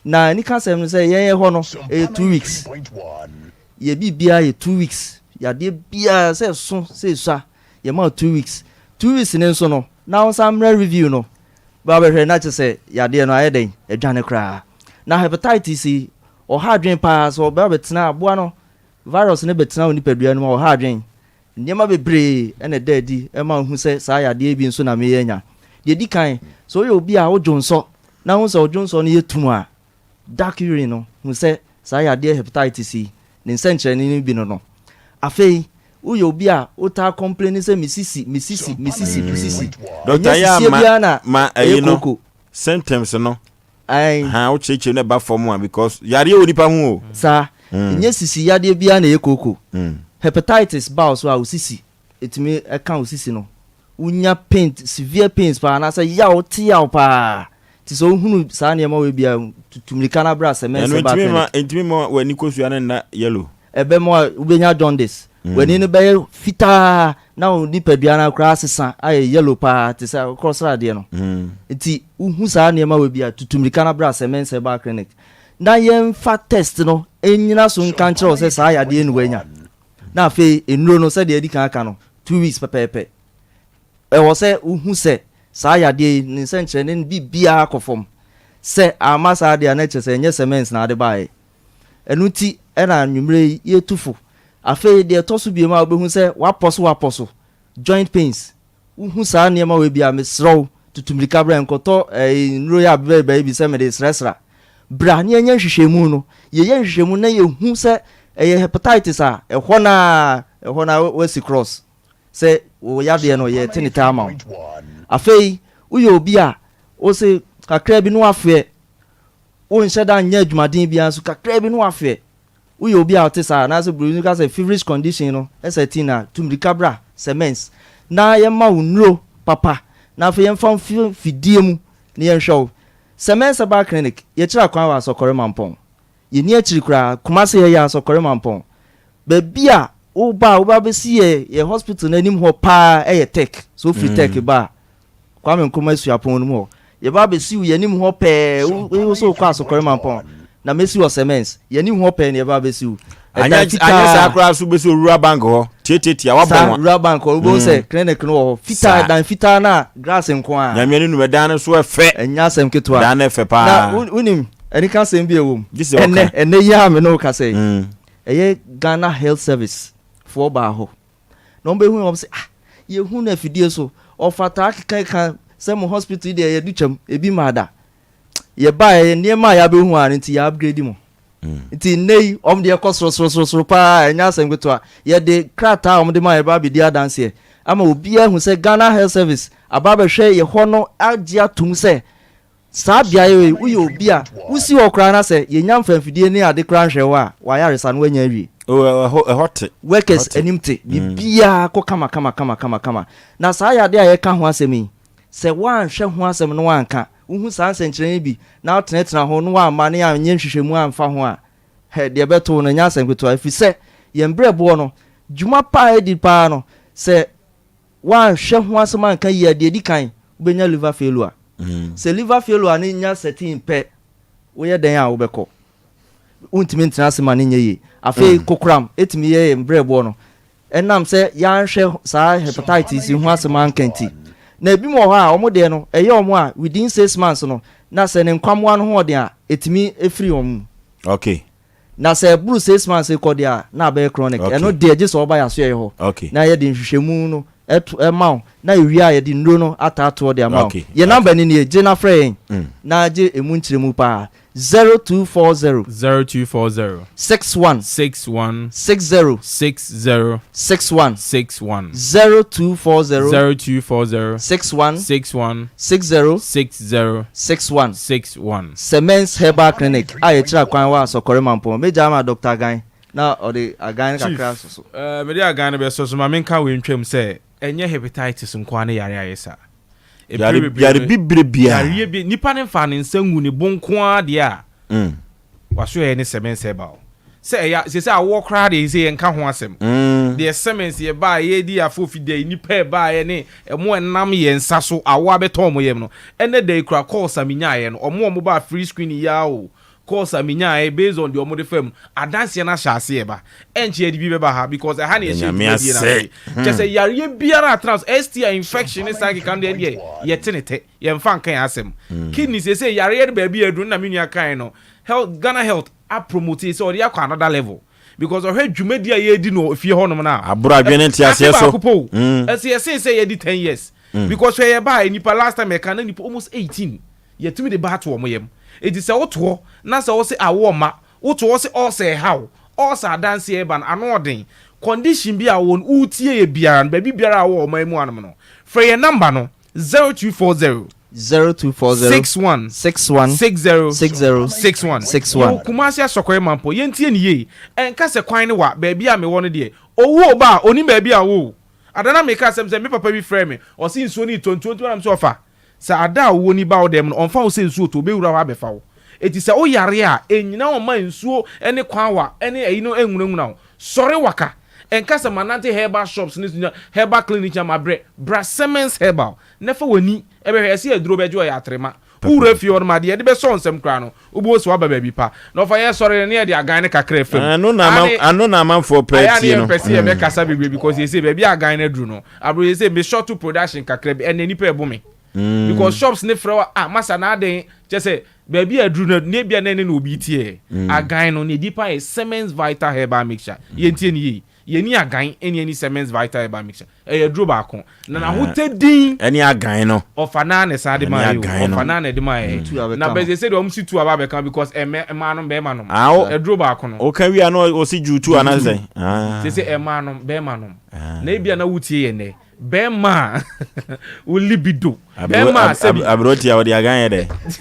Na anikasɛm no sɛ yɛn ɛhɔ no, ɛyɛ 2 weeks. Yɛ biribiara yɛ 2 weeks. Yadeɛ biara sɛ ɛso sɛ ɛsua, yɛma wo 2 weeks. 2 weeks no nso no, na wo nsan mmra review no, ba bɛhwɛ na kyerɛ sɛ yadeɛ no ayɛ dɛn, adwane koraa. Na hepatitis yi, ɔha adwene paa, sɛ ɔba bɛtena, aboa no, virus no bɛtena wo nipadua no mu a, ɔha adwene. Nneɛma bebree na ɛda adi ma wohu sɛ saa yadeɛ yi bi nso na mereyɛ anya. Deɛ ɛdi kan, sɛ woyɛ obi a wodwonsɔ na wohu sɛ wo dwonsɔ no yɛ tumm a, dark urine no, hu sɛ saa yadeɛ hepatitis yi, ne nsɛnkyerɛnne no bi no no. Afei, woyɛ obi a wotaa kɔmpleni sɛ me sisi, me sisi, me sisi, me sisi. Dɔkta Ɛnyɛ yɛ a sisie ma biara na ma ɛyɛ ɛyi no kooko. symptoms no Ae. ha wokyerɛkyerɛ no ɛba fam a because yareɛ wɔ nipa ho o. Saa. Ɛnyɛ sisi yadeɛ biara na ɛyɛ kooko. Hepatitis ba wo so a, wo sisi, ɛtumi ka wo sisi no. Wonya pain, severe pains paa anaasɛ yaw, wote yaw paa. Nti sɛ wohunu saa nneɛma wei bi a, tutu mmirika na bra Semens Ɛno Herbal ntumi ma Clinic. ntumi ma w'ani kosua no nna yellow. Ɛbɛma wobɛnya jaundice. W'ani no bɛyɛ fitaa na wo nipadua no koraa asesa ayɛ yellow paa te sɛ akokɔsradeɛ no. Nti wohu saa nneɛma wei bi a, tutu mmirika na bra Semens Herbal Clinic na yɛmfa test no nnyina so nka nkyerɛ wo sɛ saa yadeɛ yi na woanya. Na afei nnuro no sɛdeɛ yɛadi kan aka no, 2 weeks pɛpɛɛpɛ. Ɛwɔ sɛ wohu sɛ saa yadeɛ yi ne nsɛnkyerɛnne no biribiara kɔ fam. Sɛ amma saa deɛ a na kyerɛ sɛ ɛnyɛ cement na ade baeɛ. Ɛno nti na anwummerɛ yi yɛretu fo. Afei deɛ ɛtɔ so biom a wobɛhu sɛ woapɔ so woapɔ so, joint pains, wohu saa nneɛma wei bi a mesrɛ wo tutu mmirika bra nkɔtɔ ɛɛ nnuro yi a bɛbɛyɛ yi bi sɛ mede resrɛsra. Bra na yɛnyɛ nhwehwɛmu no. Yɛyɛ nhwehwɛmu na yɛhu sɛ ɛyɛ hepatitis a, ɛhɔ no ara, ɛhɔ no ara woasi cross. Sɛ wo yadeɛ no yɛte ne taa ma wo. Afei woyɛ obi a wose kakra bi na wafeɛ, wonhyɛ da nyɛ adwumaden biara nso kakra bi na wafeɛ. Woyɛ obi a wote saa anaasɛ buroni no ka sɛ feverish condition no sɛ teen a, tu mmirika bra Semens na yɛmma wo nnuro papa na afei yɛmfa wo mfi fidie mu na yɛnhwɛ wo. Semens Herbal Clinic, yɛkyerɛ akwan wɔ Asɔkɔre Mampɔn. Yɛnni akyiri koraa, Kumasi ha yi ara, Sɔkɔre Mampɔn. Baabi a woba a woba bɛsi yɛ yɛ hospital no anim hɔ paa yɛ Tech. Sɛ wofiri Tech ba a, Kwame Nkrumah Suapɔn no mu hɔ. Yɛba abɛsi wo yɛn anim hɔ pɛɛ, wo sɛ wokɔ Asɔkɔre Mampɔn, na mɛsi wɔ Semens. Yɛn anim hɔ pɛɛ na yɛba abɛsi wo. Ɛdan Anyɛ anyɛ saa koraa so bɛsi Owura Bank hɔ. Tiatiatia, wabɔ Saa wɔn. Rural Bank hɔ, wobɛhu sɛ clinic no wɔ hɔ. Fitaa, Saa. dan fitaa no a grass nko ara. Nyame anim no, ɛdan no so ɛfɛ. Ɛnyɛ asɛm ketewa. Dan no ɛfɛ paa. Na wonim, anika asɛm bi a ɛwɔ mu. Gye sɛ ɔka. Ɛnnɛ, ɛnnɛ yi ara me ne wo kasa yi, ɛyɛ Ghana Health Service foɔ baa hɔ. Na wɔbɛhu wɔn sɛ, ah, yɛhu no afidie so, ɔfataa kekaka sɛ mo hospital yi deɛ yɛdu kyɛm, ebi mmaa da. Yɛbaeɛ, nneɛma a yɛabɛhu ara no nti yɛ upgrade mo. Nti nnɛ yi, wɔn deɛ kɔ sorosorosoro paa, ɛnyɛ asɛm ketewa. Yɛde krataa a wɔde maa yɛn ba abɛdi adanseɛ ama obiara ahu sɛ Ghana Health Service aba abɛhwɛ yɛ hɔ no agye atom sɛ saa beaeɛ wei, woyɛ obi a wosi hɔ koraa na sɛ yɛnya mfamfidie ne ade koraa nhwɛ wo a, w'ayaresa no woanya awie. Oh, ɛhɔ, ɛhɔ te. Workers Ɛhɔ te. anim te, biribiara kɔ kama kama kama kama kama. Na saa yadeɛ a yɛreka ho asɛm yi, sɛ woanhwɛ ho asɛm na woanka, Wohu saa nsɛnkyerɛnne yi bi na wotenatena ho na woamma ne anyɛ nhwehwɛmu amfa ho a, hɛ, deɛ ɛbɛto wo no, ɛnyɛ asɛm ketewa. Ɛfiri sɛ, yɛn berɛboɔ no, dwuma pa a ɛdi pa ara no, sɛ woanhwɛ ho asɛm anka yie a, deɛ ɛdi kan, wobɛnya liver failure. Sɛ liver failure no nya setting pɛ, woyɛ dɛn a wobɛkɔ. Wontumi ntena ase ma no nyɛ yie. Afei, kokoram tumi yɛ yɛn berɛboɔ no. Ɛnam sɛ yɛanhwɛ saa hepatitis yi ho asɛm anka nti. Na ebinom wɔ hɔ a, wɔn deɛ no, ɛyɛ wɔn a within 6 months no, na sɛ ne nkwammoa no ho ɔden a, ɛtumi firi wɔn mu. Na sɛ ɛboro 6 months kɔ deɛ a, na abɛyɛ chronic. Ɛno deɛ gye sɛ wɔba yɛn asoɛeɛ hɔ na yɛde nhwehwɛmu no to ma wo, na yɛwie a yɛde nnuro no ataatoɔ de ama wo. Yɛn number no nie, gye na frɛ yɛn na gye ɛmu nkyerɛmu paa. 0240. 0240. 61. 61. 60. 60. 61. 61. 0240. 0240. 61. 61. 60. 60. 61. 61. Semens Herbal Clinic a yɛkyerɛ kwan wɔ Asɔkɔre Mampɔn. Mɛgya ama Dr. Agan na ɔde agan no kakra asɔ so. Chief, eh, mede agan no bɛsɔ so ma menka wei ntwam sɛ ɛnyɛ hepatitis nko ara ne yare a ɛyɛ saa. Yare yare bibire biara. Yareɛ bi nipa no nfa ne nsa ngu ne bo nko ara deɛ a. Mm. Waso yɛ ne sɛmɛnsɛ ba o. Sɛ ɛya sɛ sɛ awoɔ koraa deɛ sɛ yɛnka ho asɛm. Mm. Deɛ sɛmɛnsɛ yɛ baa yɛ di afo fi deɛ nipa ɛbaa yɛ ne ɛmo ɛnam yɛn nsa so awoɔ abɛtɔ ɔmo yam no. Ɛnɛ da yi kura calls a menyaeɛ no ɔmo ɔmo baa free screen yi ara o. Course a menyaeɛ based on deɛ wɔde faa mu no, adanseɛ no ahyɛ aseɛ reba. Ɛnkyɛ yɛde bi bɛba ha because ɛha na yɛhyɛ Nyame dwumadie no ase. ase. Kyerɛ sɛ yareɛ biara a atena so, STI, infection ne saa nkeka no deɛ ɛndeɛ yɛte ne tɛ, yɛmfa nka yɛn asɛm. Kidney seesei yareɛ no baabi a aduru no na me nua kaeɛ no, health, Ghana Health a promote sɛ ɔde akɔ another level. Because ɔhwɛ dwumadi a yɛredi no wɔ fie hɔnom no a. Aboro adwene ne nteaseɛ Afe so. baako pɛ o. Ɛsɛ yɛsen sɛ yɛadi 10 years. Because hwɛ yɛbaa nnipa last time yɛka na nnipa almost 18 yɛtumi de ba ato wɔn yam. Enti sɛ woto hɔ na sɛ wose awoɔ mma, woto hɔ sɛ ulcer ɛha wo, ulcer adanseɛ ɛreba no ano ɔden. Condition bi a wowɔ no woretie yɛ biara no baabi biara a wowɔ ɔman mu hanom no frɛ yɛn number no 0240 0240 61 61 60 60 61. 61. Yɛwɔ Kumasi Asɔkɔre Mampɔ. Yɛntie no yie. Ɛnka sɛ kwan no wa, baabi a mewɔ no deɛ, owuo ba a, ɔnim baabi a ɔwɔ o. Ada na meka asɛm sɛ me papa bi frɛɛ me, ɔse nsuo no retɔ, ntuo nti na mese ɔfa. Sɛ ada a owuo no ba wo dɛm no, ɔmfa wo sɛ nsuo tɔ, ɔbɛwura hɔ abɛfa wo. Enti sɛ wo yare a, ɛnnyina hɔ mma nsuo ne kwan wa ne ayi no nhunahuna wo. Sɔre waka. Ɛnka sɛ manante herbal shops ne herbal clinic nyinaa mabrɛ. Bra Simmons Herbal na fa w'ani bɛhwɛ. Yɛse aduro bɛgye ɔyɛ atrema. Wo wura fie hɔ nom a, deɛ yɛde bɛsɔ wo nsam koraa no, wobɛhu sɛ woaba baabi pa. Na ɔfa yɛ sɔre no na yɛde agan no kakra fam. Ɛno na ama, Ane, ano na amanfoɔ pɛ ayɛ a na tie no. yɛmpɛ sɛ yɛbɛkasa bebree because yɛsei baabi a agan no aduru no, abro yɛsei me short production kakra bi, ɛnnɛ nnipa ɛbo me. Because shops no frɛ wo a, ah masa na adɛn, kyerɛ sɛ baabi a aduru no, na ebia na ɛne na obi teɛ. Agan no, nea ɛdi paa yɛ Siemens Vital Herbal Mixture. Yɛntie no yie. Yɛnni agan ɛne ɛni Siemens Vital Herbal Mixture. Ɛyɛ aduro baako. Na n'ahotɛ din. Ɛne agan no. Ɔfa naa na ɛsan de maa yɛ o. Ɔfa naa na ɛde maa yɛ. Na bɛsɛ sɛ deɛ wɔn si tu aba abɛka because ɛmɛ mmaa nom bɛrima nom. Aduro baako no. Ɔka wie a na ɔsi ju tu anaasɛ sɛn. Sɛ sɛ mmaa nom bɛrima nom. Na ebia na wotie yɛ nnɛ. Bɛrima a wo libido. Bɛrima a sɛbi. Aberɛ tia ɔde agan yɛ dɛ.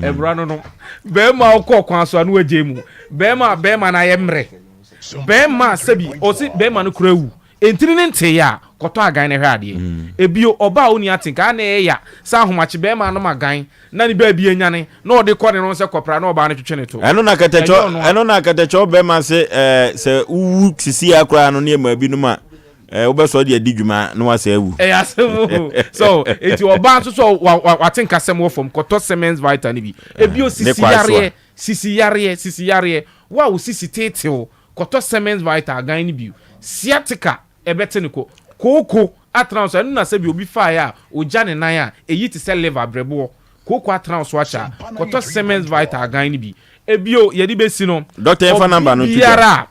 Ɛbra no nom. Bɛrima a ɔkɔ kwan so a na wagye mu. Bɛrima a bɛrima no ayɛ mmerɛ. Bɛrima a sɛbi ɔsi bɛrima no kura awu. Ntini no ntee a, kɔtɔ agan na hwɛ adeɛ. Ebio, ɔbaa a ɔnni atenka a na ɛyɛ ya sɛ ahomakye bɛrima anom agan na ne baabi anyane na ɔde kɔ ne ho sɛ kɔpra na ɔbaa no twetwe ne to. Ɛno na Ɛnyɛ kɛtɛkyɛw ɔno a. ɛno na kɛtɛkyɛw bɛrima se ɛɛ sɛ wowu sisi a koraa no nneɛma binom a ɛɛ wobɛsɔ de adi dwuma na wasɛ awu. Ɛyɛ asɛm o. So, enti ɔbaa nso so wa wa wate nkasɛm wɔ fam, kɔtɔ Siemens Vita no bi. Ebio, Ne sisi kwae so a. yareɛ, sisi yareɛ, sisi yareɛ. Wo a wo sisi teetew, Kɔtɔ Siemens Vital agan no bio. Sciatica ɛbɛte no kɔ. Kooko atena wo so ɛno na sɛbi obi faeɛ a ɔgya ne nan a ɛyi te sɛ liver brɛboɔ. Kooko atena wo so akyɛ a, kɔtɔ Siemens Vital agan no bi. Ebio yɛde bɛsi no, Doctor yɛmfa number no obi nto dwa. biara a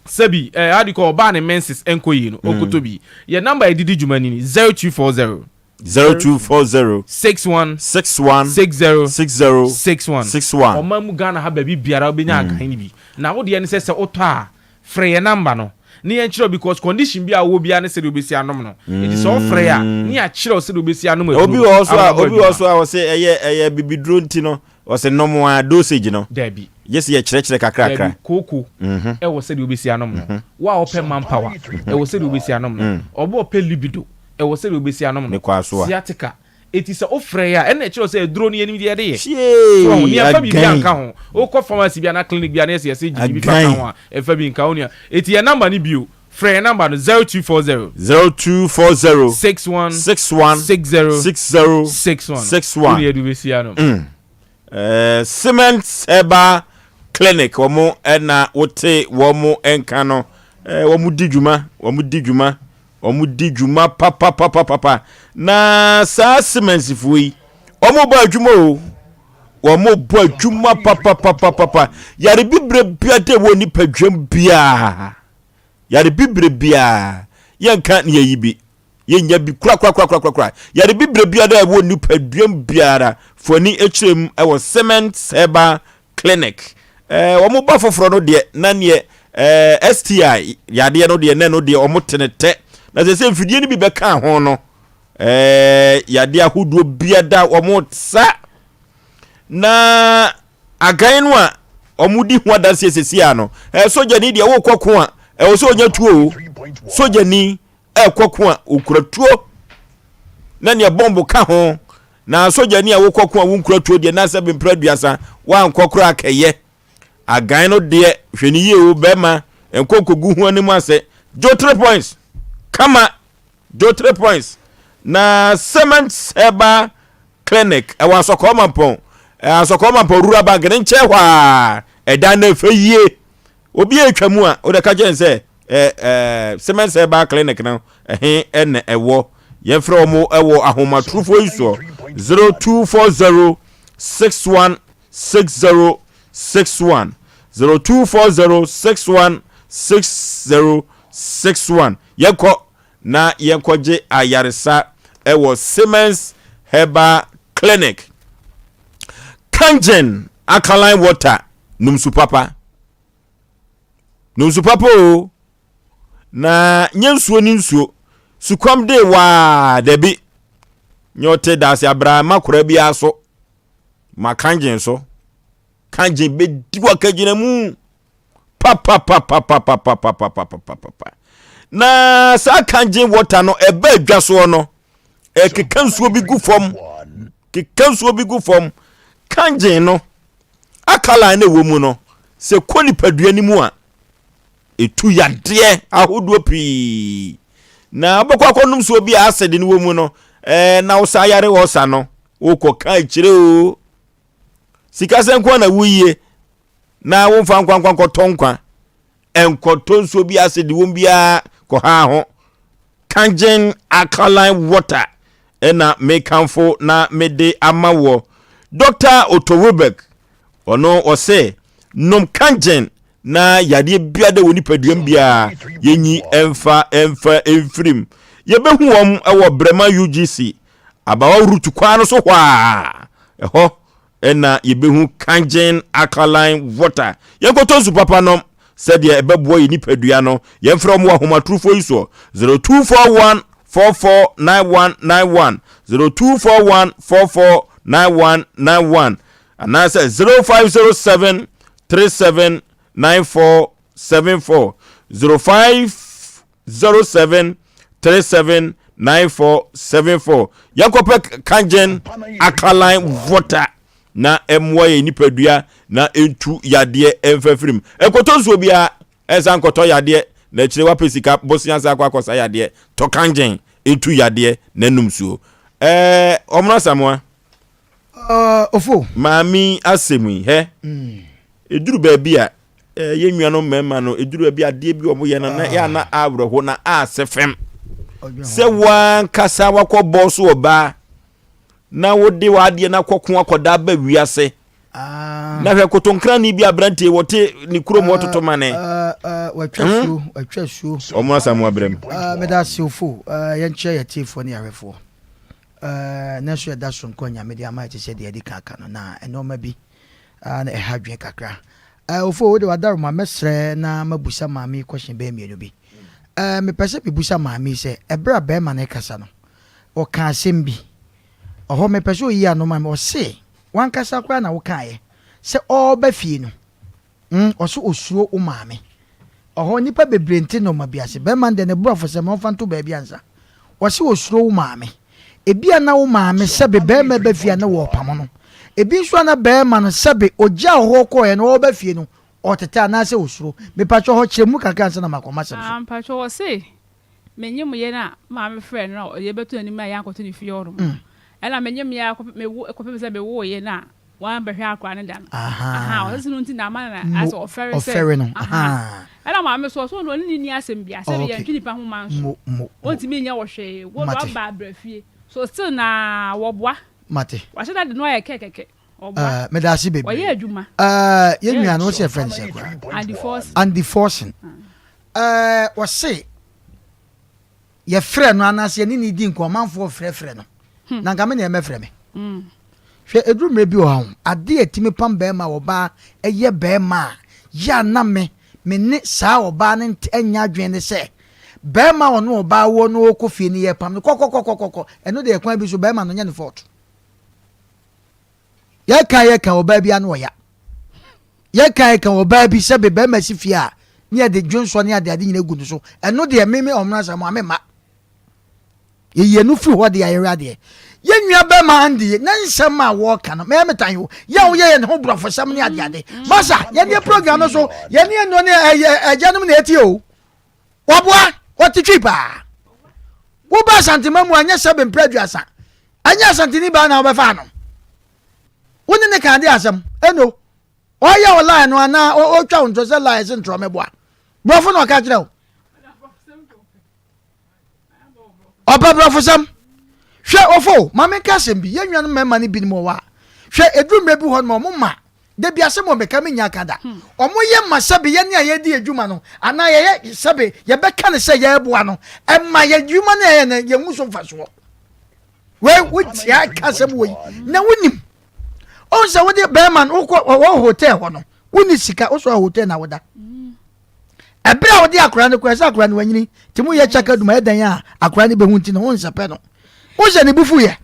sɛbi eh, how do you call ɔbaa ne menses ɛnkɔ yie no, ɔnkɔtɔ bi. Yɛn number a yɛde di dwuma ni ni, 0240. 0240 61 61 60 60 61 61. Ɔman mu Ghana ha baabi biara wobɛnya agan no bi. Na wo deɛ ne sɛ sɛ wotɔ a frɛ yɛn number no na yɛnkyerɛ wo because condition bi a wowɔ biara ne sɛdeɛ wobɛsi anom no. Nti sɛ wofrɛ a ne yɛakyerɛ wo sɛdeɛ wobɛsi anom aduro Obi no wɔ hɔ so ama a abɔ obi wɔ hɔ adwuma. so a ɔse ɛyɛ ɛyɛ bibiduro nti no ɔse nom a dosage no. Dabi. Gye sɛ yɛkyerɛkyerɛ kakrakra. Dabi, kooko ɛwɔ sɛdeɛ wobɛsi anom no. Wo a wopɛ manpower ɛwɔ sɛdeɛ wobɛsi anom no. Ɔbɛ a ɔpɛ libido Ɛwɔ sɛdeɛ wobɛsi anom no. Sciatica. Enti sɛ wofrɛ yɛ a, ɛnna ɛkyerɛ wo sɛ aduro no yɛnim deɛ yɛde yɛ. So wahu? Ne yɛmfa biribi anka ho. Wokɔ pharmacy bi anaa clinic bi a na yɛsɛ yɛsɛ gye biribi fa ka ho a, ɛmfa bi nka ho nua. Enti yɛn number no bio. Frɛ yɛn number no, 0240. 0240. 61. 61. 60. 60. 61. 61. Wo ne yɛde wobɛsi anom. Eh, Cement Herbal Clinic, wɔn na wote wɔn nka no. Eh, wɔn di dwuma, wɔn di dwuma. Wɔdi dwuma papapapapa. Na saa Siemensfoɔ yi, wɔbɔ adwuma o. Wɔbɔ adwuma papapapapa. Yare bibire bia de wɔ nipadwam biara. Yare bibire biara. Yɛnka ne yɛyi bi. Yɛnya bi korakorakorakorakora. Yare bibire biara de wɔ nipadwam biara. Fo ani kyerɛ mu wɔ Siemens Herbal Clinic. Eh, wɔn ba foforɔ no deɛ, na neɛ eh, STI yadeɛ no deɛ, na ɛno deɛ wɔn te ne tɛ. Na sɛ sɛ mfidie no bi bɛka ho no, eh, yadeɛ ahodoɔ bia da wɔn sa. Na agan no a wɔn di ho adanseɛ sɛsi a no, eh, sogyani deɛ wokɔ ko a, ɛwɔ sɛ ɔnya tuo o. Sogyani ɛrekɔ ko a ɔkura tuo na nea bɔmbo ka ho na sogyani a wokɔ ko a wonkura tuo deɛ na sɛ bempere aduasa woankɔ koraa kɛyɛ agan no deɛ hwɛ ne yie o bɛrima nkɔ nkɔgu ho anim ase gye 3 points kama gye 3 points na cement herbal clinic ɛwɔ asɔkɔɔ mampɔn asɔkɔɔ mampɔn rural bank ne nkyɛn hɔ a ɛdan no ɛfɛ yie Obi a etwa mu a, wode ka kyerɛ no sɛ ɛ ɛ Siemens Herbal Clinic no ɛhe ɛna ɛwɔ. Yɛmfrɛ wɔn ɛwɔ ahomatorofoɔ yi soɔ 0240 61 60 61. 0240 61 60 61. Yɛnkɔ na yɛnkɔgye ayaresa wɔ Siemens Herbal Clinic. Kangen alkaline water nom su papa. Nom su papa o. Na nyɛ nsuo ne nsuo. Sukɔm de waa dabi. Nyɛ ɔte daase abraa ma kora biara so. Ma kangen so. Kangen bɛdi wakagyina mu. Papapapapapapapapapapa. Na saa kangen water no ɛba adwa soɔ no ɛkeka nsuo bi gu fam keka nsuo bi gu fam kangen no alkaline na ɛwɔ mu no sɛ kɔ nipadua no mu a ɛtu yadeɛ ahodoɔ pii na wobɛkɔ akɔnom nsuo bi a acid no wɔ mu no ɛɛ na wosa yare wɔ sa no wokɔ ka akyire o sika sɛ nko na woyie na womfa nkwa nkwa nkɔtɔ nkwa nkɔtɔ nsuo bi ase de wɔm biara kɔha ho kangen alkaline water ɛna mekamfo na mede ama wɔ Dr. Otto Rubek ɔno ɔse nom kangen na yadeɛ biara da wɔ nipaduam biara yɛnyi ɛmfa ɛmfa ɛmfirim yɛbɛhu wɔn ɛwɔ Brɛma UGC abawa route kwan no so hɔ a ɛhɔ ɛna yɛbɛhu kangen alkaline water yɛnkɔtɔ nsu papa nom sɛdeɛ ɛbɛboa yɛ nipadua no yɛmfrɛ wɔn wɔ ahomatorofoɔ yi soɔ 0241 449191 0241 449191 anaasɛ 0507 379474 0507 379474 yɛnkɔpɛ kangen alkaline water na ɛmmoa yɛ nipadua na ɛntu yadeɛ ɛmfa firim ɛnkɔtɔ nsuo biara ɛnsa nkɔtɔ yadeɛ na akyire wapɛ sika bosea sa akɔ akɔsa yadeɛ tɔ kangen ɛntu yadeɛ na num suo ɛɛ ɔmono asamoa Ofo. Maame asɛm yi hɛ ɛduru baabi a yɛn nuanom mmarima no ɛduru baabi adeɛ bi wɔn yɛ no na yɛ ana awerɛho na asɛ fam sɛ wankasa wakɔ bɔ so ɔbaa na wode w'adeɛ no akɔko akɔda aba wiase na hwɛ kotonkrani bi aberanteɛ wɔte ne kurom wɔtoto ma ne watwa suo watwa suo ɔmo asamoa brɛ mu meda ase ofo yɛnkyerɛ yɛ tiefoɔ ne yɛahwɛfoɔ Nanso ɛda soronko a Nyame de ama yɛ te sɛ deɛ yɛadi kan aka no, na nnoɔma bi na ɛha adwene kakra. Ofo, wode w'adaroma mɛsrɛ na mabusa maame yi question bɛyɛ mmienu bi. Mepɛ sɛ mebusa maame yi sɛ, ɛberɛ a bɛrima no rekasa no, ɔkaa asɛm bi. Ɔhɔ mepɛ sɛ ɔyi ano ma me. Ɔse, wankasa koraa na wokaeɛ sɛ ɔreba fie no, Mm, ɔse osuro wo maame. Ɔhɔ nnipa bebree nte nnoɔma bi ase. Bɛrima no deɛ ne borɔfo sɛm ɔmfa nto baabi ansa. Ɔse osuro wo maame. Ebia na wo maame sɛbe bɛrima ba fie a na wɔɔpamo no. Ebi nso a na bɛrima no sɛbe ogyaa hɔ kɔɔɛ no ɔɔba fie no ɔɔtetɛ anaasɛ osuro. Mepakyɛ hɔ kyerɛ mu kakra ansa na makɔ m'asɛm so. Ah mpakyɛ ɔse Menye mo yɛ no a, me maame frɛɛ no na ɔde yɛbɛto n'anim a yɛankɔto ne fie hɔ nom. Ɛna menye me ara kɔpem mewo kɔpem sɛ mewooeɛ no a wambɛhwɛ akwadaa no da no. Aha, ɔsɛ sɛ no nti na ama no Mo, asɛ ɔfɛre sɛ ɔfɛre no. aha. Ahaa. Ɛna maame so ɔsɛ ɔno ɔne no nni asɛm biara sɛ Okay. yɛntwe nipa ho ma nso. Mo, mo, mo. Ɔntumi nyɛ wɔ hwee. Wo Mate. waba abra fie. So still na wɔboa. Mate. Wahyɛ da de no ayɛ kɛ kɛkɛ. Ɔboa. Eh, meda ase bebree. Ɔyɛ adwuma. Eh, yɛn nua no, wo sɛ yɛfrɛ no sɛ koraa? Andy Forson. Andy Forson. Ɛɛ, ɔse yɛfrɛ no anaasɛ yɛne ne di nkɔmmɔ, amanfoɔ frɛfrɛ no, hmm. na nka me na ɛmɛfrɛ me. Hmm. Hwɛ, ɛduru mmerɛ bi wɔ ha ho, adeɛ a ɛtumi pam bɛrima a ɔbaa ɛyɛ bɛrima a, yɛ a na me, me ne saa ɔbaa no nyɛ adwene ne sɛ, bɛrima a ɔno ɔbaa wɔ no ɔkɔ fie no yɛpam no kɔkɔkɔkɔkɔ, ɛno deɛ kwan bi so bɛrima no nyɛ ne fault. Yɛka yɛka ɔbaa bi ano ɔya. Yɛka yɛka ɔbaa bi sɛbe bɛrima si fie a ne yɛde dwonsɔ ne ade ade nyina gu no so. Ɛno deɛ me me ɔmono asɛm a me ma. Yɛyi ɛno firi hɔ de ayɛhwɛ adeɛ. Yɛn nua bɛrima Andy ne nsɛm a wɔka no mɛyɛ metan o. Yɛ a woyɛ yɛn ho borɔfosɛm ne ade ade. Masa yɛn deɛ program no so yɛn ne ɛno ne ɛgyanom na ɛtie o. Wɔboa wɔte twi paa. Woba Asantema mu a nyɛ sɛbe mpere aduasa. Ɛnyɛ Asanteni baa na wobɛfaa no. Wo ne ne ka ade asɛm. Eno, ɔyɛ wo lie no anaa ɔtwa wo ntorɔ sɛ lie se ntorɔ mɛboa. Borɔfo na ɔka kyerɛ wo. Ɔpɛ borɔfosɛm. Hwɛ ofo, ma menka asɛm bi. Yɛn nuanom mmarima no binom wɔ hɔ a, hwɛ ɛduru mmerɛ bi hɔ nom a, wɔn ma. Dabi asɛm wɔ meka menya ka da. Ɔmo yɛ ma sɛbe yɛne a yɛdi adwuma no anaa yɛyɛ sɛbe yɛbɛka no sɛ yɛreboa no ɛma yɛ adwuma no yɛyɛ no yɛhu so mfasoɔ. Wei wotia ka asɛm wɔ yi na wonim. Ɔn sɛ wode bɛrima no wokɔ wɔ hotel hɔ no wonni sika wosɔ hotel na woda. Ɛberɛ a wode akora no kɔ ɛsɛ akora no wanyini nti moyɛ kyaka duma ɛdɛn a akora no bɛhu nti no wo nsɛpɛ no. Wo sɛ ne bufu yɛ.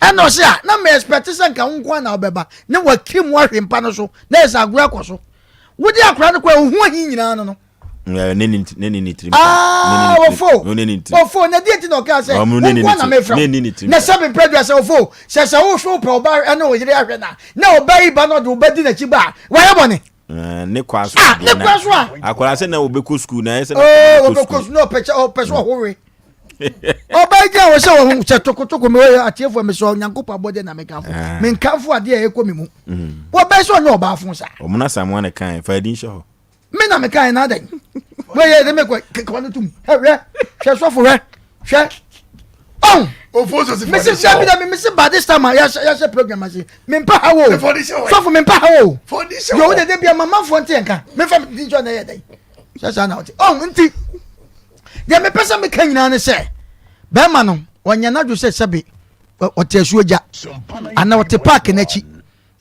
Ɛna ɔse a na me expect sɛ nka wo nko na wobɛba na wakiri mu ahwe mpa no so na yɛ sɛ agorɔ akɔ so. Wode akora no kɔ a ohu ahi nyinaa no no. Ah, ofo ofo na deɛ nti na ɔkaa sɛ wo nko na mefrɛ wo na sɛ mempɛ dua sɛ ofo sɛ sɛ wohwɛ wo pɛ ɔba ɛne wo yere ahwɛ na na ɔba yi ba na ɔde wo ba di n'akyi ba a wayɛ bɔne. Ne kwa so ah, ne kwa so a akwadaa sɛ na wɔbɛkɔ sukuu na ɛyɛ sɛ na wɔbɛkɔ sukuu na ɔpɛ sɛ ɔpɛ sɛ ɔhowe ɔbaa gyina hɔ sɛ wɔho sɛ tokotoko me ɔyɛ atiefoɔ me sɛ Onyankopɔn abɔdeɛ na mekamfo ah. menkamfo adeɛ a ɛkɔ me mu mm. wɔbɛyɛ sɛ ɔnyɛ ɔbaa fo saa ɔmo na samoa ne kan fa adi nhyɛ hɔ me na mekan na adɛn wɔyɛ de mekɔ kekawa no tom hwɛ hwɛ sɔfo hwɛ hwɛ ɔn mesi dabi dabi mesi ba this time a yɛahyɛ program ase mempa ha wo sɔfo mempa ha wo yɛ wo dede bia mamafoɔ nte yɛnka memfa di nkyɛ na ɛyɛ dɛn sɛ saa na wote ɔn nti Deɛ mepɛ sɛ meka nyinaa ne sɛ, bɛrima no ɔnyɛ n'adwo sɛ sɛbe ɔte asuo gya anaa ɔte paake no akyi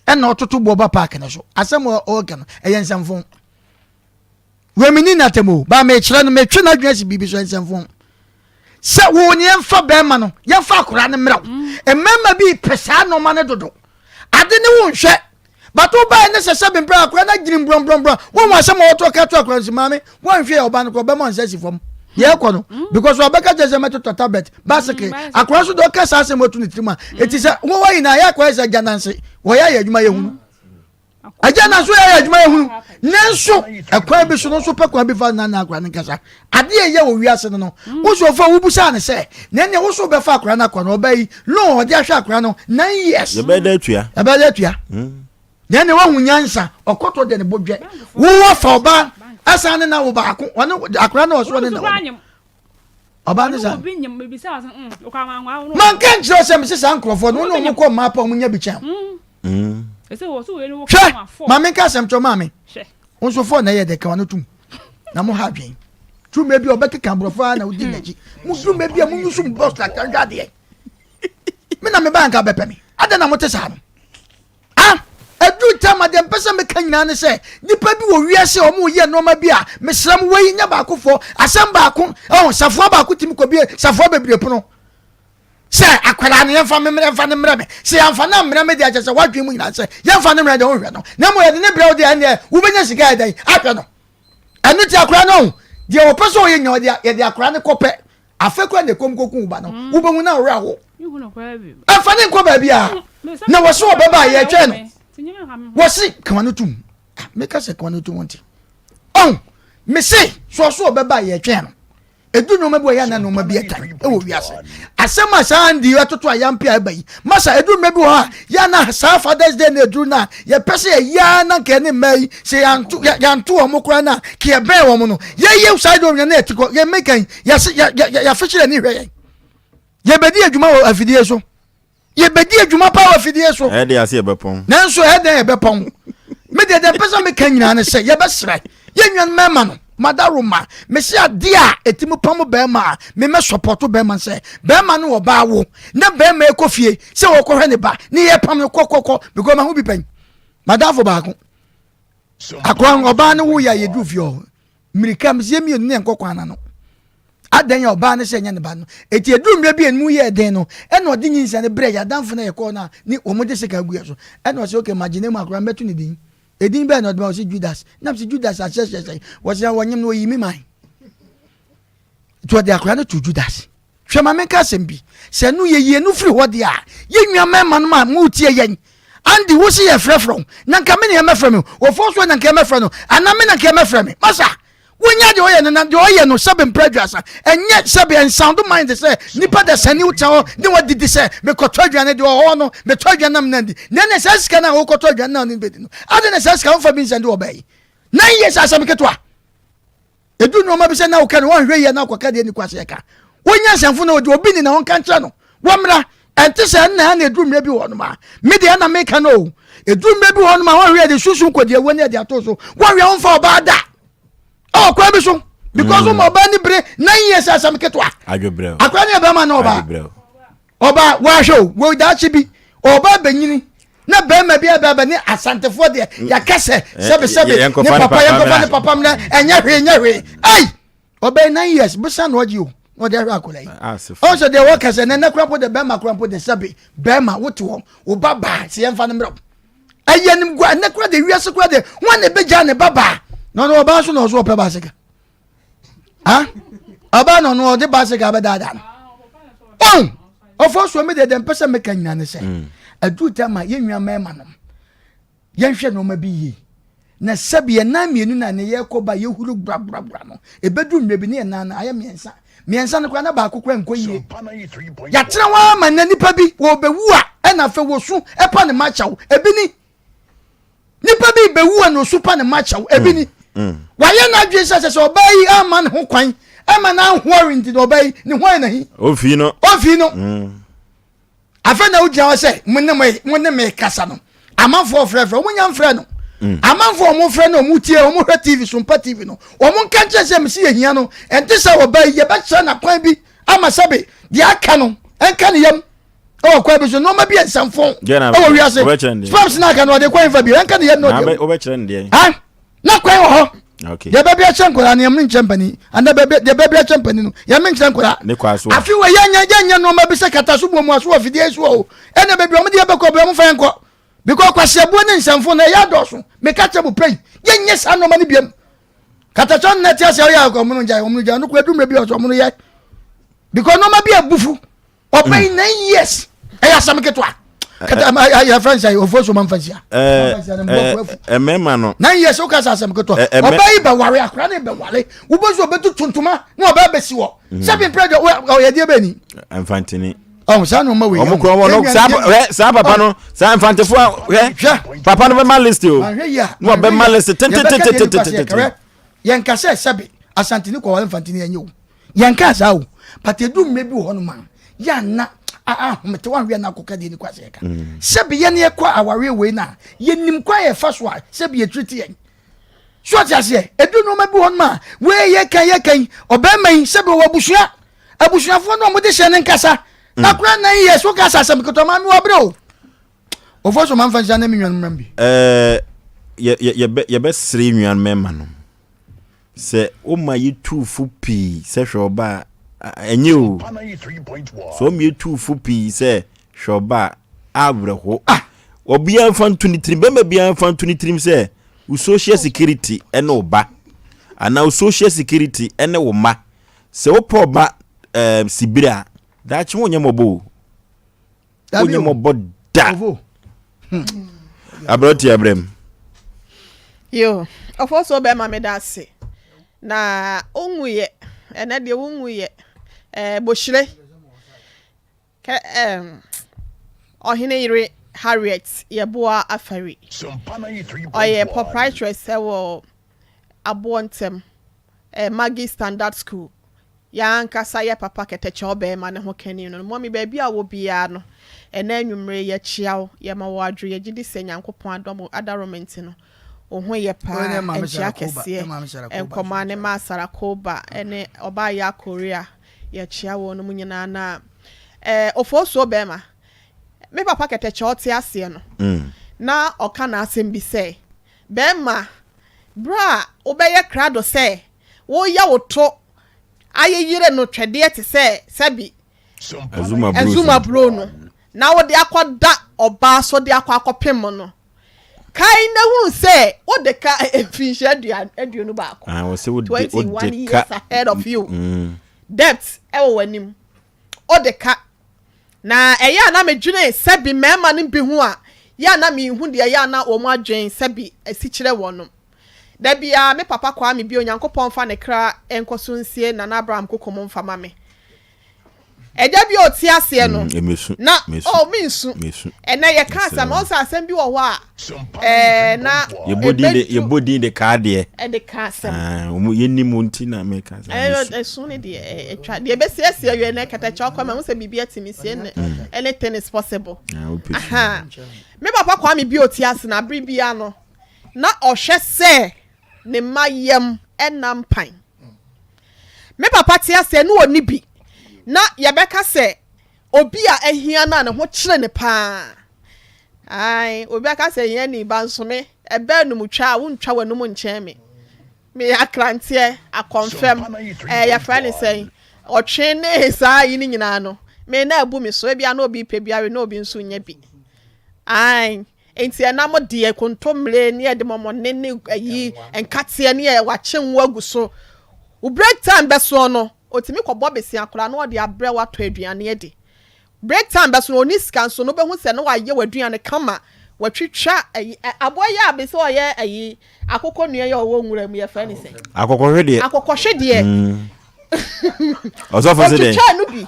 ɛna ɔtoto boɔ ba paake no so. Asɛm a ɔreka no ɛyɛ nsɛmfo. Wei menni n'atɛm o, baa mekyerɛ no metwe n'adwene asi biribi so nsɛmfo. Sɛ wo ne yɛmfa bɛrima no yɛmfa akwadaa no mmerɛ wo. Mmarima bi pɛ saa nneɛma no dodo. Ade ne wo nhwɛ But wo bae ne sɛ sɛ bempere akora na gyini mbrɔmbrɔmbrɔ wo ho asɛm a wɔto ka to akora no si maame wɔnhwɛ yɛ ɔba no kɔ ɔbɛma nsa si fam yɛ kɔ no mm. because ɔbɛka kyerɛ sɛ mɛtotɔ tablet bicycle mm, akora nso deɛ ɔka saa asɛm ɔtu ne tirim a ɛti mm. sɛ wowɔ nyinaa yɛ akɔyɛ sɛ agya nanse wɔyɛ ayɛ adwuma yɛ hunu agya nanso yɛ ayɛ adwuma yɛ hunu nanso ɛkwan bi so no nso pɛ kwan bi fa nana akora no nkasa Adeɛ a ɛyɛ wɔ wiase no no, wo nso ɔfa wobusaa no sɛ, na ɛnneɛ wo nso wobɛfa akwadaa no akɔ no, ɔbaa yi, loan a ɔde ahwɛ akwadaa no, nine years. Yɛbɛyɛ dɛ atua. Yɛbɛyɛ dɛ atua. Na ɛnneɛ wahu nyansa, ɔkɔtɔ deɛ ne bo dwɛ. Wo wafa ɔbaa, ɛsan ne na wo baako, ɔne akwadaa no ɔso ɔne na wɔ no. Ɔbaa no saa. Manka nkyerɛ sɛ mese saa nkurɔfoɔ no, wo ne wɔn kɔ mmaa pa wɔn nya bi kyɛn. Hwɛ, maame nka asɛm kyerɛ maame. Wo nso fɔ na ɛyɛ dɛ ka wano tum na mo ha adwen. Dwuma bi a ɔbɛkeka aborɔfo ara na wodi n'akyi. Mo dwuma bi a mo nyusu mo bɔs kakra nhwɛ adeɛ. Me na me ba nka bɛpɛ me. Adɛn na mote saa no? Ah, ɛduru tam a deɛ mpɛ sɛ meka nyinaa ne sɛ nipa bi wɔ wiase a wɔn yɛ nneɛma bi a mesrɛ mo wei nyɛ baakofoɔ asɛm baako ɛho safoa baako tumi kɔ bie safoa bebree pono. Sɛ akwadaa no, yɛmfa me yɛmfa no mmerɛ me. Sɛ yɛamfa no ammrɛ me deɛ, kyerɛ sɛ w'adwene mu nyinaa sɛ yɛmfa no mmerɛ deɛ wonhwɛ no. Na mmom yɛde no brɛ wo deɛ, ɛnneɛ wobɛnya sika ayɛ dɛn ahwɛ no. Ɛno nti akwadaa no ɔho, deɛ ɔpɛ sɛ ɔyɛ nyinaa ɔde yɛde akwadaa no kɔpɛ. Afei koraa na ɛkɔm kɔku wo ba no, mm. wobɛhu na ɔwerɛ aho. Ɛmfa ne nkɔ baabi a na wɔse ɔbɛba a yɛtwɛn no. Wɔse kama no tum. Ah, meka sɛ kama no tum nti. Ɔho, mese sɛ ɔso ɔbɛba a yɛtwɛn no. Edu nneɛma bi wɔ yɛ na nneɛma bi ɛtan ɛwɔ wiase. Asɛm a saa Andy ɛtoto a yampe a ɛba yi. Masa edu mmerɛ bi wɔ hɔ a yɛ na saa Father's Day na eduru na yɛpɛ sɛ yɛyɛ na nka ɛne mmaa yi sɛ yɛanto yɛanto wɔn koraa na ka yɛbɛn wɔn no. Yɛyɛ saa deɛ wɔn na yɛte kɔ yɛn meka yi yɛse yɛ yɛ yɛafekyere ani hwɛ yɛn. Yɛbɛdi adwuma wɔ afidie so. Yɛbɛdi adwuma paa wɔ afidie so. Ɛyɛ de ase yɛbɛpɔn. Nanso ɛyɛ dɛn yɛbɛpɔn. Me deɛ deɛ mpɛ sɛ meka nyinaa ne sɛ yɛbɛsrɛ yɛn nua mmarima no madaroma mese adeɛ a ɛtumi pam bɛrima a memɛ sɔpɔto bɛrima sɛ bɛrima no ɔbaa wo na bɛrima ɛkɔ fie sɛ wɔkɔhwɛ ne ba ne yɛpam no kɔkɔkɔ because maho bi pɛn madamfo baako akora ɔbaa no wo yɛ a yɛduru fie hɔ Mmirika, mese yɛn mmienu ne yɛnkɔ kwan no ano. Adɛn a ɔbaa no sɛ ɛnyɛ ne ba no. Eti eduru mmerɛ bi a emu yɛɛ den no, ɛna ɔde nyinsɛn no brɛɛ yɛn adamfo no a yɛkɔɔ no a ne wɔn de sika agu yɛn so. Ɛna ɔse okay magye na mu akora mɛto ne din. Edin bɛn na ɔde ma? Ɔse Judas. Na mese Judas aseɛ kyerɛ sɛn? Wɔse na wɔnyem no wɔyii me mae. Nti ɔde akora no too Judas. Hwɛ ma menka asɛm bi, sɛ ɛno yɛyi ɛno firi hɔ deɛ a, yɛn nua mmarima nom a moretie yɛn, Andy wo se yɛfrɛfrɛ wo, na nka me ne yɛmɛfrɛ me, wɔfoɔ so na nka yɛmɛfrɛ no, anaa me na nka yɛmɛfrɛ me, masa, wonya deɛ ɔyɛ no na deɛ ɔyɛ no sɛbe mprɛ aduasa, ɛnyɛ sɛbe ɛnsoundo mind sɛ nipa da sani wo tena hɔ ne wadidi sɛ mekɔtɔ aduane deɛ ɔhɔ no metɔ aduane na menandi, na ɛne saa sika no a wokɔtɔ aduane na wone bɛdi no, ade na saa sika womfa bi nsɛnde wɔ bɛyi, na yɛ sɛ asɛm ketewa. Edu nneɛma bi sɛ na woka no wɔnhwɛ yie na akɔka deɛ nni kwasɛ ka. Wonya nsɛmfo na wɔde obi ni na wɔnka nkyerɛ no. Wɔmmra. Ɛnte sɛ ɛnna na eduru mmerɛ bi wɔ hɔnom a. Me deɛ ɛna meka no o. Ɛduru mmerɛ bi hɔ nom a wɔhwɛ yɛde sunsum kɔdi awuo ne yɛde ato so. Wɔhwɛ wɔmfa ɔbaa da. Ɛwɔ kwan bi so. Because wɔma ɔbaa ni bere nine years asɛm ketewa. Akora ne yɛ bɛrima ne ɔbaa. Ɔbaa wɔahwɛ o wɔ daakye bi ɔbaa bɛnyini na bɛrima bi abɛbɛ ne asantefoɔ deɛ mm. yɛaka sɛ sɛbesɛbe ne papa yɛnkɔfa ne papa mmerɛ ɛnyɛ hwee nyɛ hwee ei ɔbɛyɛ nine years bosa na ɔgye o na ɔde ahwɛ akwadaa yi ah, ɔn sɛ deɛ wɔka sɛ nɛnɛ kora mpo de bɛrima kora mpo de sɛbe bɛrima wote hɔ wo ba baa sɛ yɛmfa no mmerɛ ɛyɛ nim gua ɛnɛ kora de wiase kora de wɔn na ebɛgya ne ba baa na ɔno ɔbaa so na ɔso ɔpɛ baasika ha ɔbaa na ɔno ɔde baasika abɛdaadaa no ɔn ɔfɔ so mi deɛ deɛ mpɛ sɛ meka nyina ne sɛ mm. aduru ta ma yɛn nua mmarima nom yɛnhwɛ nneɛma bi yie na sɛbi yɛn nan mmienu na ne yɛkɔ ba yɛhuru gbragbra no ebɛduru mmerɛ bi ne yɛn nan no ayɛ mmiɛnsa mmiɛnsa no koraa na baako koraa nkɔ yie yɛatena hɔ ama na nipa bi wɔbɛwu a ɛna afei wɔsu ɛpa ne ma kyɛw ebi ni nipa bi bɛwu a na osu pa ne ma kyɛw ebi ni mm, mm. wayɛ n'adwene sɛ sɛ sɛ ɔbaa yi ama ne ho kwan ɛma n'ahoɔre nti na ɔbaa yi ne ho ayɛ n'ahi ofii no ofii no mm. Afei na wogyina hɔ sɛ mo ne mo mo ne me kasa no amanfoɔ frɛfrɛ wɔn nya mfrɛ no mm. amanfoɔ wɔn frɛ no wɔn tie wɔn hwɛ tv so mpa tv no wɔn nka nkyɛn sɛ mesi yɛ hia no ɛnte sɛ ɔbaa yi yɛbɛkyerɛ na kwan bi ama sɛbe deɛ aka no ɛnka ne yam ɛwɔ kwan bi so nneɛma bi yɛ nsɛmfo ɛwɔ wiase sperms na aka no ɔde kwan fa bi ɛnka ne yam na ɔde ha na kwan wɔ hɔ deɛ bɛbi akyɛ nkwadaa no yɛn nkyɛn mpanin ana bɛbi deɛ bɛbi akyɛ mpanin no yɛn nkyɛn nkwadaa afi wɔ yɛn nyɛ yɛn nyɛ nneɛma bi sɛ kata so bu mu aso wɔ fidie so o ɛna baabi wɔn de yɛ bɛkɔ bɛ wɔn fa yɛn kɔ because kwasiabuo ne nsɛmfo no ɛyɛ adɔɔso meka kyɛ mo pɛyi yɛn nyɛ saa nneɛma no biam katakyɛ no na ɛte ase ɔyɛ akɔ ɔmo no gya ɔmo no gya no kɔ edumire bi ɔsɔ ɔmo no yɛ because nneɛma bi abufu ɔbɛn mm. nine years ɛyɛ asɛm ketewa kata yɛfrɛ nsɛ ofuo so ma nfa nsia mmarima no nine years woka sɛ asɛm ketewa ɔbɛ yi bɛware akora ne bɛware wobɛ so ɔbɛtu tontoma na ɔbɛ bɛsi hɔ mm. sɛ bi mpɛ dɛ ɔyɛ deɛ bɛni mfantini ɔhun saa nneɛma wei ɔmo kura wɔn no saa saa papa no saa mfantefo a hwɛ papa no bɛma list o na ɔbɛma list tentententententente yɛn kasa sɛbi asantini kɔwale mfantini ɛnyɛ o Yɛn kaa saa o, but edu mmerɛ bi wɔ hɔ nom a, yɛ ana ahomete wanhwɛ na akɔka deɛ ni kɔ asɛ yɛka. Mm. Sɛbi yɛn yɛkɔ awareɛ wei na yɛnim kwan yɛfa so a sɛbi yɛtiri te yɛn. So ɔte aseɛ, edu nneɛma bi wɔ hɔ nom a wei yɛka yɛka yi, ɔbɛrima yi sɛbi ɔwɔ abusua, abusuafoɔ no a wɔde hyɛ ne nkasa. Mm. Na kora nan yɛ so kasa asɛm ketewa maame wɔ abere o. Ɔfɔ so manfa nhyia ne me nuanom mmerɛ bi. Ɛɛ yɛ yɛ yɛbɛ yɛbɛsere nnuan mmarima no. Sɛ woma yɛtu fo pii sɛ hwɛ ɔba a, ɛnyɛ o. Sɛ woma yɛtu fo pii sɛ hwɛ ɔba a, awerɛho. Ah! Obiara mfa nto ne tirim, bɛrima biara mfa nto ne tirim sɛ wo social security ne wo ba anaa wo social security ne wo mma. Sɛ wopɛ ɔba ɛɛ sibire a, daakye wonyɛ mmɔbɔ o. wonyɛ mmɔbɔ da aberɛ te aberɛ mu yo ɔfɔ so bɛma meda ase na wonwuyɛ ɛnɛ deɛ wonwuyɛ ɛɛ bohyire kɛ ɛɛm ɔhene yere Harriet yɛboa afari ɔyɛ proprietress ɛwɔ aboɔ ntɛm ɛɛ Maggie Standard School Yɛn ankasa yɛ papa kɛtɛkyɛ ɔbarima ne ho kani no. Mummy, baabi a wɔ biara no, ɛnnɛ anwummere yi, yɛkyea wo, yɛma wo adwo, yɛgye di sɛ Nyankopɔn adom, adaworoma nti no, wo ho yɛ paa. Nkyea kɛseɛ nkɔma ne ma Sarah Koba ne ɔbaa Yaa Korea, yɛkyea wɔnom nyinaa. Na eh, Ofosuo barima, me papa kɛtɛkyɛ ɔte aseɛ no, na ɔka n'asɛm bi sɛ, Barima, berɛ a wobɛyɛ krado sɛ Woreyɛ wo to ayeyere no twɛdeɛ te sɛ sɛbi azuma buro no na wode akɔda ɔbaa so de akɔ akɔpem no, kae na hunu sɛ wode ka mfinhyia 21, 21 years ahead of you, mm. debt ɛwɔ w'anim, wode ka. Na ɛyɛ a na medwene sɛbi mmarima no bi ho a, yɛ a na menhu deɛ ɛyɛ a na wɔn adwene sɛbi asi kyerɛ wɔn no. Da biara me papa Kwame bi Onyankopɔn mfa ne kra nkɔ so nsie Nana Abraham koko mu mfa ma me. Agya bi a ɔte aseɛ no, mm, na oh mensu. Ɛnɛ yɛka asɛm, ɔn sɛ asɛm bi wɔ hɔ a, ɛɛ na yɛbɔ din de kaa deɛ. Ɛde ka asɛm. Ah, yɛnni mu nti na meka sɛ mesu. Ɛsu ne deɛ ɛtwa deɛ ɛbɛsiesie awie no kɛtɛkyɛ ɔkɔ ma ho sɛ biribi atumi sie ne mm. anything is possible. Ah, Aha. Me papa Kwame Bio te ase na bere biara no, na ɔhwɛ sɛ ne mma yam nna mpan. Me papa te ase na ɔnni bi, na yɛbɛka sɛ obi a ahia no a ne ho kyere no paa. Ae, obi aka sɛ hiani ba nso me, ɛbɛ anum twa a, wontwa w'anum nkyɛn me. Meyɛ akranteɛ, akɔmfɛm, ɛɛ yɛfrɛ ne sɛn, ɔtwe ne saa yi ne nyinaa no, me na abu me so, ebia na obi pɛ bi awe na obi nso nyɛ bi. Ae, enti ɛnam deɛ kontommire ne yɛde mɔmɔne ne ayi nkateɛ ne yɛ wakye ngo agu so. Wo break time bɛsoɔ no, otumi kɔbɔ besia koraa na ɔde abrɛ wo atɔ aduane adi. Break time bɛso no ɔnni sika nso no wobɛhu sɛ na wayɛ w'aduane kama, watwitwa ayi, aboa yi a bese ɔyɛ ayi akokɔ nua yi a ɔwɔ nwura mu yɛfrɛ ne sɛn? Akokɔhwedeɛ. Akokɔhwedeɛ. Ɔsɔfo se dɛn? Ɔtwitwa no bi.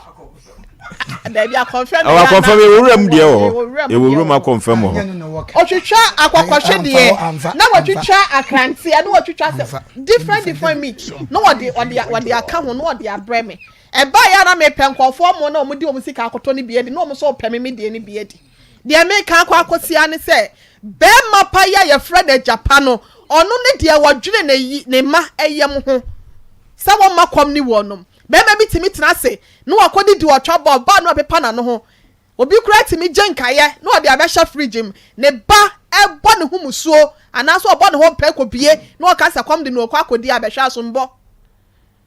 Dabi akɔnfɛm. Ɔwɔ akɔnfɛm yɛ wura mu deɛ wɔ hɔ. Yɛ wura mu akɔnfɛm wɔ hɔ. Ɔtwitwa akɔkɔhwedeɛ na watwitwa akranteɛ na watwitwa sɛ different different meat na wɔde wɔde wɔde aka ho na wɔde abrɛ me. Ɛbaeɛ a na mepɛ nkurɔfoɔ mo na wɔde wɔn sika akɔtɔ no bi adi na wɔn nso repɛ me me deɛ no bi adi. Deɛ meka akɔ akɔsi ara ne sɛ barima pa yi a yɛfrɛ no agya pa no, ɔno ne deɛ ɔdwene ne yi ne mma yam ho sɛ wɔmma kɔm ne wɔnom. Barima bi tumi tena ase na wakɔdidi ɔtwa bɔ ɔbaa no apepa n'ano ho. Obi koraa tumi gye nkaeɛ na ɔde abɛhyɛ fridge mu. Ne ba bɔ ne ho musuo anaasɛ ɔbɔ ne ho mpae kɔbue na ɔka sɛ kɔm de no ɔkɔ akɔdi abɛhwɛ asombɔ.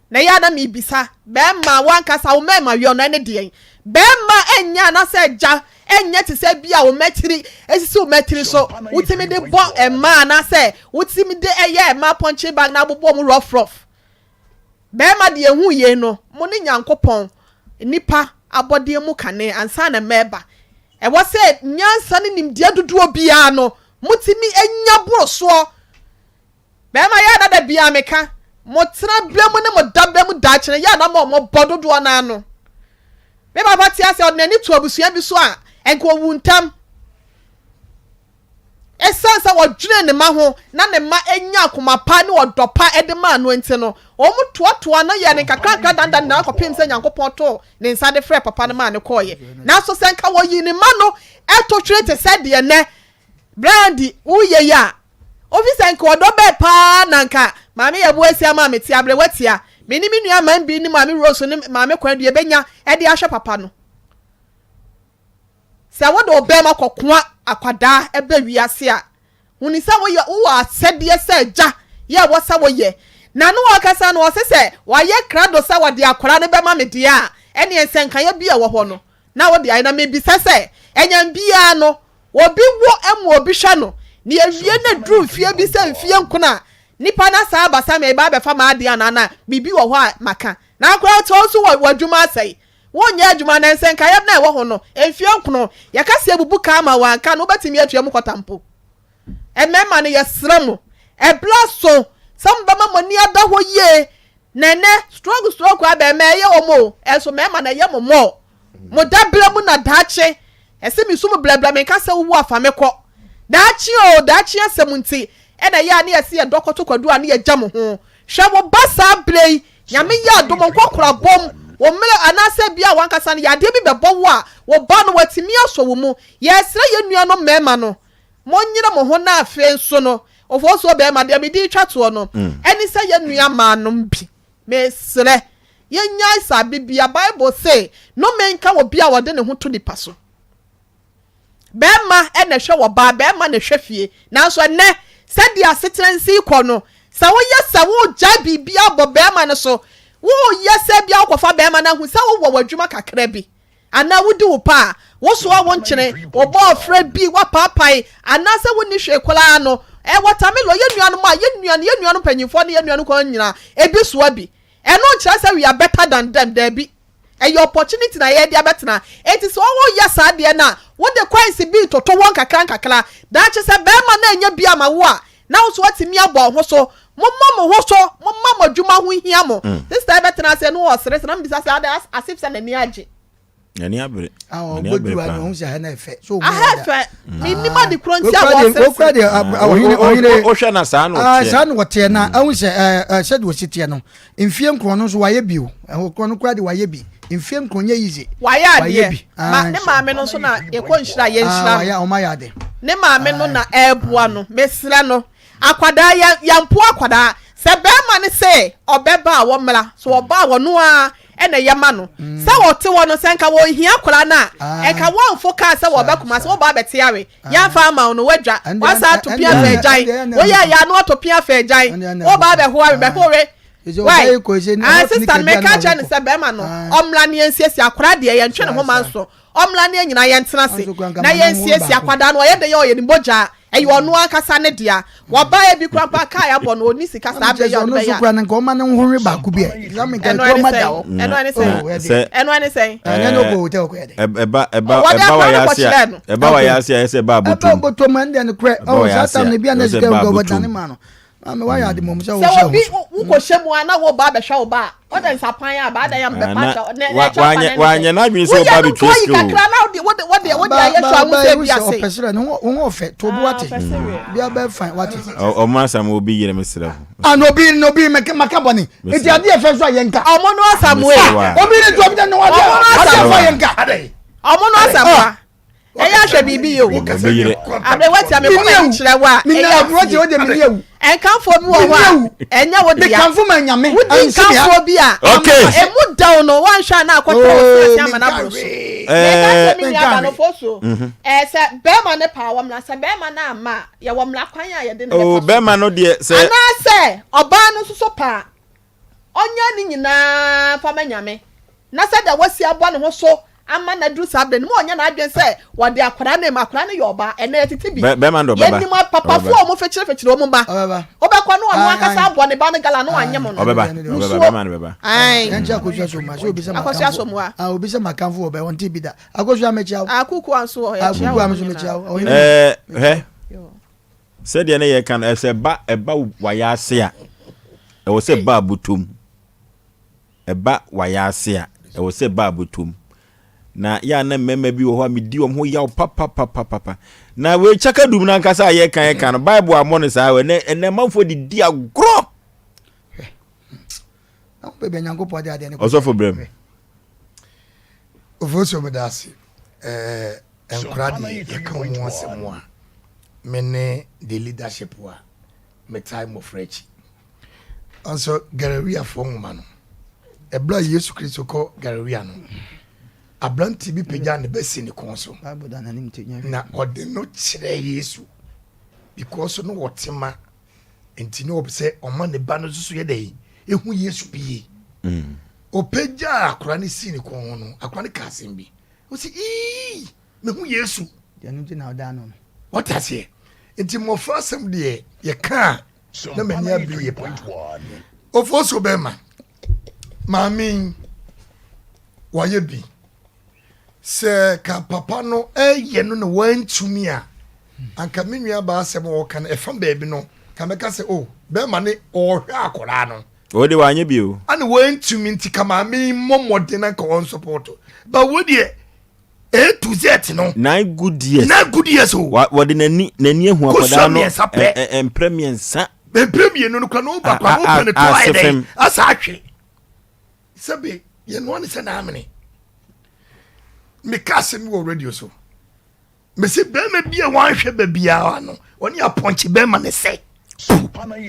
Na ɛyɛ a na mebisa, Bɛrima, wo ankasa wo mmarima yɔ no ɛne deɛn? Bɛrima ɛnyɛ anaasɛ agya ɛnyɛ te sɛ bi a wo mmatiri esisi wo mmatiri so, wotumi de bɔ mmaa anaasɛ wotumi de ɛyɛ mmaa punching bag na abobɔ wɔn rough rough. Bɛrima deɛ ehu yei no, mo ne Nyankopɔn, nnipa abɔdeɛ mu kane ansa na mma ɛba. Ɛwɔ sɛ nyansa ne nimdeɛ dodoɔ biara no, motumi nya boro soɔ. Bɛɛma yɛ a na da biaa me ka, mo tena berɛ mu ne mo da berɛ mu daakye no yɛ a na mo ɔmɔ bɔ dodoɔ no ano. Me papa te ase a ɔde n'ani to abusua bi so a nka ɔwu ntɛm. Ɛsiane sɛ ɔdwenee ne mma ho na ne mma nya akoma pa ne ɔdɔ pa de maa no nti no, wɔn toatoa no yɛɛ no nkakrankra dandan nyinaa kɔpem sɛ Nyankopɔn too ne nsa de frɛɛ papa no maa no kɔeɛ. Nanso sɛ nka wɔyii ne mma no to twene te sɛ deɛ nnɛ Brandy woyɛ yi a, Ofi sɛ nka ɔdɔ bɛɛ paa na nka Maame Yabu asi ama me te aberewa tia. Me ne me nua Mambi ne Maame Rose ne Maame Kwadu yɛbɛnya de ahwɛ papa no. Sɛ wode wo bɛɛma kɔkoa akwadaa ba wiase a, huni sɛ woyɛ wowɔ asɛdeɛ sɛ agya yɛ ɛwɔ sɛ woyɛ. Na ne ɔkasa no ɔse sɛ wayɛ krado sɛ ɔde akwadaa no bɛma me deɛ a, ɛneɛ nsɛnkaeɛ bi a ɛwɔ hɔ no na wode ayɛ. Na mebisa sɛ, ɛnyɛn biara no Obi wo ma obi hwɛ no, na yɛwie no aduru mfeɛ bi sɛ mfeɛ nkron a, nipa no asan aba sɛ mereba abɛfa m'adeɛ anaa na biribi wɔ hɔ a maka. Na koraa wote hɔ nso wɔ w'adwuma asɛe. Wonyɛ adwuma na nsɛnkaeɛ no a ɛwɔ ho no, mfeɛ nkron, yɛka sɛ yɛbubu ka ama wo a, nka no wobɛtumi atua mu kɔta mpo. Mmarima no, yɛsrɛ mo, ɛberɛ aso sɛ mobɛma mo ani ada hɔ yie Na ɛnɛ stroke stroke abɛn mɛ ɛyɛ wɔn o, ɛnso mɛɛma na ɛyɛ mo mɔɔ. Mo dabrɛ mu na daakye ɛse me su mo brɛbrɛ me nka sɛ wo wu afa me kɔ. Daakye o daakye asɛm nti ɛna ɛyɛ a ne yɛse yɛdɔ kɔto kwadu a ne yɛgya mo ho. Hwɛ wo ba saa berɛ yi Nyame yɛ adom nkɔkora bom wo mmerɛ anaasɛ bia wankasa no yadeɛ bi bɛbɔ wo a wo ba no watumi asɔ wo mu. Yɛsrɛ yɛn nuanom mɛɛma no Monyere mo ho na afei nso no, Ofosuo bɛɛma, deɛ mede retwa toɔ no, ɛne sɛ yɛn nua maanom bi, mesrɛ, yɛnnyae saa bibia, Bible se, Nnome nka obi a ɔde ne ho to nipa so. Bɛɛma na ɛhwɛ ɔbaa, bɛɛma na ɛhwɛ fie. Nanso ɛnnɛ, sɛdeɛ asetena nsi rekɔ no, sɛ woyɛ sɛ woregyae biribi abɔ bɛɛma no so, woreyɛ sɛ bia wokɔfa bɛɛma no ahu sɛ wowɔ w'adwuma kakra bi, Anaa wodi wo pɛ a, wosoa wo nkyene, wɔbɔ ɔfrɛ bi, woapaapae, anaasɛ wonni hwee koraa no, ɛ, wɔtamelo, yɛn nuanom a, yɛn nua, yɛn nuanom mpanyimfoɔ ne yɛn nuanom nkumaa nyinaa, ebi soa bi. Ɛno nkyerɛ sɛ we are better than them, daabi. Ɛyɛ opportunity na yɛde abɛtena. Enti sɛ woyɛ saa adeɛ no a, wode coins bi retoto hɔ nkakrankakra. Daakye sɛ barima no annya bi ama wo a, na wo nso woatumi abɔ wo ho so. Mommɔ mo ho so, momma mo adwuma ho nhia mo. Sista yi bɛtena ase na ɔreseresere na mebisa sɛ adɛn as if sɛ n'ani agye. N'ani abere. N'ani abere paa. Aha ɛfɛ. Mennim ade korɔ nti a wɔreseresere. Wohwɛ na saa na ɔteɛ. Saa na ɔteɛ na ahu sɛ sɛdeɛ ɔsi teɛ no mfie nkorɔ no nso wayɛ bi o. Nkorɔ no koraa de wayɛ bi. Mfie nkron nyɛ easy. Wayɛ adeɛ ma ne maame no nso na yɛkɔ nhyira yɛnhyira no. Ɔma yɛ ade. Ne maame no na ɛreboa no. Mesrɛ no. Akwadaa yɛ yɛmpo akwadaa. Sɛ bɛrima no se ɔbɛba a wɔmmra. So ɔba a wɔno ara ɛna ɛyɛ ma no. Sɛ wɔte hɔ no sɛ nka wɔnhia akwadaa no a nka wɔmfo kaa sɛ wɔba Kumasi woba abɛte awe. Yɛamfa ama wo no woadwa. Woasan ato pia fɛ agyan. Woyɛ yɛ ano ato pia fɛ agyan. Woba abɛhoa we bɛhowe. Wai ah sister no meka kyerɛ no sɛ bɛrima no ɔmmra ne yɛnsiesie akwadaa deɛ yɛntwe ne ho ma nso ɔmmra ne yɛn nyinaa yɛntena ase na yɛnsiesie akwadaa no ɔyɛ dɛ yɛ ɔyɛ ne mogya ɛyɛ ɔno ankasa ne dea wɔba ebi kora mpo a kaa yɛabɔ no ɔni sika saa bere yɛ ɔde bɛyɛ a. Ɛno nka ɔma ne ho hwe baako bi ɛ ɛno ɛne sɛn ɛno ɛne sɛn ɛno ɛne sɛn ɛnyɛ no kɔ hotel kɔ yɛ dɛ ɛba ɛba ɛba wa yɛ ase a ɛba wa yɛ ase a ɛsɛ ɛba abotom ɛba abotom ɛnde ɛno korɛ ɔwɔ saa tam ne bi a na sika nkɔ ɔbɛdane ma no Maame wayɛ ade mmom sɛ wohyɛ ho so. Sɛ obi wokɔhyɛ mu a na wo ba bɛhwɛ wo ba a, wode nsapan a ba adan a mebɛpa kyɛw ne ne kyɛw pa ne ne wanyɛ n'adwene sɛ ɔba bɛtua sika o. Woyɛ no kakra na wode wode wode wode ayɛ so a wo sɛ bi ase. Ɔpɛ serɛ ne ho ho ɔfɛ to bo wate. Bi abɛ fine wate. Ɔmo asam obi yere me serɛ ho. Ah na obi na obi mɛka maka bɔne. Eti ade ɛfɛ so a yɛnka. Ɔmo no asamoe. Obi ne to obi ne no ade ade ɛfɛ yɛnka. Ɔmo no asamoa. Ɛyɛ ahwɛ biribi yɛ o. Abɛ wati ame kɔma yi kyerɛ wa. Ɛyɛ atie. Nkanfoɔ bi wɔ hɔ a ɛnyɛ wo dea. Wodi nkanfoɔ bi a emu dɛw no wanhwɛ a na akɔtɔ wo sena ase ama no aboro so. Meka sɛ me nua ba no fo so. Ɛɛ sɛ bɛrima no paa wɔ mmara sɛ bɛrima no amma a yɛwɔ mmara kwan a yɛde no bɛfa so. Bɛrima no deɛ sɛ. Anaasɛ ɔbaa no nso so paa ɔnyɛ ne nyinaa mfa ma Nyame, na sɛdeɛ wasi abɔ ne ho so ama no aduru saa berɛ no, ma ɔnyɛ n'adwene sɛ wɔde akwadaa no rema, akwadaa no yɛ ɔbaa, ɛnnɛ yɛtete bi, Bɛrima no deɛ ɔbɛba. yɛnim apapafoɔ a wɔfekyerefekyere wɔn mma, wobɛkɔ na ɔno ankasa abɔ ne ba no gala na wanyem no, Ɔbɛba, ɔbɛba, musuo, bɛrima no bɛba. ae. Yɛnkyɛ Akosua so ma sɛ obi sɛ Akosua makamfo. Somoa. Ah, obi sɛ makamfo wɔ bɛ wɔn ti bi da. Akosua mekyia wo. Akukua nso wɔ hɔ, yɛkyia Akukua wɔn nso mekyia nyinaa. wo. Ɔhene Ɛɛ, hwɛ. Sɛdeɛ na yɛka no, sɛ ɛba ɛba wayɛ ase a, ɛwɔ sɛ ɛba abotom. Ɛba wayɛ ase a, ɛwɔ sɛ ɛba abotom. Na yɛ a na mmarima bi wɔ hɔ a medi wɔn ho yaw papapapapa. Na wei kyakadum no ankasa a yɛka yɛka no, Bible ammɔ no saa. Ɛnɛ ɛnɛ amanfoɔ de di agorɔ. Ɔsɔfo brɛm. Ofosuo meda ase. Ɛɛ nkora deɛ yɛka wɔn ho asɛm a me ne the leadership a metae mmɔfra akyi. Nso Galeriafoɔ nwoma no, ɛberɛ a Yesu Kristo kɔ Galilea no, aberante bi pagyaa ne ba si ne kɔn so na ɔde no kyerɛɛ Yesu because no wɔte ma nti na ɔpɛ sɛ ɔma ne ba no nso so yɛ dɛ ehu Yesu bie. Mm. Ɔpagyaa akora no sii ne kɔn ho no, akora no ka asɛm bi. Ɔsi ii mehu Yesu. Deɛ no nti na ɔda ano no. Wɔte aseɛ. Nti mmɔfra asɛm deɛ yɛka a na m'ani abere yie paa. Ofosuo bɛrima, maame yi wayɛ bi. Sɛ ka papa no ɛyɛ no na wantumi a, anka me nua baa asɛm a ɔka no ɛfa baabi no, ka mɛka sɛ o oh, bɛrima ne ɔhwɛ akwadaa no. O de wanyɛ bi o. Ana wantumi nti ka maame yi mmɔ mmɔden anka wɔn support. Ba wo deɛ A to Z no. Nine good years. Nine good years o. Wa wɔde n'ani n'ani ehu akwadaa no. Kosua mmiɛnsa pɛ. Ɛ ɛ mpere mmiɛnsa. Mpere mmienu no kura na ɔba kura na ɔpɛ ne to ayɛ dɛ asa ahwe. Sɛbi yɛn noa ne sɛ n'amene. Meka asɛm bi wɔ radio so. Mesi bɛrima bi a wanhwɛ baabiara no ɔne apɔnkye bɛrima ne sɛ.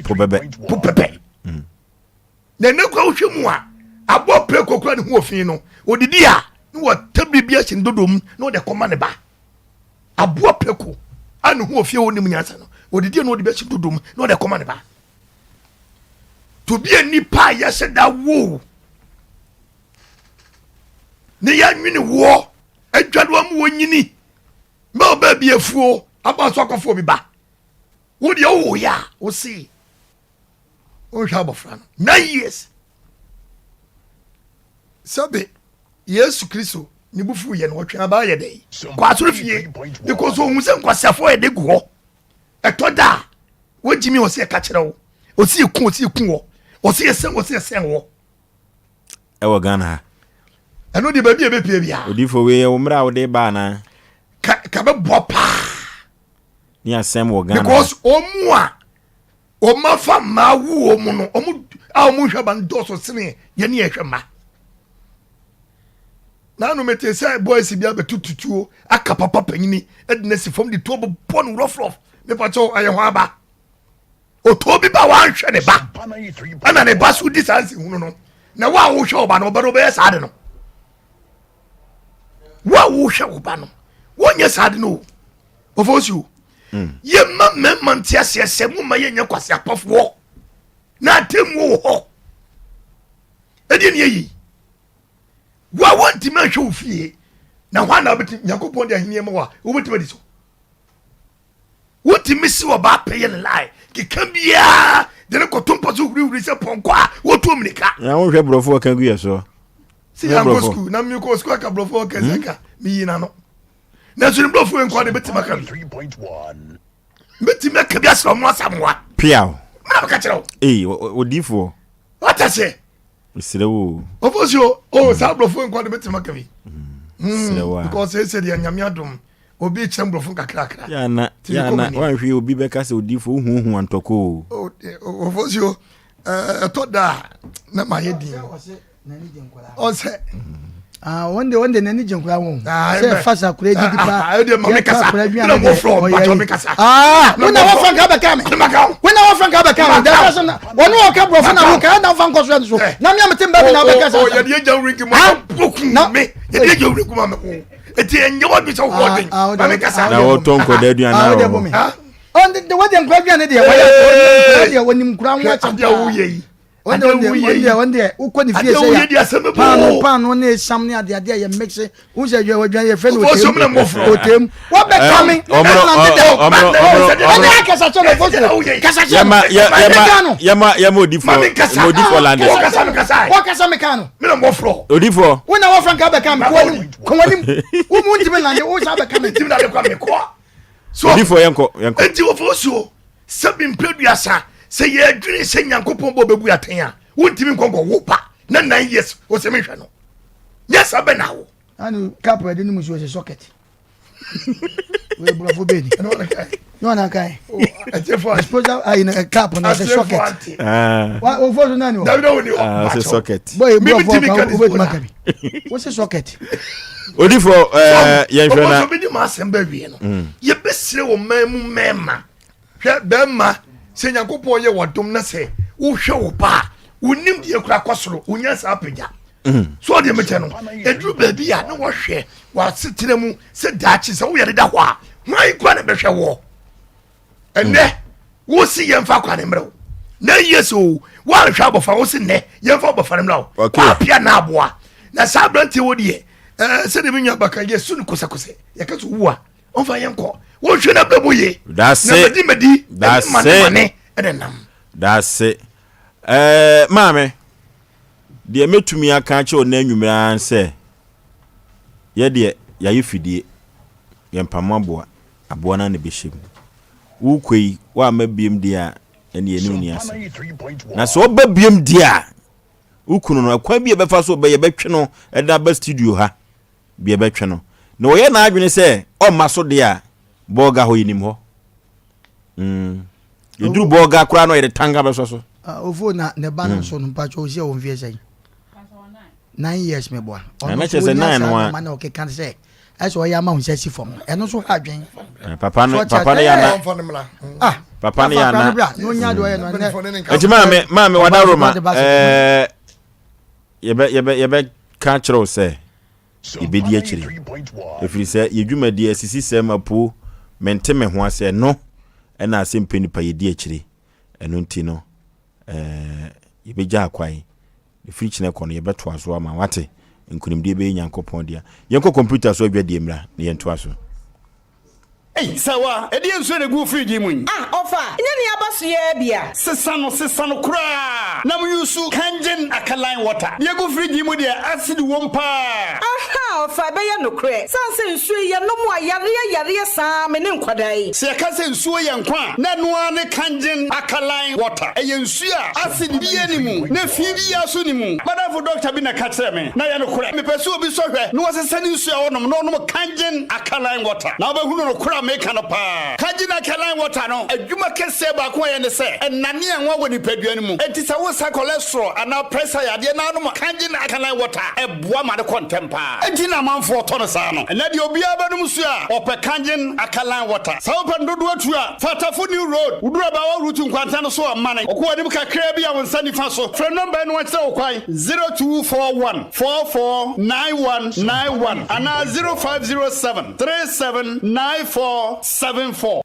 Po bɛbɛ. Po bɛbɛ. Mm. Na ɛnɛ kura wohwɛ mu a aboa preko kura ne ho wɔ fi no odidi a na wɔtɛ biribi ahyɛ ne dodo mu na ɔde kɔma ne ba aboa preko a ne ho wɔ fie a ɔnim nyansa no odidi a na ɔde bi ahyɛ dodo mu na ɔde kɔma ne ba to bi a nipa a yɛhyɛ da wo ne yɛnwene woɔ adwadoa mu wɔnyini ma ɔbaa bi afuo aba so akɔfo obi ba wo deɛ wowoyɛ a wo see wonhwɛ abɔfra no nine years sɛbe yesu kristo ne bu fu yɛ no ɔtwe abaa yɛ dɛ kɔ asɔre fie because ohun sɛ nkwasiafoɔ yɛ de gu hɔ ɛtɔ da a wogyi mi ɔsi ɛka kyerɛ wo ɔsi eku ɔsi eku wɔ ɔsi ɛsɛn ɔsi ɛsɛn wɔ. ɛwɔ ghana ha. ɛno deɛ baabi a ebepie bia. odifo wei yɛ wo mmerɛ a wode ba anaa. ka ka bɛ bɔ paa. ne asɛm wɔ ghana. because ɔmu a. Wɔn afa mmaa wu wɔn no, wɔn a wɔn hwɛ ba no dɔɔso sene yɛn ne yɛhwɛ mma. Naanu mete sɛ boys bi abɛto tutuo aka papa panyini de no asi fam de tuo bobɔ no rɔfrɔf. Mepa kyɛw ɛyɛ hwan ba? Otoo bi ba wanhwɛ ne ba ɛna ne ba so di saa nsɛnhunu no. Na wo a wohwɛ wo ba no ɔba no ɔbɛyɛ saa de no. Wo a wohwɛ wo ba no wonyɛ saa de no o. Ɔfɔ si o. Mm. Yɛmma mmarima nte aseɛ sɛ momma yɛnyɛ kwasi apɔfoɔ na atemmuo wɔ hɔ. Ɛdeɛ ne yɛyi. Wo a wontumi anhwɛ wo fie na hwan na wobɛtumi Nyankopɔn de ahenni ma wo a wobɛtumi adi so wotumi si ɔbaa pɛyɛ ne lie keka biara de ne kɔto mpa so hurihuri sɛ pɔnkɔ a wɔtu mmirika na wonhwɛ borɔfo ɔka gu yɛ soɔ sɛ yɛnkɔ sukuu na mekɔ sukuu aka borɔfo ɔka sɛ ka meyi na no nanso ne borɔfo nkɔ de bɛtumi aka bi bɛtumi aka bi asrɛ ɔmo asamoa piaw mena meka kyerɛ wo ei odiifoɔ wata sɛ Mesrɛ wo o. Ofosi o, o saa aborɔfo nkwa de bɛtumi aka bi. Mesrɛ wo a. Because ɛsɛ deɛ nyame adom obi kyerɛ mborɔfo nkakrakra. Yana, yana, wanhwɛ obi bɛka sɛ odifo wohuahu antɔkɔ o. Ofosi o, ɛtɔ da a na mayɛ din. Ɔsɛ. Ah, wɔn de wɔn de n'ani gye nkura wɔn sɛ ɛfa sa akura didi pa yɛ ka akura aduane de ɔyɛ yi aa wɔn na wɔfra nka bɛka mi wɔn na wɔfra nka bɛka mi dɛsɛ so na wɔn na wɔka borɔfo na wɔka ɛna nfa nkɔ so ɛno so na mi a mi te mbɛ mi na bɛka sa sa. yɛde egya wuri nkuma boku mi yɛde egya wuri nkuma mi ko eti ɛnyɛ wɔn bi sɛ wɔden maame kasa. na wɔtɔ nkɔda aduane na wɔ hɔ. wɔde nkura aduane deɛ wɔyɛ wɔde deɛ wɔnim nkura ho akyɛm paa. Ade wuye yi. Ɔndeɛ ɔndeɛ wokɔ ne fie sɛ ya paano paano ne esam ne adeade a yɛ mixe n sɛ yɛ ɔdwan yɛ fɛ no otem otem wɔbɛka me ɛna ne dɛ ɔne akasa kyɛ no fosuo kasa kyɛ no meka no yɛma yɛma odifoɔ ma odifoɔ lande wɔkasa meka no odifoɔ wo na wɔfrɛ nka bɛka me kɔwanim kɔwanim wo mu ntimi lande wo sa bɛka me odifoɔ yɛnkɔ yɛnkɔ enti wɔfosuo Sɛbi mprɛduasa, sɛ yɛdwene sɛ Nyankopɔn bɔ bɛbu atɛn a, wontumi nkɔ nkɔ wo ba na 9 years wo sɛ menhwɛ no. Nyɛ saa bɛ na wo. Anu cup ɛde no mu so ɛsɛ socket. Wei borɔfo bɛɛ ni. Ne wana kae. Disposal ayi na cup na ɛsɛ socket. Wa o fɔ so nani wɔ. Dabi wo ni hɔ. Ɛsɛ socket. Bɔyi borɔfo ka o bɛ tuma ka bi. Wo se socket. Odifo ɛɛ yɛn hwɛ na. Ɔbɔsɔ bi di ma asɛm bɛ wie no. Yɛbɛsrɛ wɔ man mu mɛɛma. Hwɛ bɛrima, sɛ Nyankopɔn yɛ w'adom na sɛ wohwɛ wo ba a, wo nimdeɛ kora kɔ soro, wo nyansa apagya. Mm. So ɔdeɛ mekyɛ no, ɛduru baabi a na wɔhwɛ w'asetena mu sɛ daakye sɛ woyɛ deda hɔ a, hwan kora na bɛhwɛ woɔ? Ɛnɛ, mm. wo si yɛmfa akwa ne mmerɛ wo. Na yie sɛ o, woanhwɛ abɔfra wo se nnɛ yɛmfa abɔfra no mmerɛ wo. Woapia na aboa. Na saa aberanteɛ wɔ deɛ, sɛdeɛ me nua baka yɛsu no kosɛkosɛ, yɛka sɛ owu a, ɔmfa yɛn kɔ wɔnhwɛ no abrabɔ ye na madi madi ɛne mane mane ɛne nam daase ɛɛ maame deɛ mɛtumi aka akyerɛ ɔnɛ anwummerɛ ara sɛ yɛdeɛ yɛayɛ fidie yɛmpamo aboa aboa no na ɛbɛhyɛ mu wokɔ yi woamma biem deɛ a ɛne yɛne wo ni ase na sɛ ɔba biem deɛ a wo kunu no ɛkwan bi a ɛbɛfa so ɔbɛyɛ bɛtwe no ɛde aba studio ha bi ɛbɛtwe no na ɔyɛ n'adwene sɛ ɔmma so deɛ a, bɔɔga hɔ yɛnim hɔ. Mm. Yɛduru bɔɔga koraa na ɔyɛde tanga bɛsɔ so. Ah, ofo na ne ba no mm. nso no mpakyɛ ɔsi ɛwɔ mfeɛ sɛn? Nine years meboa. Ɔno nso wɔnya saa nneɛma na ɔkeka sɛ ɛsɛ ɔyɛ ama wo nsa si fam no ɛno nso ha adwen. Eh, papa no papa no yɛ ana ah papa no yɛ ana na onya deɛ ɔyɛ no ɛnɛ. Eti maame maame wada roma ɛɛ yɛbɛ yɛbɛ yɛbɛ ka kyerɛ wo sɛ. yɛbɛdi akyire. Ɛfiri sɛ yɛ dwumadie asisisɛm apuo mente me ho ase ɛno ɛna asɛmpɛ nipa yɛdi akyire. Ɛno nti no ɛɛ yɛbɛgya akwan. Ɛfiri kyinɛ kɔ no yɛbɛtoa so ama wate. Nkunimdie bɛyɛ Nyankopɔn dea. Yɛnkɔ kɔmputa so adwadie mmra na yɛntoa so. Ei, Sawa, ɛdeɛn nsuo na ɛgu wo fridge yi mu yi? Ah, ɔfa, nyɛ nea aba so yi ara bi a. Sesa no, sesa no koraa na mo use Kangen alkaline water. Deɛ ɛgu fridge yi mu deɛ, acid wom paa. Ahaa, ɔfa, ɛbɛyɛ nokorɛ. Sane sɛ nsuo yi, yɛnom a, yareɛ yareɛ saa me ne nkwadaa yi. Sɛ yɛka sɛ nsuo yɛ nkwa a, na ɛno ara ne Kangen alkaline water. Ɛyɛ nsuo a acid biara nni mu, na fi biara nso nni mu. M'adamfo dɔkta bi na ɛka kyerɛɛ me, na ɛyɛ nokorɛ. Mepɛ sɛ obi sɔ hwɛ na wasesa ne nsuo a ɔnom na ɔnom Kangen alkaline water na wobɛhunu nokorɛ a meka no paa. Kangen alkaline water no adwuma kɛseɛ baako a ɛyɛ ne sɛ, ɛnane anwa wɔ nipadua no mu. Enti sɛ wosa cholesterol anaa pressure yadeɛ na wonom Kangen alkaline water a, ɛboa ma no kɔ ntɛm pa ara. Enti na amanfoɔ tɔ no saa no. Ɛnnɛ deɛ obiara bɛnom nsuo a, ɔpɛ Kangen alkaline water. Sɛ wopɛ no dodoɔ tu a, fa Tafo New Road, woduru Abaawa Route nkwanta no so a, mane kɔ w'anim kakraa bi a wo nsa nifa so. Frɛ nɔmba yi na wɔnkyerɛ wo kwan, 0241 44 9191 anaa 0507 37 94 74.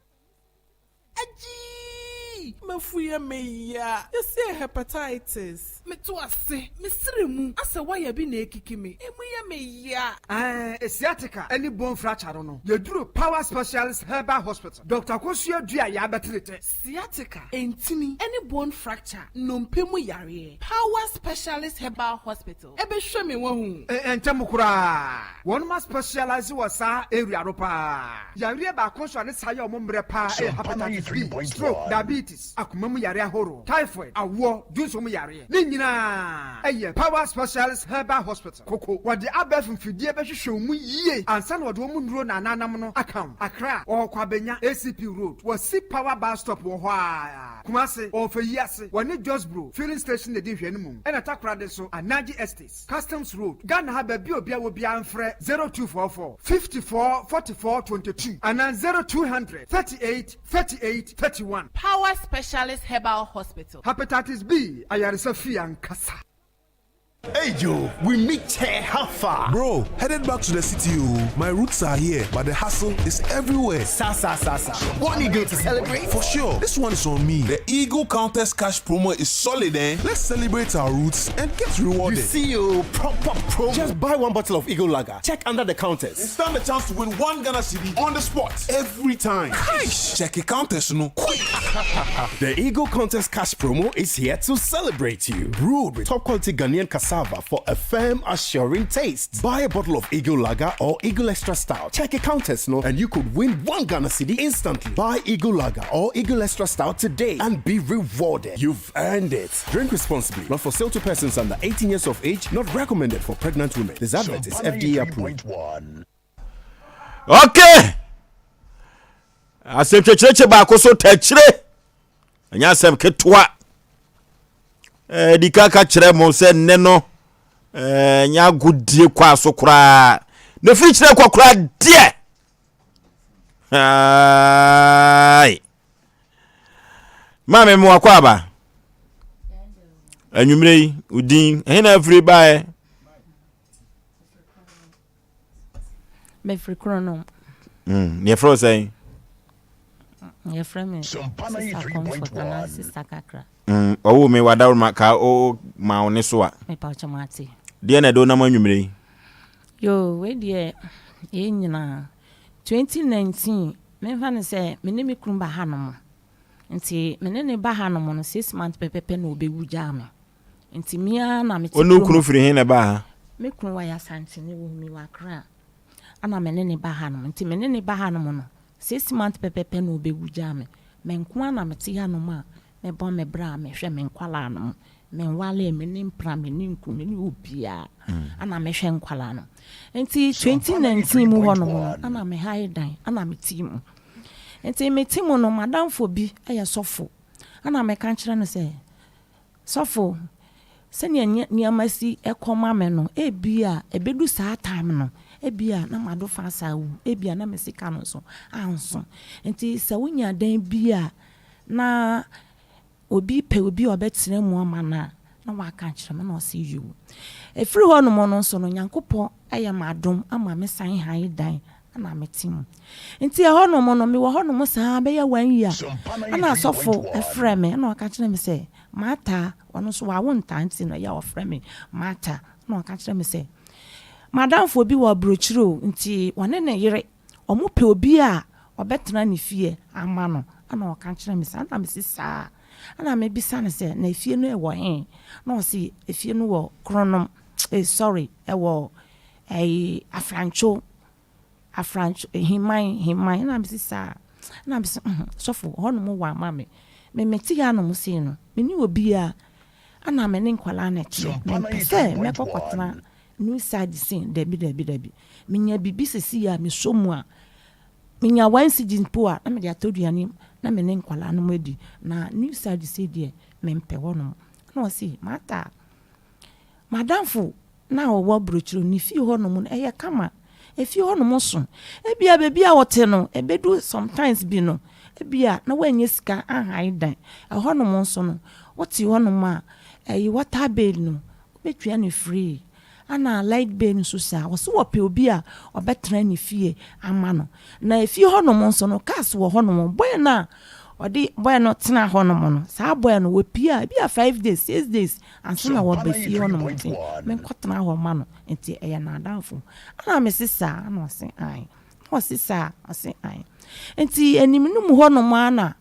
Agyii! M'afu yɛ me ya. Yɛse hepatitis. Meto ase, me sere mu asɛ wire bi na ekiki me, emu yɛ me ya. Ɛɛ sciatica ne bone fracture no no, yɛduru Power Specialist Herbal Hospital, Doctor Akosua Dua yɛ abɛtere tɛ. Sciatica, ntini, ne bone fracture, nnompe mu yareɛ, Power Specialist Herbal Hospital bɛhwɛ me wahu. Ntɛm koraa, wɔnom a specialise wɔ saa area no paa. Yareɛ baako nso a ne saa yɛ wɔn mmerɛ paa yɛ hepatitis B, stroke, diabetes, akoma mu yareɛ ahoroɔ, typhoid, awoɔ, dwonsɔ mu yareɛ. Ne nyinaa yɛ Power Specialist Herbal Hospital, Koko. Wɔde abɛɛfo mfidie bɛhwehwɛ wo mu yie ansa na wɔde wɔn nnuro na ananam no aka wo. Accra, wɔwɔ Kwabenya, ACP Road, wɔsi Power Bus Stop wɔ hɔ ara. Kumasi, wɔwɔ Feyiase, wɔne Josbro Filling Station na ɛdi nhwɛanimu, ɛna Takoradi nso, Anaji Estates, Customs Road, Ghana ha baabi a obiara wɔ biara mfrɛ 0244 54 44 22 anaa 0200 38 38 31. Power Specialist Herbal Hospital. Hepatitis B ayaresa fie ankasa. Hey Joe, we meet here, how far? Bro, headed back to the city, oh. My roots are here, but the hustle is everywhere. Sa sa sa sa. One eagle to celebrate? For sure. This one is on me. The Eagle Countess Cash promo is solid, eh? Let's celebrate our roots and get rewarded. You see, oh, proper promo. Just buy one bottle of Eagle Lager. Check under the counters. And stand a chance to win one Ghana cedi on the spot every time. Cash! Check the counters, no. Quick! the Eagle Contest Cash promo is here to celebrate you. Brewed with top quality Ghanaian cassava for a firm, assuring taste. Buy a bottle of Eagle Lager or Eagle Extra Stout. Check a counters, no, and you could win one Ghana cedi instantly. Buy Eagle Lager or Eagle Extra Stout today and be rewarded. You've earned it. Drink responsibly. Not for sale to persons under 18 years of age. Not recommended for pregnant women. This advert is FDA approved. Okay. Asɛm kyerɛkyerɛ baako so tɛkyerɛ. Ɛnyɛ asɛm ketewa. Ɛdi ka ka kyerɛ mo sɛ nnɛ no ɛnyɛ agodie kɔ aso koraa. Na firi kyerɛ kɔ koraa deɛ. Ai. Maame mo akɔ aba. Anwummerɛ yi, odin, ɛhe na afiri baeɛ? Mefiri Kronom. Mm, yɛfrɛ wo sɛn? Yɛfrɛ me Sista Comfort anaa Sista Kakra. Mm, ɔwo me wadaworo ka o ma wo ne so a. Mepa wo kyɛ mo ate. Deɛ na ɛde wo nam anwummerɛ yi? Yo, wei deɛ yɛn nyinaa 2019 memfa no sɛ me ne me kunu ba hanom nti me ne ne ba hanom no six months pɛpɛpɛ na ɔbɛwu gyaa me. Nti me ara na mete Wo ne wo kurom. kunu firi he na ɛbaa ha? Me kunu wayɛ Asanteni, wɔhu me wɔ Accra. Ɛna me ne no ba hanom. Nti me ne no ba hanom no, six months pɛpɛpɛ na ɔbɛwu gyaa me. Me nko ara na mete hanom a mebɔ me bra a mehwɛ me nkwadaa no. Menwalee, me ne mpena, me ne nkunu, me ne obiara. Ɛna mehwɛ nkwadaa no. Nti 2019 mu hɔnom no, ɛna me hae dan, ɛna mete mu. Nti mete mu no, m'adamfo bi yɛ sɔfo. Ɛna meka kyerɛ no sɛ, Sɔfo, sɛnea nneɛma si kɔ ma me no, ebia ɛbɛdu saa time no, ebia na m'adɔfo asan awu, ebia na me sika no nso anso. Nti sɛ wonya dan bi a na obi pɛ obi a ɔbɛtena mu ama no a, na waka akyerɛ me, na ɔse yoo. Ɛfiri hɔnom no nso no, Nyankopɔn ayɛ me adom ama me san han dan na mete mu. Nti ɛhɔnom no, mewɔ hɔnom saa bɛyɛ one year, ɛna asɔfo frɛ me, ɛna ɔka kyerɛ me sɛ, Martha, ɔno nso wawo ntaa nti no, ɛyɛ a ɔfrɛ me Martha, ɛna ɔka kyerɛ me sɛ, m'adamfo bi wɔ aburokyire o, nti ɔne ne yere, wɔpɛ obi a ɔbɛtena ne fie ama no, ɛna ɔka kyerɛ me saa, ɛna mese saa, ɛna mebisa no sɛ, na efie no ɛwɔ he? Na ɔse efie no wɔ Kronom, eh sorry, ɛwɔ Ɛyi afrantwo afrantwo heman heman ɛna mese saa ɛna mese mm sɔfo hɔ nom wɔ ama me me mete ha nom sei no me ne obiara ɛna me ne nkwadaa na ɛteɛ mempɛ sɛ mɛkɔ kɔtena new side sei dabi dabi dabi menya biribi sisi a mesɔ mu a. Menya one cedi mpo a, na mede atɔ aduane na me ne nkwadaa no adi. Na new side sei deɛ, mempɛ hɔnom. Ɛna ɔse, Martha, m'adamfo no a ɔwɔ aburokyire no, ne fie hɔnom no, ɛyɛ kama. Efie hɔnom so. Ebia baabi a ɔte no, ɛbɛdu sometimes bi no, ebia na woannya sika anhae dan. Ɛhɔnom nso no, wote hɔnom a, ɛyi water bill no, wobɛtua no free. Ana light bill nso saa. Ɔse wɔpɛ obi a ɔbɛtena ne fie ama no. Na efie hɔ nom nso no cars wɔ hɔ nom. Boy no a ɔde boy no tena hɔ nom no, saa boy no wɔpie a ebi a 5 days, 6 days ansa na wɔba fie hɔ nom nti menkɔ tena hɔ ma no. Nti ɛyɛ n'adamfo. Ana mese saa? Ana ɔse ae. Na ɔse saa? Ɔse ae. Nti anim no mu hɔ nom ara na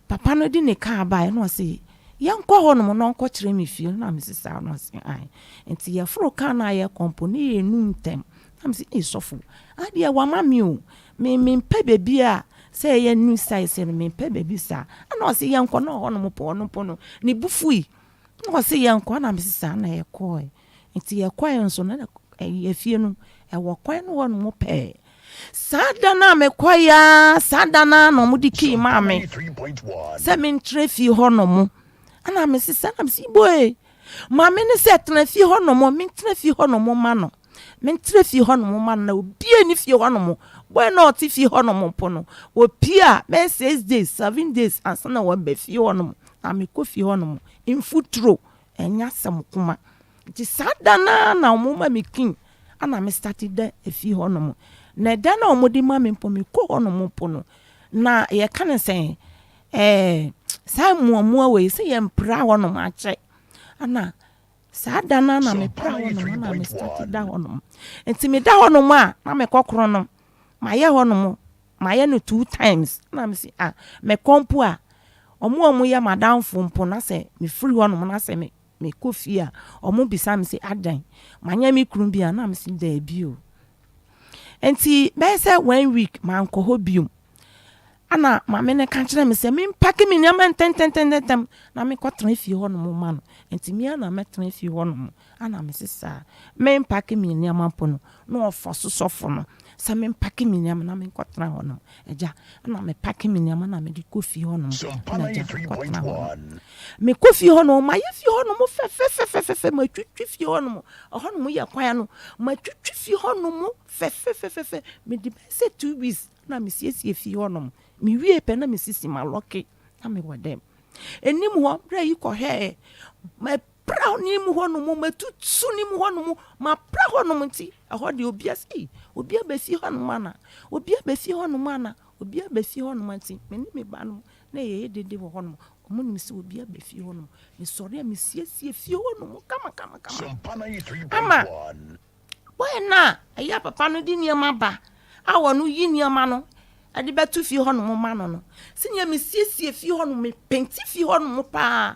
Papa no de ne kaa baeɛ na ɔse yɛnkɔ hɔ nom na ɔnkɔkyerɛ me fie na mese saa na ɔse ae. Nti yɛforo kaa no a yɛkɔ mpo ne yɛnnu ntɛm na mese ei sɔfo adeɛ wama me o, me mempɛ baabi a sɛ ɛyɛ new size no mempɛ baabi saa. Ɛna ɔse yɛnkɔ na ɔhɔ nom mpo ɔno mpo no ne bo fui na ɔse yɛnkɔ na mese saa na yɛkɔɔe. Nti yɛkɔe nso no na ɛyi efie no ɛwɔ kwan no hɔ nom pɛɛ. Saa da no a mekɔe ara saa da no ara na wɔde kii maa me sɛ mentra fie hɔ nom. Ɛna mese saa na mese iboe maame no sɛ tena fie hɔ nom mentena fie hɔ nom ma no mentena fie hɔ nom ma no na obie ne fie hɔ nom boy na ɔte fie hɔ nom mpo no opie a bɛyɛ 6 days 7 days ansa na waba fie hɔ nom na mekɔ fie hɔ nom mfuturo Ɛnyɛ asɛm kuma. Nti saa da no ara na wɔn ma me queen ɛna me start da efie hɔ nom. Na ɛda no a wɔn de ma me mpo me kɔ hɔ nom mpo no na yɛka no sɛn ɛɛ saa mmuamua wei sɛ yɛn pra hɔ nom akyɛ ɛna saa da no ara na me pra hɔ nom ɛna me start da hɔ nom. Nti me da hɔ nom a na me kɔ koro nom mayɛ hɔ nom Mayɛ no two times na mese ah mekɔ mpo a ɔmo a ɔmo yɛ m'adamfo mpo na sɛ mefiri hɔ nom na sɛ me mekɔ fie a ɔmo bisa me sɛ adɛn manyɛ me kunu bi a na mese daabi o. Nti bɛyɛ sɛ one week mankɔ hɔ biom ana maame no ka kyerɛ me sɛ mempake me nneɛma ntɛntɛntɛntɛm na mekɔtena fie hɔ nom ma no. Nti me ara na mɛtena fie hɔ nom ana mese saa mempake me nneɛma mpo no na ɔfa so sɔfo no sɛ mempake me nneɛma na menkɔtena hɔ nom. Agya, ɛna mepake me nneɛma na mede kɔ fie hɔ nom. Ɛna agya, mekɔtena hɔ nom. Mekɔ fie hɔ nom, mayɛ fie hɔ nom fɛfɛfɛfɛfɛ, matwitwi fie hɔ nom. Ɛhɔ nom yɛ kwan ano. Matwitwi fie hɔ nom fɛfɛfɛfɛfɛ. Mede bɛyɛ sɛ 2 weeks na mesiesie fie hɔ nom. Mewie pɛ na mesisi malɔke na mewɔ dɛm. Anim hɔ, berɛ yi kɔhwɛɛ, Mapra ne mu hɔnom, matutu ne mu hɔnom, mapra hɔnom nti, ɛhɔ deɛ obi ase, ei, obi aba fie hɔnom ana? Obi aba fie hɔnom ana? Obi aba fie hɔnom nti, me ne me ba no na yɛyɛ dede wɔ hɔnom. Wɔn nim sɛ obi aba fie hɔnom. Mesɔre a mesiesie fie hɔnom kama kama kama. Ama boy no a ɛyɛ papa no de nneɛma ba a wɔn yi nneɛma no de bɛto fie hɔnom ma no no, sɛnea mesiesie fie hɔnom, mepenti fie hɔnom paa.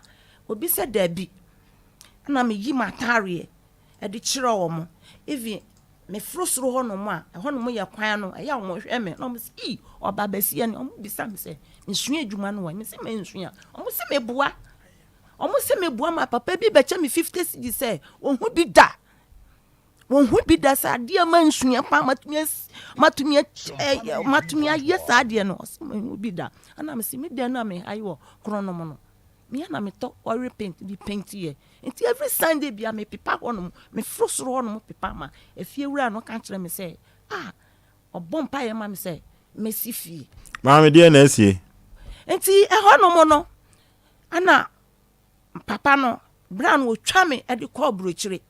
Obi sɛ dabi, ɛna meyi m'ataareɛ de kyerɛ wɔn. Even meforo soro hɔnom a, ɛhɔnom yɛ kwan ano, ɛyɛ a wɔhwɛ me na wɔn sɛ, ii, ɔba bɛsi ɛne. Wɔn bisa me sɛ, mesua adwuma no wɔ he? Mese mensua. Wɔn sɛ meboa. Wɔn sɛ meboa ma papa bi bɛkyɛ me 50 cedis sɛ ɔhu bi da. Wɔnhu bi da sɛ adeɛ a mansua paa matumi matumi matumi ayɛ saa adeɛ no. Ɔsɛ manhu bi da. Ɛna mese me dan no a meha yi wɔ korɔnom no. Me ara na metɔ oil paint de paint yɛ. Nti every Sunday bia me pepa hɔ nom, me foro soro hɔ nom pepa ma efie wura no ka kyerɛ me sɛ, ah, ɔbɔ mpaeɛ ma me sɛ mɛsi fie. Maame deɛ na asie. Nti ɛhɔ nom no, ana papa no, bra no ɔtwa me de kɔ aburokyire.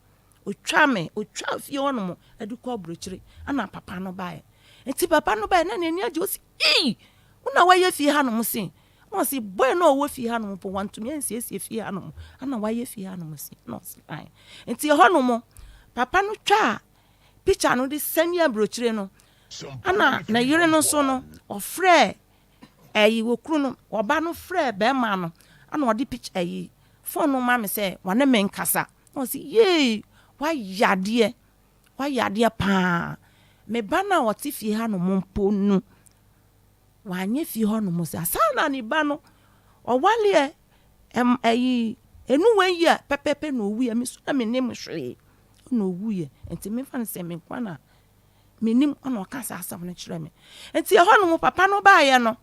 Ɔtwa me, ɔtwa fie hɔ nom de kɔ aburokyire. Ana papa no baeɛ. Nti papa no baeɛ na n'ani agye, ɔsi, ii, wo na wayɛ fie ha nom se. Na ɔse boy no a ɔwɔ fie hanom mpo wantumi ansiesie fie hanom ana wayɛ fie hanom si na ɔse ae nti ɛhɔ nom papa no twaa picture no de sɛne aburokyire no ana ne yere no nso no ɔfrɛ ɛyi wɔ kunu no ɔba no frɛ bɛrima no ana ɔde picture ɛyi phone no ma me sɛ wɔne me nkasa na ɔse yee wayɛ adeɛ wayɛ adeɛ paa me ba no a ɔte fie hanom mpo no Wanyɛ fie hɔ nom sɛ ansa na ne ba no ɔwaleɛ ɛm ɛyi enu one year pɛpɛpɛ na owuiɛ me nso na me nim hwee na owuiɛ nti me fa no sɛ me nkoa na. Mennim, ɛna ɔka saa asɛm no kyerɛ me. Nti ɛhɔ nom papa no baeɛ no,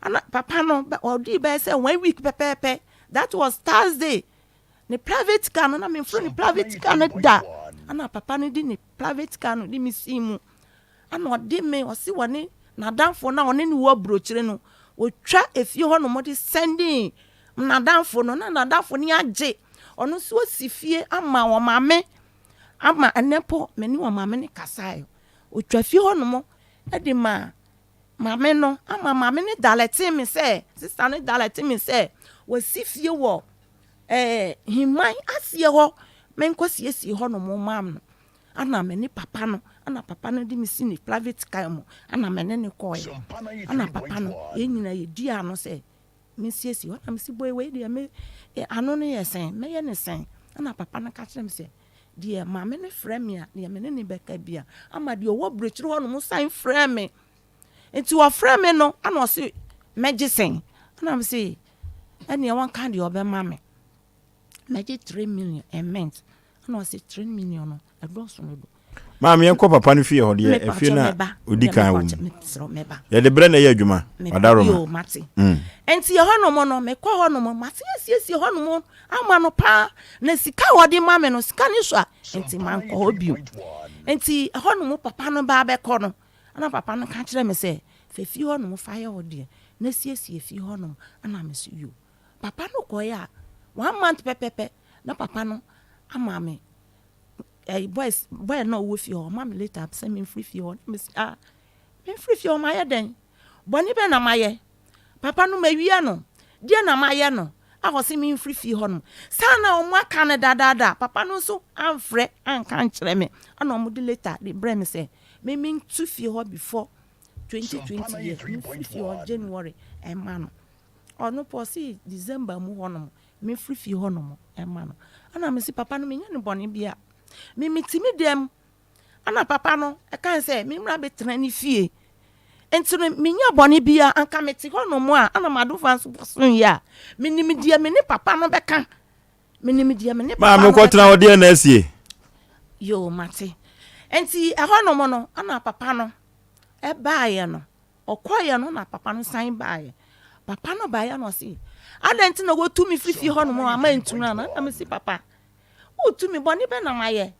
ɛna papa no ɔdii bɛyɛ sɛ one week pɛpɛɛpɛ, that was Thursday, ne private car no, na memforo ne private car no da, ɛna papa no de ne private car no de me sii mu, ɛna ɔde me, ɔse wɔne n'adamfo no a ɔne no wɔ aburokyire no, ɔtwa efie hɔ nom de sɛndee n'adamfo no, na n'adamfo no agye, ɔno nso asi fie ama wɔn maame. Ama ɛnnɛ mpo me ne ɔmaame no kasae. Ɔtwa fie hɔnom de ma maame no ama maame no dalɛtee me sɛ, sista no dalɛtee me sɛ wasi fie wɔ ɛɛ Hemman aseɛ hɔ menkɔsiesie hɔnom mma no. Ana me ne papa no, ana papa no de me si ne private car mu, ana me ne no kɔeɛ. Ana papa no, yɛn nyinaa yɛdii ano sɛ Mesiesie hɔ na mese boy wei deɛ me ano no yɛ sɛn mɛyɛ no sɛn ɛna papa no ka kyerɛ me sɛ deɛ maame no frɛ me a deɛ me ne ne bɛka bia ama deɛ ɔwɔ burokyire hɔ nom san frɛ me nti ɔfrɛ me no ɛna ɔse mɛgye sɛn ɛna mese ɛneɛ wɔnka deɛ ɔbɛma me mɛgye 3 million a month ɛna ɔse 3 million no ɛdɔɔso dodo. Maame yɛn kɔ papa no fie hɔ deɛ efie na odi kan wɔ mu. Yɛde brɛ na ɛyɛ adwuma. Wadaroma. Mm. Nti ɛhɔ nom no mekɔ hɔ nom mate asiesie hɔ nom ama no paa na sika a wɔde ma me no sika no so a nti mankɔ hɔ bio. Nti ɛhɔ nom papa no ba bɛkɔ no ɛna papa no ka kyerɛ me sɛ fa fie hɔ nom fa yɛ wo deɛ na siesie fie hɔ nom ɛna me so yo. Papa no kɔeɛ a one month pɛpɛpɛ na papa no ama me ɛyi boys boy na ɔwɔ fie hɔ ɔma me later sɛ memfiri fie hɔ na mesi ah memfiri fie hɔ mayɛ dɛn bɔne bɛn na mayɛ papa no mawia no deɛ na mayɛ no a ɔse memfiri fie hɔ nom saa na ɔmo aka no dadaada papa no nso amfrɛ anka nkyerɛ me ɛna ɔmo de later de brɛ me sɛ me mentu fie hɔ before 2020 year memfiri fie hɔ January ɛma no ɔno pɔ ɔse December mu hɔ nom Mefiri fie hɔ nom ma no. Ɛna mese papa no menyɛ no bɔne bia. Me mete me dɛm. Ɛna papa no ɛkae sɛ me mmra bɛtena ne fie. Nti no menyɛ bɔne bia anka mete hɔ nom a ɛna m'adofa nso bɔso yɛ a menim deɛ me ne papa no bɛka. Menim deɛ me ne papa no bɛka. Maame kɔtena hɔ deɛ na asie. Yoo mate. Nti ɛhɔ nom no ɛna papa no ɛbaeɛ no. Ɔkɔeɛ no na papa no san baeɛ. Papa no baeɛ na ɔse, adɛn nti na wotu me firi fie hɔnom a mantumi ana? Na mese, papa, wotu me bɔne bɛn na mayɛ?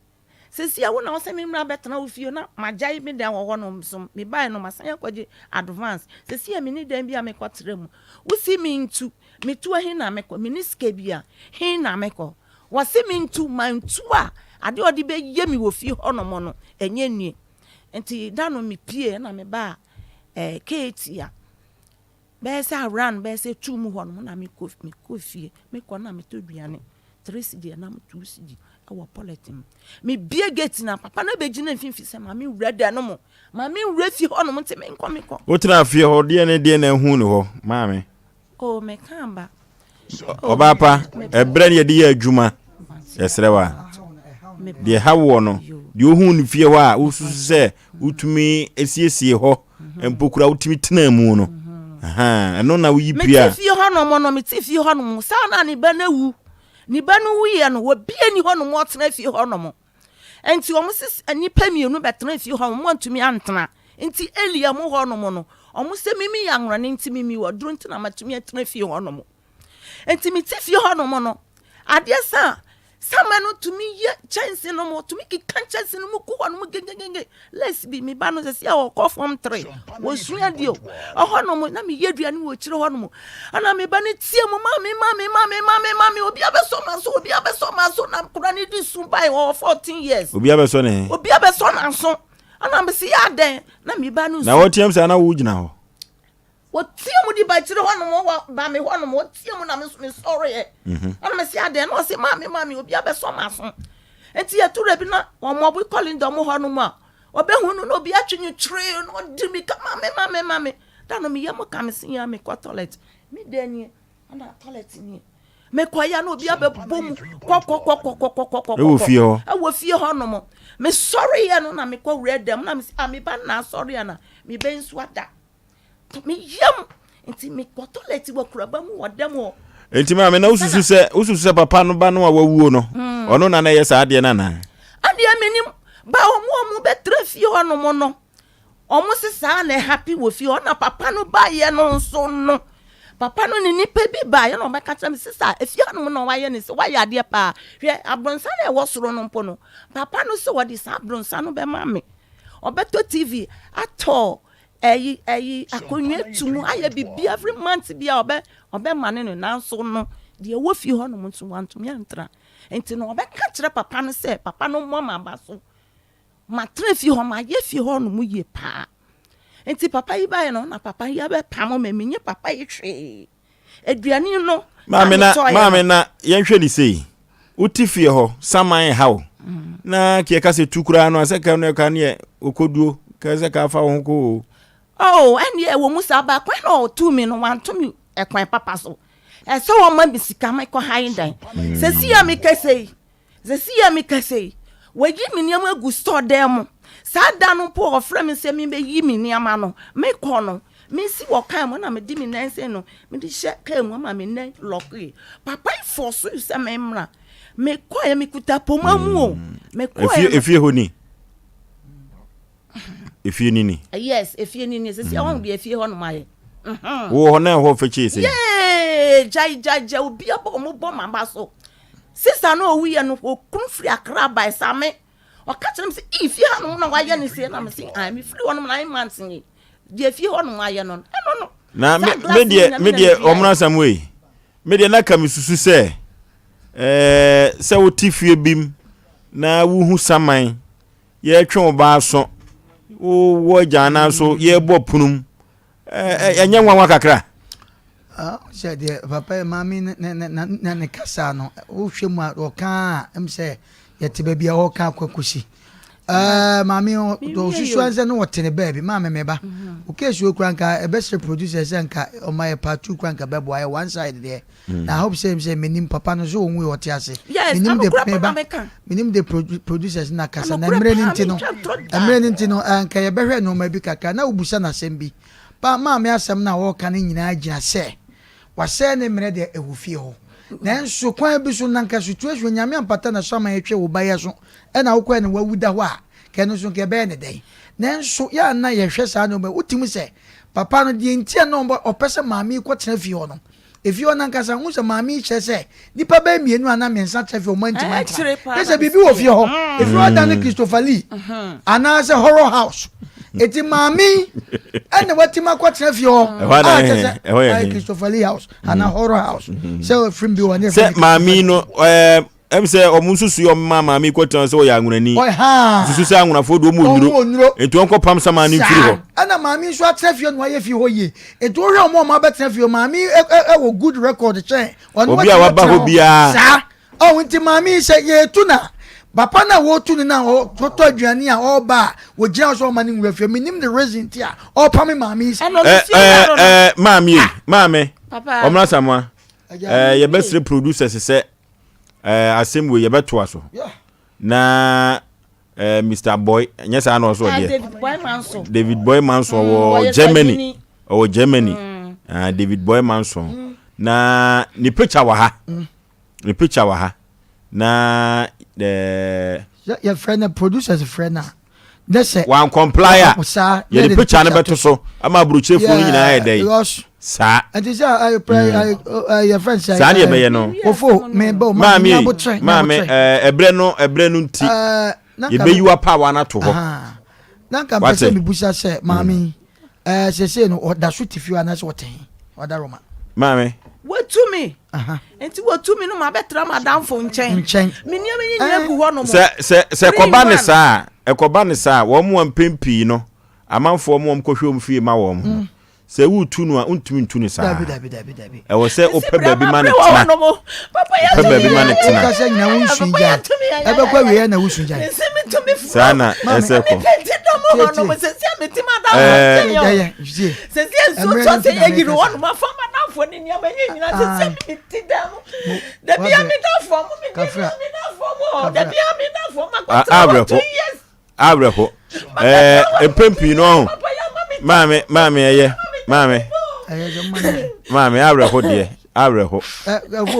Seesei a wo na wosɛ memmra bɛtena wo fie na magyae me dan wɔ hɔnom nso mebaeɛ no masan akɔgye advance. Seesei a menni dan bi a mekɔtra mu. Wose mentu, metu a he na mekɔ? Menni sika bi a, he na mekɔ? Wɔse mentu, mantu a adeɛ a ɔde bɛyɛ me wɔ fie hɔnom no, ɛnyɛ nie. Nti da no me pie na me baa eh, Keetia. Bɛyɛ sɛ around bɛyɛ sɛ two mu hɔ nom na me kɔ me kɔ fie. Me kɔ na me tɔ aduane three cedi ɛnam two cedi ɛwɔ polythene mu. Me bie gate na papa no abɛgyina mfimfini sɛ maame wura dan no mu. Maame wura fie hɔ nom nti me nkɔ me kɔ. Wotena fie hɔ deɛ ne deɛ na ehu ne hɔ maame. Oh me ka ba. Ɔbaa pa, ɛberɛ ne yɛde yɛ adwuma, yɛsrɛ wa. Deɛ ɛha woɔ no, deɛ wohu no fie hɔ a wosusu sɛ wotumi siesie hɔ mpo kura wotumi tena mu no. Ɛno na woyi pie a. Mete fie hɔ nom no, mete fie hɔ nom, saa na ne ba no awu. Ne ba no wuiɛ no, obi ani hɔ nom ɔtena fie hɔ nom. Enti wɔn se nnipa mmienu bɛtena fie hɔ, wɔn antumi antena. Nti Elia mu hɔ nom no, wɔn sɛ mimi yɛ anworɔne nti mimi wɔ duro nti na matumi atena fie hɔ nom. Nti mete fie hɔ nom no, adeɛ sa a, sama no tumi yɛ kyɛnse no mu, tumi keka kyɛnse no mu gu hɔ nom gegegege. Lace bi, me ba no sɛsi a ɔkɔ form 3, wɔsua deɛ o. Ɛhɔ nom na meyɛ aduane wɔ akyire hɔ nom. Ɛna me ba no tie mu, maame, maame, maame, maame, maame, obi abɛsɔ m'aso, obi abɛsɔ m'aso, na akwadaa no di su bae, ɔwɔ 14 years. Obi abɛsɔ ne he? Obi abɛsɔ n'aso. Ɛna mese yɛ adɛn? Na me ba no su. Na wɔteam saa na wogyina hɔ? Wɔteɛ mu de ba akyire hɔnom wɔ ba me hɔnom wɔteɛ mu na me nso mesɔreɛ mhm. ɛna mese adɛn na ɔse maame maame obi abɛsɔ m'aso nti yɛto bi na wɔn ɔbo kɔlinda ɔmo hɔnom a ɔbɛhu no na obi atwe ne tire na ɔde mi ka maame maame maame da no meyɛ mo ka me se ya mekɔ toilet me dan nie ɛna toilet nie mekɔ ya na obi abɛbɔ mu kɔkɔkɔkɔkɔkɔkɔ ɛwɔ fie hɔ ɛwɔ fie hɔ nom mesɔreɛ no na mekɔ wura dɛm na mese ah meba na asɔre ana mebɛ nso ada Me yam nti mekɔ toilet wɔ kuraba mu wɔ dɛm hɔ. Nti maame na wosusu sɛ wosusu sɛ papa no ba no a wawuo no hmm. ɔno na na ɛyɛ saa adeɛ no anaa? Adeɛ menim ba wɔn a wɔn bɛtra fie hɔ nom no. Ɔmo se saa na ɛhappy wɔ fie hɔ na papa no baeɛ no nso no papa no ne nipa bi baeɛ na ɔbɛka kyerɛ me sista efie hanom na wayɛ ne sɛ wayɛ adeɛ paa hwɛ abronsan a ɛwɔ soro no mpo no papa no sɛ wɔde saa abronsan no bɛma me ɔbɛtɔ TV atɔ ɛyi ɛyi akonnwa tu mu ayɛ biribi every month bi a ɔbɛ ɔbɛma ne no nanso no deɛ ɛwɔ fie hɔnom nso wantumi antra nti no ɔbɛka kyerɛ papa no sɛ papa no mmɔ m'aba so Matena fie hɔ, mayɛ fie hɔ nom yie paa. Nti papa yi baeɛ no, na papa yi abɛpamo me, menye papa yi hwee. Aduane no, Maame na, metɔeɛ maame no. na yɛnhwɛ ne sei. Wote fie hɔ, saman ha wo. Na kɛ ka sɛ tu koraa no, asɛ ka no ɛka neɛ okoduo, kɛ sɛ ka fa wo ho kɔ o. Oh, ɛnneɛ ɛwɔ mu saa, ba kwan na ɔtuu me no, wanto me ɛkwan papa so. Ɛsɛ ɔma me sika mekɔ han dan. Sɛsi a mekasa yi, Seesei a mekasa yi, wɔayi me nneɛma agu store dan mu. Saa da no mpo wɔfrɛ me sɛ memmeyi me nneɛma no. Mekɔ no, mesi wɔ kaa mu na mede me nan sei no, mede hyɛ kaa mu ama me nan lɔkoe. Papa yi fɔɔso sɛ memmra. Mekɔɛ, mekuta poma mu o. Mekɔɛ Efie no. efie hɔ ni. Efie ni ni. Yes, efie ni ni. Seesei wɔn deɛ efie hɔ nom ayɛ. Mhm. Wowɔ hɔ na ɛhɔ fɛ kyee sɛ. Yee, gyae gyae gyae obi abɔ wɔn bɔ maba so. Sister no a ɔwuiɛ no, ɔkunu firi Accra bae, Same. Ɔka kyerɛ me sɛ, Ii, fie hanom na wayɛ ne sei. Na me se, Ae, mefiri hɔnom nine months nie. Deɛ fie hɔnom ayɛ no no, ɛno no. Na me Saa glass me yi deɛ nyinaa me me na deɛ meduaeɛ. ɔmono asɛm wei. Me deɛ na ka me susu sɛ ɛɛ sɛ wote fie bi mu na wohu saman yɛtwe wo ba aso wowɔ agya anaa so yɛbɔ punum ɛnyɛ nwanwa kakra. Ah, sɛ deɛ papa yi maame ne ne ne ne kasa no wohwɛ mu a ɔka a ɛm sɛ yɛte baabi a ɔka akɔ akɔsi ɛɛ maame ɔsusu ansɛ ne wɔte ne baabi maame meba mhm. wo case wo kura nka ɛbɛsrɛ producer sɛ nka ɔma yɛ part two kura nka bɛboa yɛ one side deɛ mm. na I hope sɛ sɛ menim papa no so wɔn wu ɔte ase menim de meba menim de producers na kasa na mmerɛ no nti no mmerɛ no nti no nka yɛbɛhwɛ nneɛma bi kakra na wobusa no asɛm bi Pa maame asɛm no a ɔreka no nyinaa gyina sɛ wasɛe ne mmerɛ deɛ ɛwɔ fie hɔ. Nanso kwan bi so na nka situation Nyame ampata na so ama yɛtwe wo ba yi aso ɛna wokɔɛ na wawu da hɔ a nka ɛno nso nka ɛbɛyɛ ne dɛn? Nanso yɛ a na yɛhwɛ saa nneɛma yi wotumi sɛ papa no deɛ nti a na ɔpɛ sɛ maame yi kɔtena fie hɔ no Efie hɔ no ankasa, wohu sɛ maame yi kyerɛ sɛ nnipa bɛyɛ mmienu anaa mmiɛnsa tena fie hɔ, wɔantumi antena. Kyerɛ sɛ biribi wɔ fie hɔ. Efie hɔ da ne Christopher Lee anaasɛ Horror House. Eti maame yi ɛna watumi akɔtena fie hɔ. Ɛhɔ a kyerɛ sɛ ɛyɛ Christopher Lee House anaa Horror House. Sɛ film bi wɔ ne sɛ maame yi no ɛɛ ɛm sɛ ɔmo nsusu yɛ ɔmo maa maame kɔ tena sɛ ɔyɛ anwonani nsusu sɛ anwonafoɔ de ɔmo nnuro nti wɔn kɔ pam sa maame mfiri hɔ. ɛna maame nso atena fie na wayɛ fie hɔ yie nti wohwɛ ɔmo a ɔmo abɛtena fie maame ɛwɔ good record kyɛn ɔno obi a waba hɔ biara saa ɔho nti maame yi sɛ yɛtu na papa na wɔtu no na ɔtɔ aduane a ɔba a wɔgyina sɛ ɔma no nwura fie menim the reason nti a ɔpame maame yi sɛ ɛɛ ɛɛ maame yi maame ɔmena samoa ɛɛ yɛbɛsrɛ producers sɛ ɛɛ asɛm wei yɛbɛtoa so na ɛɛ mr boy nyɛ saa na ɔsɔ deɛ David Boy Manson David Boy Manson mm, wɔ Germany ɔwɔ Germany mm. ah, David Boy Manson mm. na ne picture wɔ ha mm. ne picture wɔ ha na ɛɛ. yɛfrɛ no producers frɛ no a ne sɛ. wan comply a yɛde picture no bɛto so ama aburokyerefoɔ no nyinaa yɛ dɛ saa. Nti sɛ ɛyɛ pɛ ɛyɛ fɛn sɛ. Saa deɛ bɛyɛ no. Ofo mɛ bɛ o ma mi abotrɛ maame ɛɛ ɛbrɛ no ɛbrɛ no nti yɛbɛyi wa paawa no ato hɔ. Na nka mpɛ sɛ mebusa sɛ maame ɛɛ sese no ɔda so te fie anaasɛ ɔte he ɔda Roma. Maame. Watumi nti watumi no ma bɛtra madamfo nkyɛn nkyɛn me nneɛma yi nyinaa gu hɔ nom. Sɛ sɛ sɛ ɛkɔba ne saa ɛkɔba ne saa wɔn mu mpɛn pii no amanfoɔ mu wɔn kɔhwɛ wɔn fie ma wɔn no. Mm. Sɛ woretu no a, wontumi ntu no saa. Dabi, dabi, dabi, dabi. Ɛwɔ sɛ wopɛ baabi ma no tena. Wopɛ baabi ma no tena. Wokasa nyina wo nsu gyae. Ɛbɛkɔ awieɛ na wosu gyae. Saa na ɛsɛ kɔ. Awerɛho. Awerɛho. Ɛɛ mpɛn pii no ɔho. Maame maame ɛyɛ maame. Maame awerɛho deɛ awerɛho. Ɛfo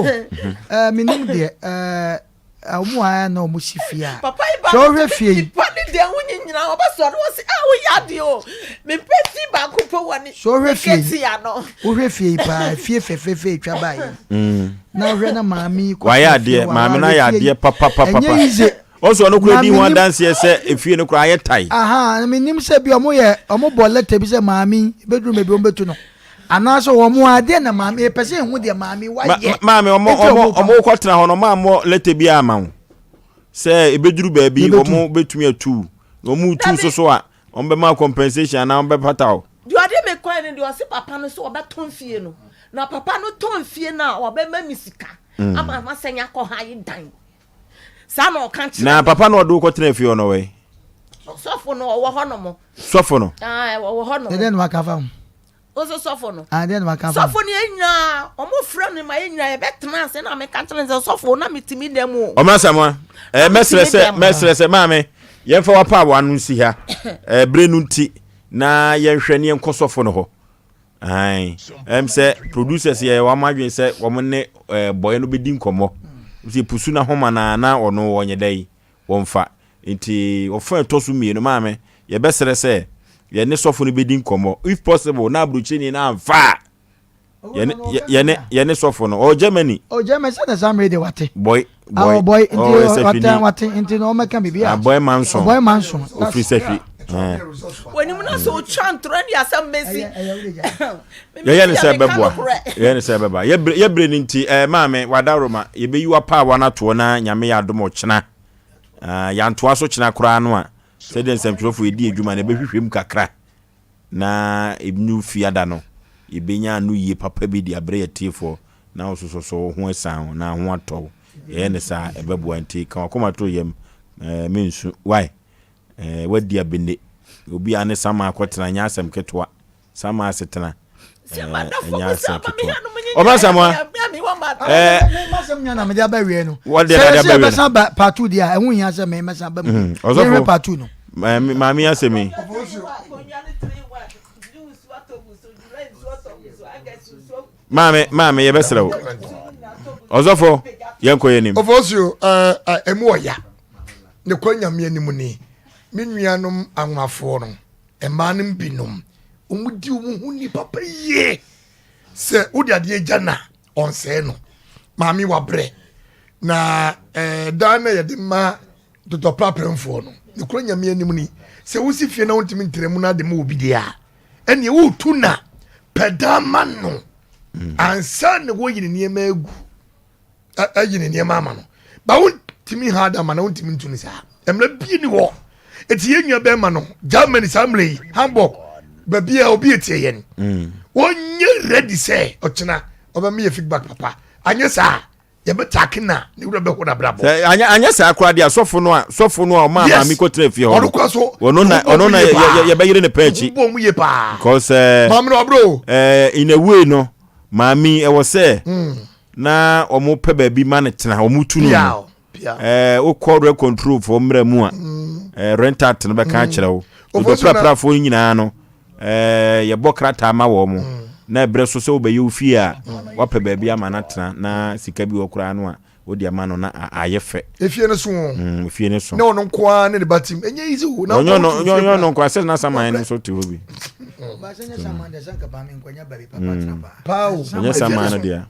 ɛɛ menim deɛ ɛɛ. Wɔn a na wɔn si fie a. Papa yi ba Sɛ wohwɛ fie yi. Nipa ne deɛ ho nyi nyinaa ɔbɛsɔre wɔ se ah woyɛ adeɛ o mepɛ fi baako pɛ wɔ ne Sɛ wohwɛ fie yi. ketewa no. Wohwɛ fie yi paa fie fɛfɛɛfɛ etwa baa yi. Na wohwɛ na maame yi kɔ Wayɛ tena fie adeɛ wɔ maame no aware ayɛ fie yi. adeɛ papapapapa. Ɛnyɛ easy. Ɔsɔ ɔno kura Na di ho menim- adanseɛ sɛ efie no koraa ayɛ tae. Aha, na menim sɛ bi ɔmo yɛ ɔmo bɔ lɛtɛ bi sɛ maame yi ebeduru baabi ɔmo betu no. Anaasɛ wɔn adeɛ na maame yɛpɛ sɛ ehu deɛ maame wayɛ. Maame ɔmo ɔmo ɔmo kɔ tena hɔ no ɔmo ammɔ lɛtɛ bi ama wo sɛ ebeduru baabi ɔmo betumi atu na ɔmo tu nso so a ɔmo bɛma compensation anaa ɔmo bɛpata wo. Deɛ ɔde me kɔɛ no deɛ ɔse papa no sɛ ɔbɛtɔn fie no na papa no tɔn fie no a ɔbɛma me sika mm. ama masɛn akɔ ha yi dan saa na ɔka kyerɛ na papa no ɔde wo kɔtena fie hɔ no wɔ sɔfo no ɔwɔ hɔ nom sɔfo no ɔwɔ hɔ nom ɛdɛn na waka fa ho Ose sɔfo no. Ah, deɛ na waka fa. Sɔfo no yɛn nyinaa, wɔn frɛ no ma yɛn nyinaa yɛbɛtena ase na meka kyerɛ no sɛ sɔfo na metumi dɛm o. Ɔmo asamoa, ɛɛ mɛsrɛ sɛ mɛsrɛ sɛ maame yɛnfa w'apaawa no nsi ha ɛɛ bere no nti na yɛnhwɛ ne yɛnkɔ sɔfo no hɔ. Ae, ɛm sɛ producers yɛ wɔn adwene sɛ wɔn ne ɛɛ bɔyɛ no bɛdi nkɔmmɔ. Sɛ pusu na homa na na ɔno wɔnyɛ dɛ yi. wɔmfa. Nti ɔfa a ɛtɔ so mmienu, maame, yɛbɛsrɛ sɛ yɛne sɔfo no bɛdi nkɔmmɔ. If possible, na aburokyerɛni no amfa a, yɛne, yɛne, yɛne sɔfo no. Ɔwɔ Germany. Oh, Germany, sɛ na saa mmerɛ deɛ wate. Boy, ah, boy. Oh, boy, nti oh, wate, wate, nti na ɔmɛka biribi a. Ah, boy Manson. Boy Manson. Ofiri sɛhwi. Wɔnim na sɛ ɔtwa ntorɔ ne asɛm bɛsi. Yɛyɛ ne sɛ ɛbɛboa. Yɛyɛ ne sɛ ɛbɛba. Yɛbrɛ no nti, eh, maame, wadaroma, yɛbɛyi w'apaawa no atoɔ na Nyame yɛ adom ɔkyena. Ah, yɛantoa so kyena koraa no a, sɛdeɛ nsɛmtwerɛfoɔ yɛdi adwuma no, yɛbɛhwehwɛ mu kakra na ɛnu fiada no, yɛbɛnya ano yie papa bi de abrɛ yɛtiefoɔ na wososɔsɔ wo ho asiane ho na ho atɔ wo. Yɛyɛ ne saa ɛbɛboa nti ka wakoma to yam, eh, mensu. Why? Eh, wadi abene. Obi a ne sama akɔtena nyɛ asɛm ketewa. Sama asetena ɛnyɛ asɛm ketewa. Ɔba Samoa. Masɛm nya na mede aba wie no. Wɔde na de aba wie no. Sɛ ba part 2 deɛ a ɛho hia sɛ me mɛsan ba mu. Ɔsɔfo. Yɛhwɛ part 2 no. Maame asɛm yi. Maame maame yɛbɛsrɛ wo. Ɔsɔfo yɛnkɔ yɛn anim. Ɔfɔsuo ɛɛ ɛmu ɔya ne kɔ nyame anim ni me nuanom anwafoɔ no. Mmaa no binom, wɔdi wɔn ho ni papa yie. Sɛ wode adeɛ gya no a, ɔnsɛe no. Maame wabrɛ. Na eh, dan na yɛde ma dodɔpraprɛmfoɔ no, ne kura nyame anim ni. Sɛ wosi fie na wontumi ntra mu na ade ma obi deɛ a, ɛneɛ wotu na pɛ dan ma no. Mm. Ansa na woyi ne nneɛma agu. ayi ne nneɛma ama no ba wontumi ha ada ma na wontumi ntu no saa mmerɛ bie ni hɔ ɛti yɛn nua bɛrima no Germany saa mmerɛ yi Hamburg baabi a obi etie yɛn mm. wɔnyɛ ready sɛ ɔkyena ɔbɛma yɛ feedback papa anyɛ saa yɛbɛtake na ne wura bɛhɔ n'abrabɔ. Sɛ anyɛ anyɛ saa koraa deɛ sɔfo no a sɔfo no a ɔmaa maame kɔtena fie hɔ no ɔno so ɔno na ɔno na yɛbɛyere ne pɛn akyi. Ɔbɔ mu yie paa. Because ɛɛ maame no ɔbrɛ o. Ɛɛ in a way no maame ɛwɔ sɛ. Mm. na wɔn pɛ baabi ma no tena wɔn tu no mu ɛɛ wokɔ rent control foɔ mmerɛ mu a mm. ɛɛ rent act no bɛka mm. akyerɛ wo odɔpraprafoɔ nyinaa no ɛɛ yɛbɔ krataa ma wɔn mo mm. na ɛbrɛ so sɛ wobɛyɛ wo fie a wapɛ baabi ama no atena na sika bi wɔ koraa no a wode ama no na ayɛ fɛ. Efie no so o. Mm, efie no so. Na ɔno nko ara ne ne ba tim. Ɛnyɛ easy o. Na ɔnyɛ ɔno ɔnyɛ ɔno nko ara sɛ na saman no nso te hɔ bi. Ɛnyɛ saman no deɛ.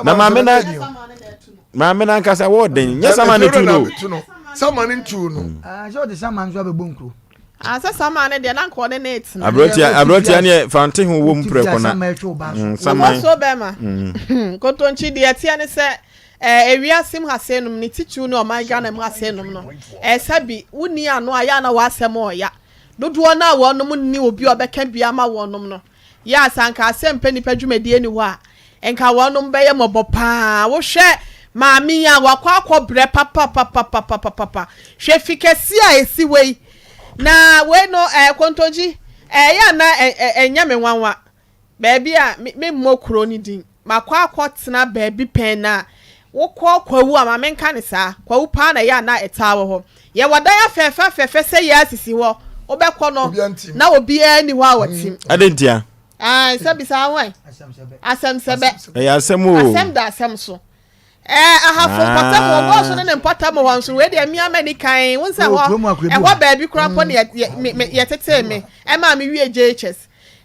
Na maame na maame na ankasa wɔɔden nyɛ saman no tu no. Saman no ntu no. Sɛ ɔde saman nso abɛbɔ nkuro. Ah, sɛ saman no deɛ na nka ɔne ne tena. Aberanteɛ aberanteɛ neɛ fante ho wɔ mu prɛko na saman. So bɛma. Nkontonkyi deɛ ɛteɛ ne sɛ ɛɛ ewiase mu ha sei nom ne titiriw ne ɔman Ghana mu ha sei nom no ɛsɛ bi wonni ano a yɛ a na w'asɛm ɔɔya. Dodoɔ no a wɔnom nni obi a ɔbɛka bi ama wɔnom no yɛ a sɛ anka asɛmpɛ nnipa dwumadie nni hɔ a, nka wɔnom bɛyɛ mmɔbɔ paa. Wohwɛ maame yi a, wakɔ akɔ brɛ papapapapapapa. Hwɛ fi kɛseɛ a ɛsi hɔ yi. Na wei no ɛɛ kontonkyi, ɛyɛ a na ɛnyɛ me nwanwa. Baabi a, me memmɔ kuro no din, makɔ akɔtena baabi pɛn na wokɔ Kwawu a, ma menka no saa, Kwawu paa na ɛyɛ a na ɛtaa wɔ hɔ. Yɛwɔ dan afɛɛfɛ afɛɛfɛ sɛ yɛn asisi hɔ, wobɛkɔ no na obiara nni hɔ a ɔte. Adɛn ntia? Ae, sɛ bisa ho ɛ. Asɛm sɛbɛ. Ɛyɛ asɛm o. Asɛm da asɛm so. Ɛɛ ahafo mpɔtam wɔ bɔɔso ne ne mpɔtam hɔ nso wei deɛ mmea m'ani kan wo nsɛ hɔ ɛhɔ baabi koraa mpo ne yɛtetee me ɛmaa me wie JHS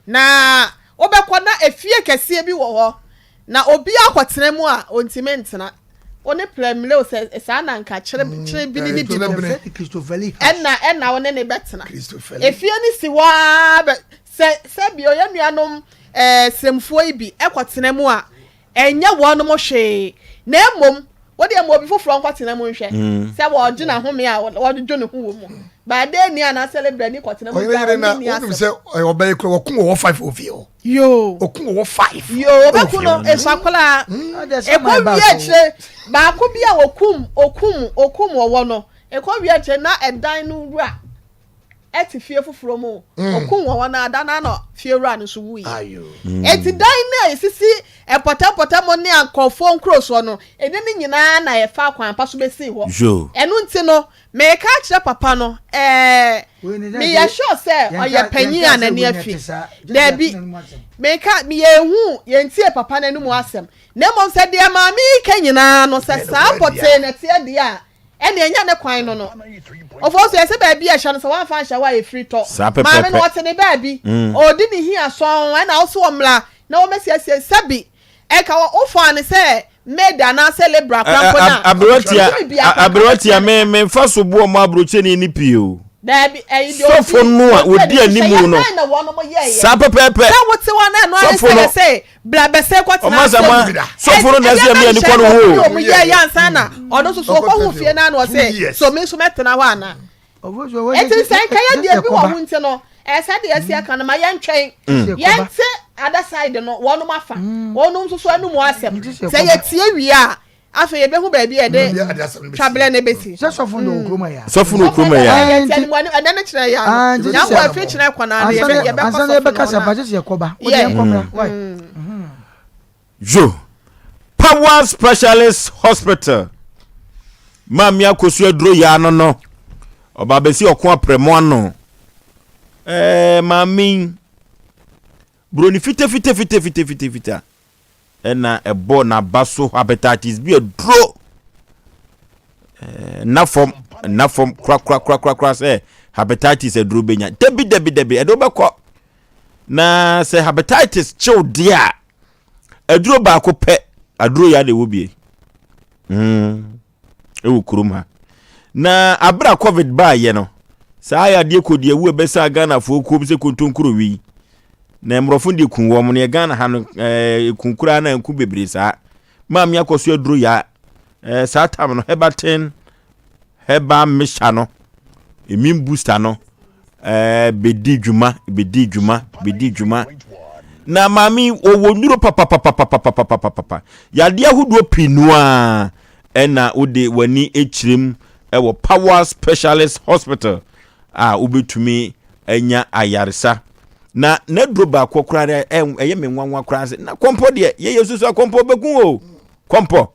na wobɛkɔ na efie kɛseɛ bi wɔ hɔ na obi akɔtena mu a ɔntumi ntena wo ne prɛmile sɛ saa na nka kyere kyere bini ne bi no ɛna ɛna wo ne ne bɛtena efie no si hɔ ara bɛ sɛ sɛ bi ɔyɛ nuanom ɛɛ sremfoɔ yi bi ɛkɔtena mu a Ɛnyɛ wɔnom hwee, na mmom wo deɛ ma obi foforɔ nkɔtena mu nhwɛ sɛ wɔregye n'ahome a wɔdwodwo ne ho wɔ mu. Baadeni anaasɛ Librani kɔtena mu Ɔyere biara yere ɔne na nni wonim asɛm. sɛ ɔyɛ ɔbaa yi kura wɔko wɔwɔ five wɔ fie hɔ. Yoo. Ɔku wɔwɔ five. Yoo, ɔbɛku no esua koraa. Ɛkɔ wie akyire baako bi a wɔkum ɔkum ɔkum wɔwɔ no, ɛkɔ wie akyire na ɛdan no wura te fie foforɔ mu mm. ɔkum wɔn wɔn ada na na fie wura no nso wui mm. eti dan no a esisi mpɔtɛmpɔtɛ mu ne ankɔfoɔ nkuro soɔ no ɛne ne nyinaa na yɛfa akwan pa so bɛsi hɔ ɛno nti no mɛka akyerɛ papa no ɛɛ meyɛ sure sɛ ɔyɛ panyin a n'ani afi daabi mɛka meyɛ ehu yɛn tie papa n'anum asɛm na mmom sɛ deɛ maame yi ka nyinaa no sɛ saa pɔtee na ɛteɛ deɛ a Ɛnneɛ ɛnyɛ ne kwan no no. Ɔfɔ so ɛsɛ baabi a ɛhyɛ no sɛ wamfa anhyɛ hɔ a ɛfiri tɔ. Saa pɛpɛɛpɛ. Maame no ɔte ne baabi. Ɔredi ne hia sɔnn ɛna wo so ɔmmra na wɔmmɛsiesie sɛbi ɛka wɔ wofaa no sɛ maid anaasɛ labourer koraa mpo no a. Aberewatia Tumi biara koraa aberewatia me me nfa so boɔ mo aburokyeni ni pii o. Daabi ɛyi deɛ Sɔfo ɔdi no a ɔdi ɔdi ani hyehyɛ animu yɛ no. bɛn na wɔnom yɛɛyɛ. Saa pɛpɛɛpɛ. Sɛ wote hɔ na ɛno ara ne Sɔfo sɛ no. yɛsɛ bra bɛsɛ kɔtena Ɔma sɛ ma asɛm. sɔfo no na ɛsɛ ɛmi ani kɔ no ho o. Ɔmo yɛ yɛ ansa na ɔno nso so ɔkɔ ho fie na ano ɔsɛ so mi nso mɛtena hɔ ana. Eti sɛ nka yɛ deɛ bi wɔ ho nti no ɛsɛ deɛ ɛsi ɛka no ma yɛntwɛn yɛnte other side no wɔnom afa wɔnom nso so anum asɛm sɛ yɛtie wie a Afei yɛbɛhu baabi a yɛde twaberɛ no bɛsi. Sɛ sɔfo no wɔ kurom ɛyɛ. Sɔfo no wɔ kurom ɛyɛ. Ɛyɛ ɛnɛ no kyerɛ yɛ ano. Nyanko afiri kyerɛ kɔ na ano yɛbɛkɔ sɔfo no. Ansa yɛbɛkasa ba sɛ yɛkɔba. Wode yɛn kɔmra. Why? Yo. Power Specialist Hospital. Maame Akosua aduro yɛ ano no. Ɔba bɛsi ɔko aprɛmo ano. Ɛɛ maame buroni fitafitafitafitafita. na ɛbɔ n'aba so hepatitis B aduro nna fam nna fam korakorakorakora sɛ hepatitis aduro bɛnya dabi dabi dabi ɛde wobɛkɔ na sɛ hepatitis kyew deɛ a aduro baako pɛ aduro yɛ de wɔ bie mm. wɔ kurom ha. Na abere a covid baayɛ no, saa yadeɛ kɔdi awu ɛbɛsa Ghanafoɔ kuom sɛ kontonkuro wi. Na mmorɔfo deɛ kun wɔn neɛ Ghana ha no ɛɛ kun koraa na nku bebree saa. Maame akɔ so aduro ya ɛɛ saa tam no Heberton herbal mixture no immune booster no ɛɛ bɛdi dwuma bɛdi dwuma bɛdi dwuma na maame wɔwɔ nnuro papapapapapapapapa yadeɛ ahodoɔ pii noa ɛna wode w'ani kyerɛ ɛwɔ power specialist hospital a wobɛtumi anya ayaresa na n'aduro baako koraa ɛyɛ me nwanwa koraa sɛ na kɔmpɔ deɛ yɛyɛ susu akɔmpɔ bɛku o kɔmpɔ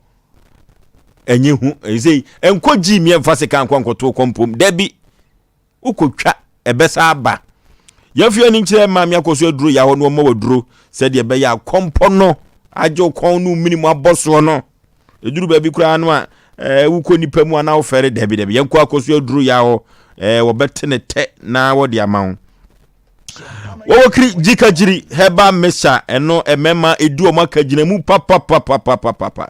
ɛnyɛ hu ɛsɛ ɛnkɔ gyi mmiɛnfa sika nkɔ nkɔto kɔmpɔ mu dabi Wokɔtwa, ɛbɛsan aba. Yɛmfa yɛn ani nkyerɛ Maame Akɔso aduro yɛ hɔ na wɔma waduro sɛdeɛ ɛbɛyɛ a kɔmpɔ no agye wo kɔn no mini mu abɔ soɔ no. Ɛduru baabi koraa no a ɛɛ wokɔ nipa mu anaa wofɛre dabi dabi. Yɛnkɔ Akɔso aduro yɛ hɔ ɛɛ wɔbɛte ne tɛ na wɔde ama wo. Wɔwɔ kiri gyikagyiri herbal mixture ɛno mmarima ɛdi wɔn akagyina mu papapapapapapa.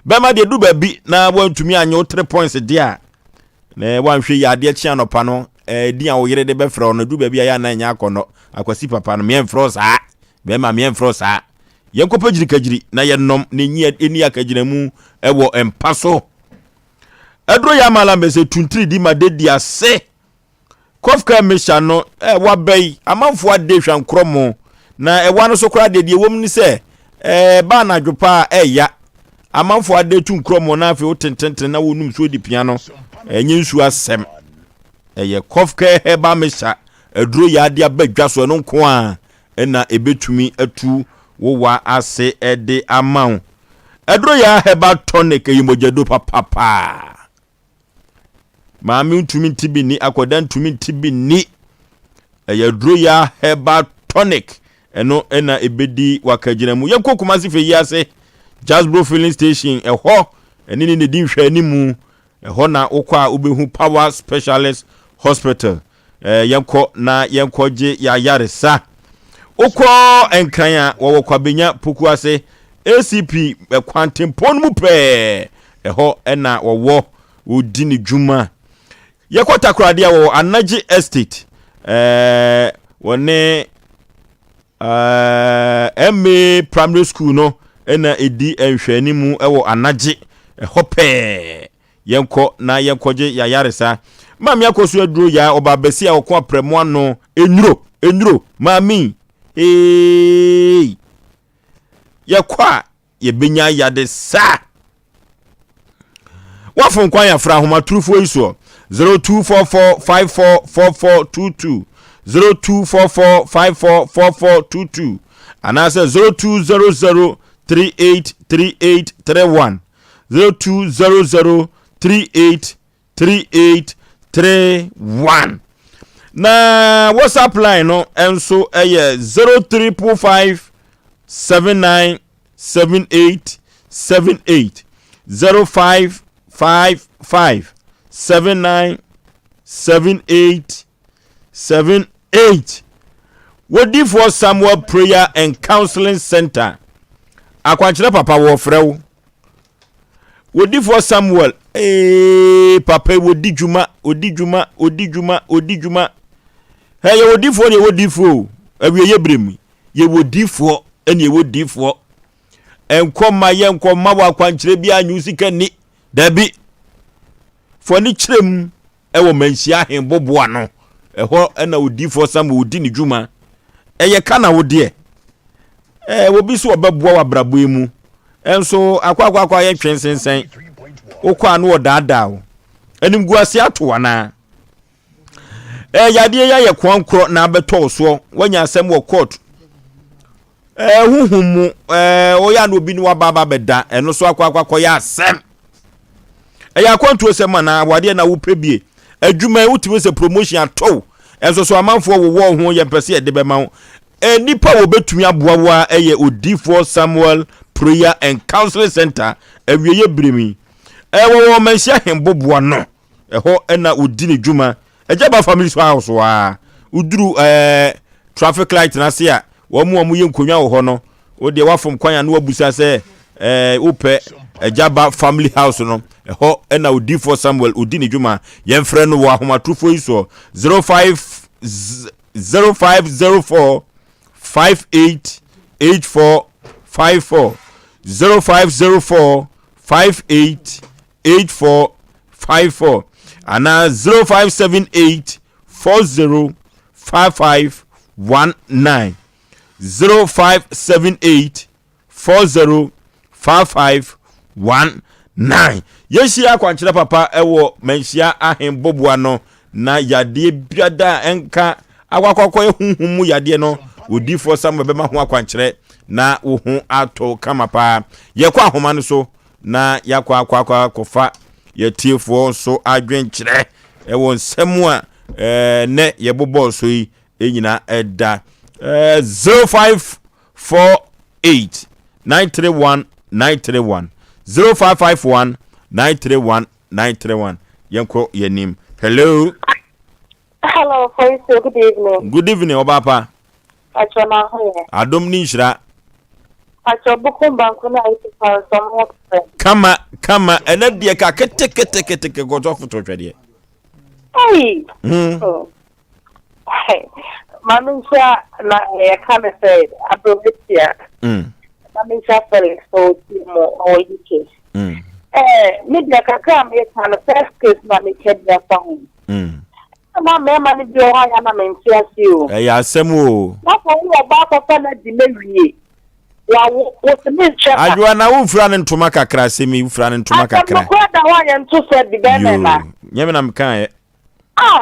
Bɛrima deɛ ɛduru baabi na wɔntumi anyɛ wo three points deɛ a Na wanhwɛ yie adeɛ kye anɔpa no ɛɛ din a wo yere de bɛfrɛ wo no du baabi a yɛ anan nyɛ akɔnnɔ akwasi papa no meɛmfrɛ wo saa bɛrima meɛmfrɛ wo saa yɛnkɔpɛ gyirikagyiri na yɛnom na ɛnyi ɛni akagyinamu ɛwɔ mpa so ɛduro yɛ ama la mbɛsɛ tuntiri di ma de di ase Kofka Misha no eh, waba yi, amanfoɔ ade hwankorɔ mo. Na ɛwa no so koraa deɛ deɛ ɛwom ne sɛ, eh, ɛba anadwo paa ɛya. Amanfoɔ ade tu nkorɔ mo na afei wotententen na wonum nsuo de pia no, ɛnyɛ nsuo asɛm. Ɛyɛ Kofka Herbal Misha, aduro yɛ ade aba dwa so, ɛno nko a ɛna ɛbɛtumi atu wo wa ase ɛde ama wo. Aduro yɛ herbal tonic, ɛyɛ mogyaduro papapaa. Maame ntumi nti bi nni, akwadaa ntumi nti bi nni. Ɛyɛ aduro ya herbal tonic. Ɛno ɛna ɛbɛdi wakagyina mu. Yɛnkɔ Kumasi fɛ yi ase. Jasbro filling station ɛhɔ. Ɛne ne na ɛdi nhwɛanimu. Ɛhɔ na wokɔ a wobɛhu Power Specialist Hospital. Eh, yɛnkɔ na yɛnkɔgye yɛayaresa. Wokɔ Nkran a, wɔwɔ Kwabenya Poku ase, ACP kwantempɔn no mu pɛɛ. Ɛhɔ na wɔwɔ, wɔdi ne dwuma. Yɛkɔ Takoradi a, wɔwɔ Anagye Estate. Eh, wɔne Eh, MA Primary School no na ɛdi nhwɛanimu wɔ Anagye ɛhɔ pɛɛ. Yɛnkɔ na yɛnkɔgye yɛayaresa. Maame akɔso aduro yaa ɔbaa bɛsi a ɔko aprɛmo ano. Nnuro, nnuro, maame eeii. Yɛkɔ a yɛbɛnya yade saa. Woafom kwan afra ahomatorofoɔ yi soɔ 0244544422 0244544422 anaasɛ 0200383831 020038 3831 na whatsapp line no nso yɛ 0345 79 78 78 0555 79 78 78 Wodifoɔ Samuel Prayer and Counseling Center akwankyerɛ papa wɔfrɛ wo Wodifoɔ Samuel ee papa yi wɔdi dwuma ɔdi dwuma ɔdi dwuma ɔdi dwuma ɛ yɛwɔ difoɔ ne yɛwɔ difoɔ o awieyɛ berɛ mu yɛwɔ difoɔ ɛne yɛwɔ difoɔ ɛnkɔ ma yɛnkɔ ma wɔ akwankyerɛ bi anyi wo sika ni dabi fɔ ne kyerɛ mu wɔ Manhyia Ahenboboa no, ɛhɔ na odiyifoɔ Samuel ɔdi ne dwuma. Ɛyɛ ka na wo deɛ. Ɛɛ obi so ɔbɛboa wɔ abrabɔ yi mu. Ɛnso akɔ akɔ akɔ ayɛ ntwe nsensɛn. Wokɔ a no ɔdaadaa wo. Animguase ato anaa? Ɛɛ yadeɛ yi ayɛ koankorɔ na abɛtɔ wo soɔ. Woanya asɛm wɔ court. Ɛɛ huhum mu ɛɛ ɔyɛ a na obi ne waba aba bɛda ɛno so akɔ akɔ akɔyɛ asɛm. Ɛyɛ akwantuo sɛm anaa awadeɛ na wopɛ bie. Adwuma yi wotumi sɛ promotion atɔw ɛnso so amanfoɔ wowɔ ho yɛmpɛ sɛ yɛde bɛma wo. Nnipa a wɔbɛtumi aboa wo a ɛyɛ Odiifoɔ Samuel Prayer and Counseling Center awieeɛ berɛ mu yi. Ɛwɔ wɔ Manhyia Hemboboa no. Ɛhɔ na ɔdi ne dwuma. Agya ba family so house hɔ ara. Woduru ɛɛ traffic light no ase a, wɔn a wɔyɛ nkonnwa wɔ hɔ no, wo deɛ woafom kwan a na wabusa sɛ ɛɛ wopɛ agya ba family house no. Ɛhɔ na odiifoɔ Samuel ɔdi ne dwuma. Yɛmfrɛ no wɔ ahomatorofoɔ yi soɔ 05 0504 58 84 54 0504 58 8454 anaa 0578 40 5519 0578 40 5519 Yɛnhyia akwankyerɛ papa wɔ Manhyia Ahenboboa no na yadeɛ biada a ɛnka akɔakɔakɔyɛ honhom mu yadeɛ no odiifoɔ Samuel bɛma ho akwankyerɛ na wo ho atɔ kama paa. Yɛkɔ ahoma no so na yɛakɔ akɔ akɔ akɔfa yɛtiefoɔ nso adwenkyerɛ ɛwɔ nsɛm a ɛnɛ yɛbobɔɔ so yi nyina ɛda 0548 931 931 0551 931 931 yɛnkɔ yɛnim hello Hello, Foyso. Good evening. Good evening, Obapa. Pacho na ho yɛ. Adom ne nhyira. Pacho bukum banku na ayi pa nso mo fɛ. Kama kama ɛnɛ deɛ ka ketekete kɔtɔ foto twɛdeɛ. Hey. Oh. Maame nhyira na yɛka ne sɛ aberewa Mm. Maame nhyira Felix sɛ ɔtie mu ɔwɔ UK. Mm. Eh, me deɛ kakra a meka no first case na meka bi afa ho. Mm. Na mmarima no bi wɔ hɔ a yɛ na mente ase o. Ɛyɛ asɛm o. Na sɛ wo ɔbaa kɔfa no adi na wie. Wawo wo se menhwɛ ba. Adwoa na wofura no ntoma kakra asɛm yi wofura no ntoma kakra. Asɛm no kora da hɔ a yɛnto so adi bɛrima na. Yoo, nyɛ me na mekaeɛ. Ah!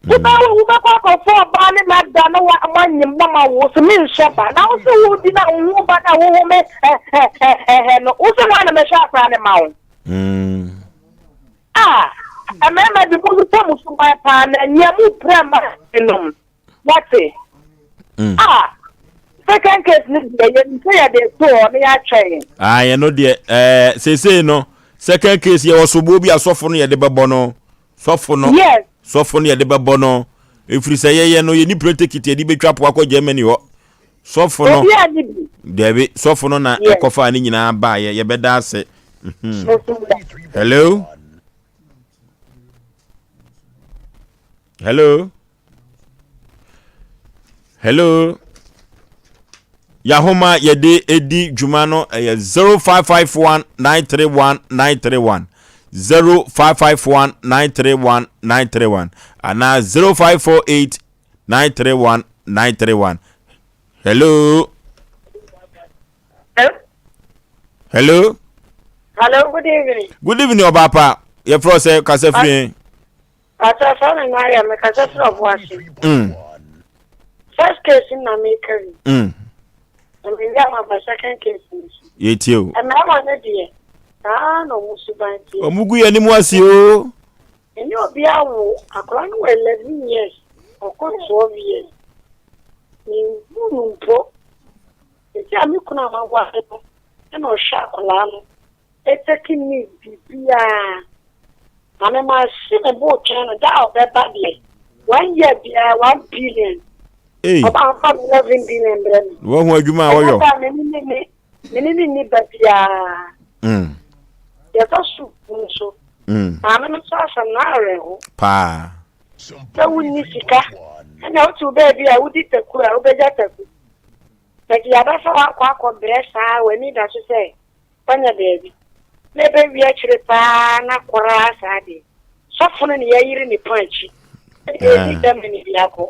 Wobɛwo wobɛkɔ akɔfa ɔbaa ne no ada na moanyem na moawo so menhwɛ ba na wo se wodi na wowo ba na wowo me hɛhɛhɛhɛ no wo se hwan na mɛhwɛ akora ne ma wo. Mm. Ah! Mmarima bi mo nso mo suban paa na nyɛ mo pira ma nom. Wate? Mm. Ah, second case ni deɛ yɛnim sɛ yɛde to hɔ na yɛatwɛn. Ah, yɛn no deɛ ɛɛ seesei no. Second case yɛwɔ soboɔ bi a sɔfo no yɛde bɛbɔ no. Sɔfo no. Yes. Sɔfo no yɛde bɛbɔ no. Ɛfiri sɛ yɛyɛ no yɛni plane ticket yɛde bɛtwa po akɔ Germany hɔ. Sɔfo no. Obi a ne bi. Dabi sɔfo no na ɛkɔfaa ne nyinaa baeɛ yɛbɛda ase. Mhm. Hello. Hello. Hello. Yahoma yɛde edi dwuma no ɛyɛ 0551 931 931 0551 931 931 anaa 0548 931 931. Hello. Hello. Hello, good evening. Good evening, Obapa. Yɛfrɛ sɛ kasa firi. Pastor fa me Maria me kasa firi Ɔboase. Mm. First case na me ka bi. Mm. Na me wia ma ba second case ni so. Yɛtie o. Mmarima no deɛ saa na ɔmo suban teɛ. Ɔmo gu yɛn anim ase o. Ɛnyɛ obi awo akwadaa no wɔ 11 years ɔkɔ 12 years. Menhu no mpo. Sisi a me kunu a maware no ɛna ɔhwɛ akwadaa no. Etake me biribiara. Na me ma se me bo twɛn no da a ɔbɛba deɛ one year biara one billion. Ei. Ɔba nfa me 11 billion brɛ me. Wahu adwuma a wɔyɔ. Ɛnyɛ da me ne ne me ne ne nni ba biara. Mm. Yɛfa so nso. Mm. Maame no nso asɛm no awerɛho. Paa. Sɛ wonni sika ɛna wote wo baabi a wodi taku a wobɛgya taku. Bɛde abɛfa wo akɔ akɔbrɛ saa w'ani da so sɛ Ɔnyɛ daabi. Na ɛbɛwie akyire paa na koraa saa deɛ. Sɔfo no ne yɛyere ne pɔn akyi. Ɛde ɛdi Germany biako.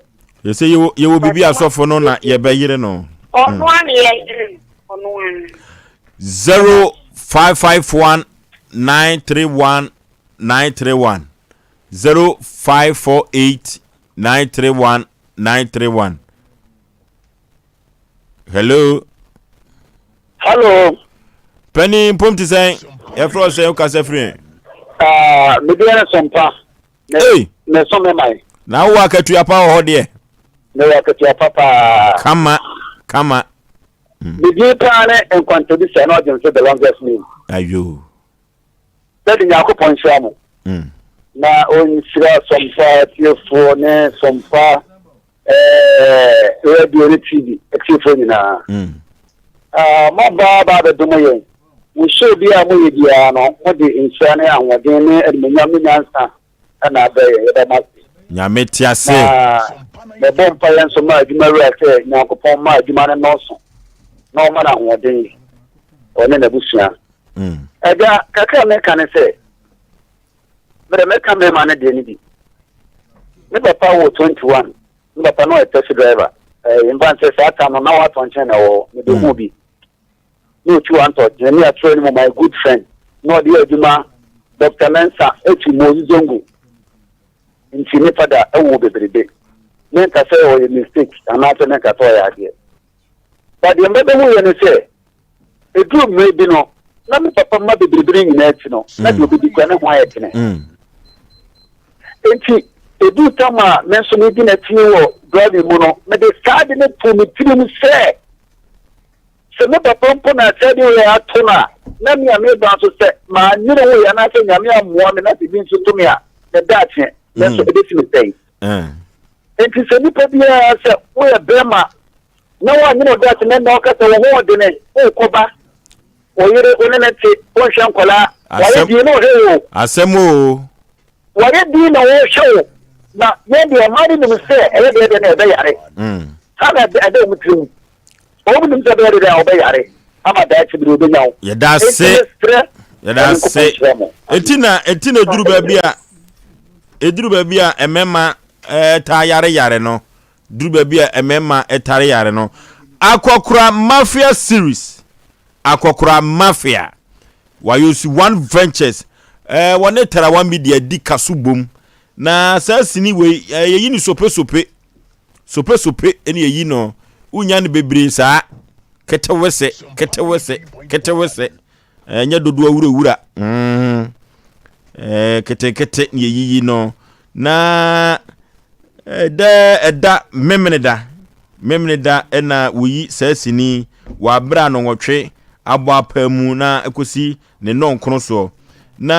Yɛsɛ yɛwɔ yɛwɔ biribi a sɔfo no na yɛbɛyere no. Ɔno a na yɛyere no. Ɔno a. 0551 931 931 0548 931 931 Hello. Hello. Penny mpom te sɛn? Yɛfrɛ wo sɛn wokasa firi ɛ? Ah, me deɛ ne sompa. Hey. Me so me man. Na wowɔ akatua pa wɔ hɔ deɛ? Mewɔ akatua pa paa. Kama, kama. Me din paa ne Nkwantobisa na ɔgye nso the longest name. Ayo. Daddy Nyankopɔn nhyira mo na ɔnhyira Sompa atiefoɔ ne Sompa eh, radio ne TV atiefoɔ nyinaa. Ah, moaba aba abɛdom yɛn. Mo show bi a moyɛ biara no, mode nhyira ne ahoɔden ne animuonyam ne nyansa na abrɛ yɛn. Yɛda mo ase. Nyame te ase. Na mebɔ mpaeɛ nso ma adwuma wura sɛ Nyankopɔn ma adwuma no nnɔɔso na ɔma no ahoɔden ɔne n'abusua. Agya, kakra a meka ne sɛ, mede mɛka mmarima no deɛ no bi. Me papa wɔ 21, me papa no ɔyɛ taxi driver. Eh, mfa nsɛ saa tam no na watɔ nkyɛn na ɛwɔ hɔ, mede hu bi. Na ɔtu antɔ gyina ne atwerɛ no mu my good friend. Na ɔde yɛ adwuma Dr. Mensah etu Mozi Zongo. Nti ne fada ɛwɔ bebrebe. Menka sɛ ɔyɛ mistake anaasɛ menka sɛ ɔyɛ adeɛ. But deɛ mbɛbɛhu yɛ ne sɛ, Ɛduruu mmerɛ bi no, na me papa mma bebrebe no nyinaa akyi no, na deɛ ɔbɛdi koraa ne ho ayɛ tene. Enti, ɛduu tam a me nso medi n'akyi wɔ driving mu no, mede saa ade no too me tirim sɛ, sɛ me papa mpo na saa ade wei ato no a, na me a meba nso sɛ mannwene ho yie anaasɛ Nyame ammoa me na sɛ bi nso to me a, me daakye, me nso ɛbɛsi me sɛn. Enti sɛ nipa biara sɛ woyɛ bɛrima na woanyene wo daakye na nnɛ woka sɛ wo ho ɔdene wokɔba wo yere wo ne ne te wonhwɛ nkwadaa wayɛ din na ɔhwɛ wo asɛm o wayɛ din na wɔhwɛ wo na yɛn deɛ mmaa no nim sɛ ɛyɛ deɛ deɛ na ɛbɛyare mm. saa na ɛda wɔn tirim wɔn nim sɛ ɛbɛyɛ deɛ a wɔbɛyare ama daakye bi wɔbɛnya wo yɛda ase yɛda ase eti na eti na eduru baabi a eduru baabi a mmarima ɛɛ taa yare yare no Duru baabi a mmarima tare yare no. Akɔkora Mafia Series Akɔkora Mafia Wayosi One Ventures eh, wɔne Tarawa Media di kaso bom. Na saa sini wei eh, yɛyi no sopesope sopesope ne yɛyi no wonya no bebree saa ketewese ketewese ketewese ɛnyɛ eh, dodoɔ wurawura mm, eh, ketekete ne yɛyiyi no na Ɛdɛ ɛda Memeneda, Memeneda na wɔyi saa sini wɔ aberɛ a nnɔnwɔtwe abɔ apaa mu na ɛkɔsi ne nnɔnkono soɔ. Na.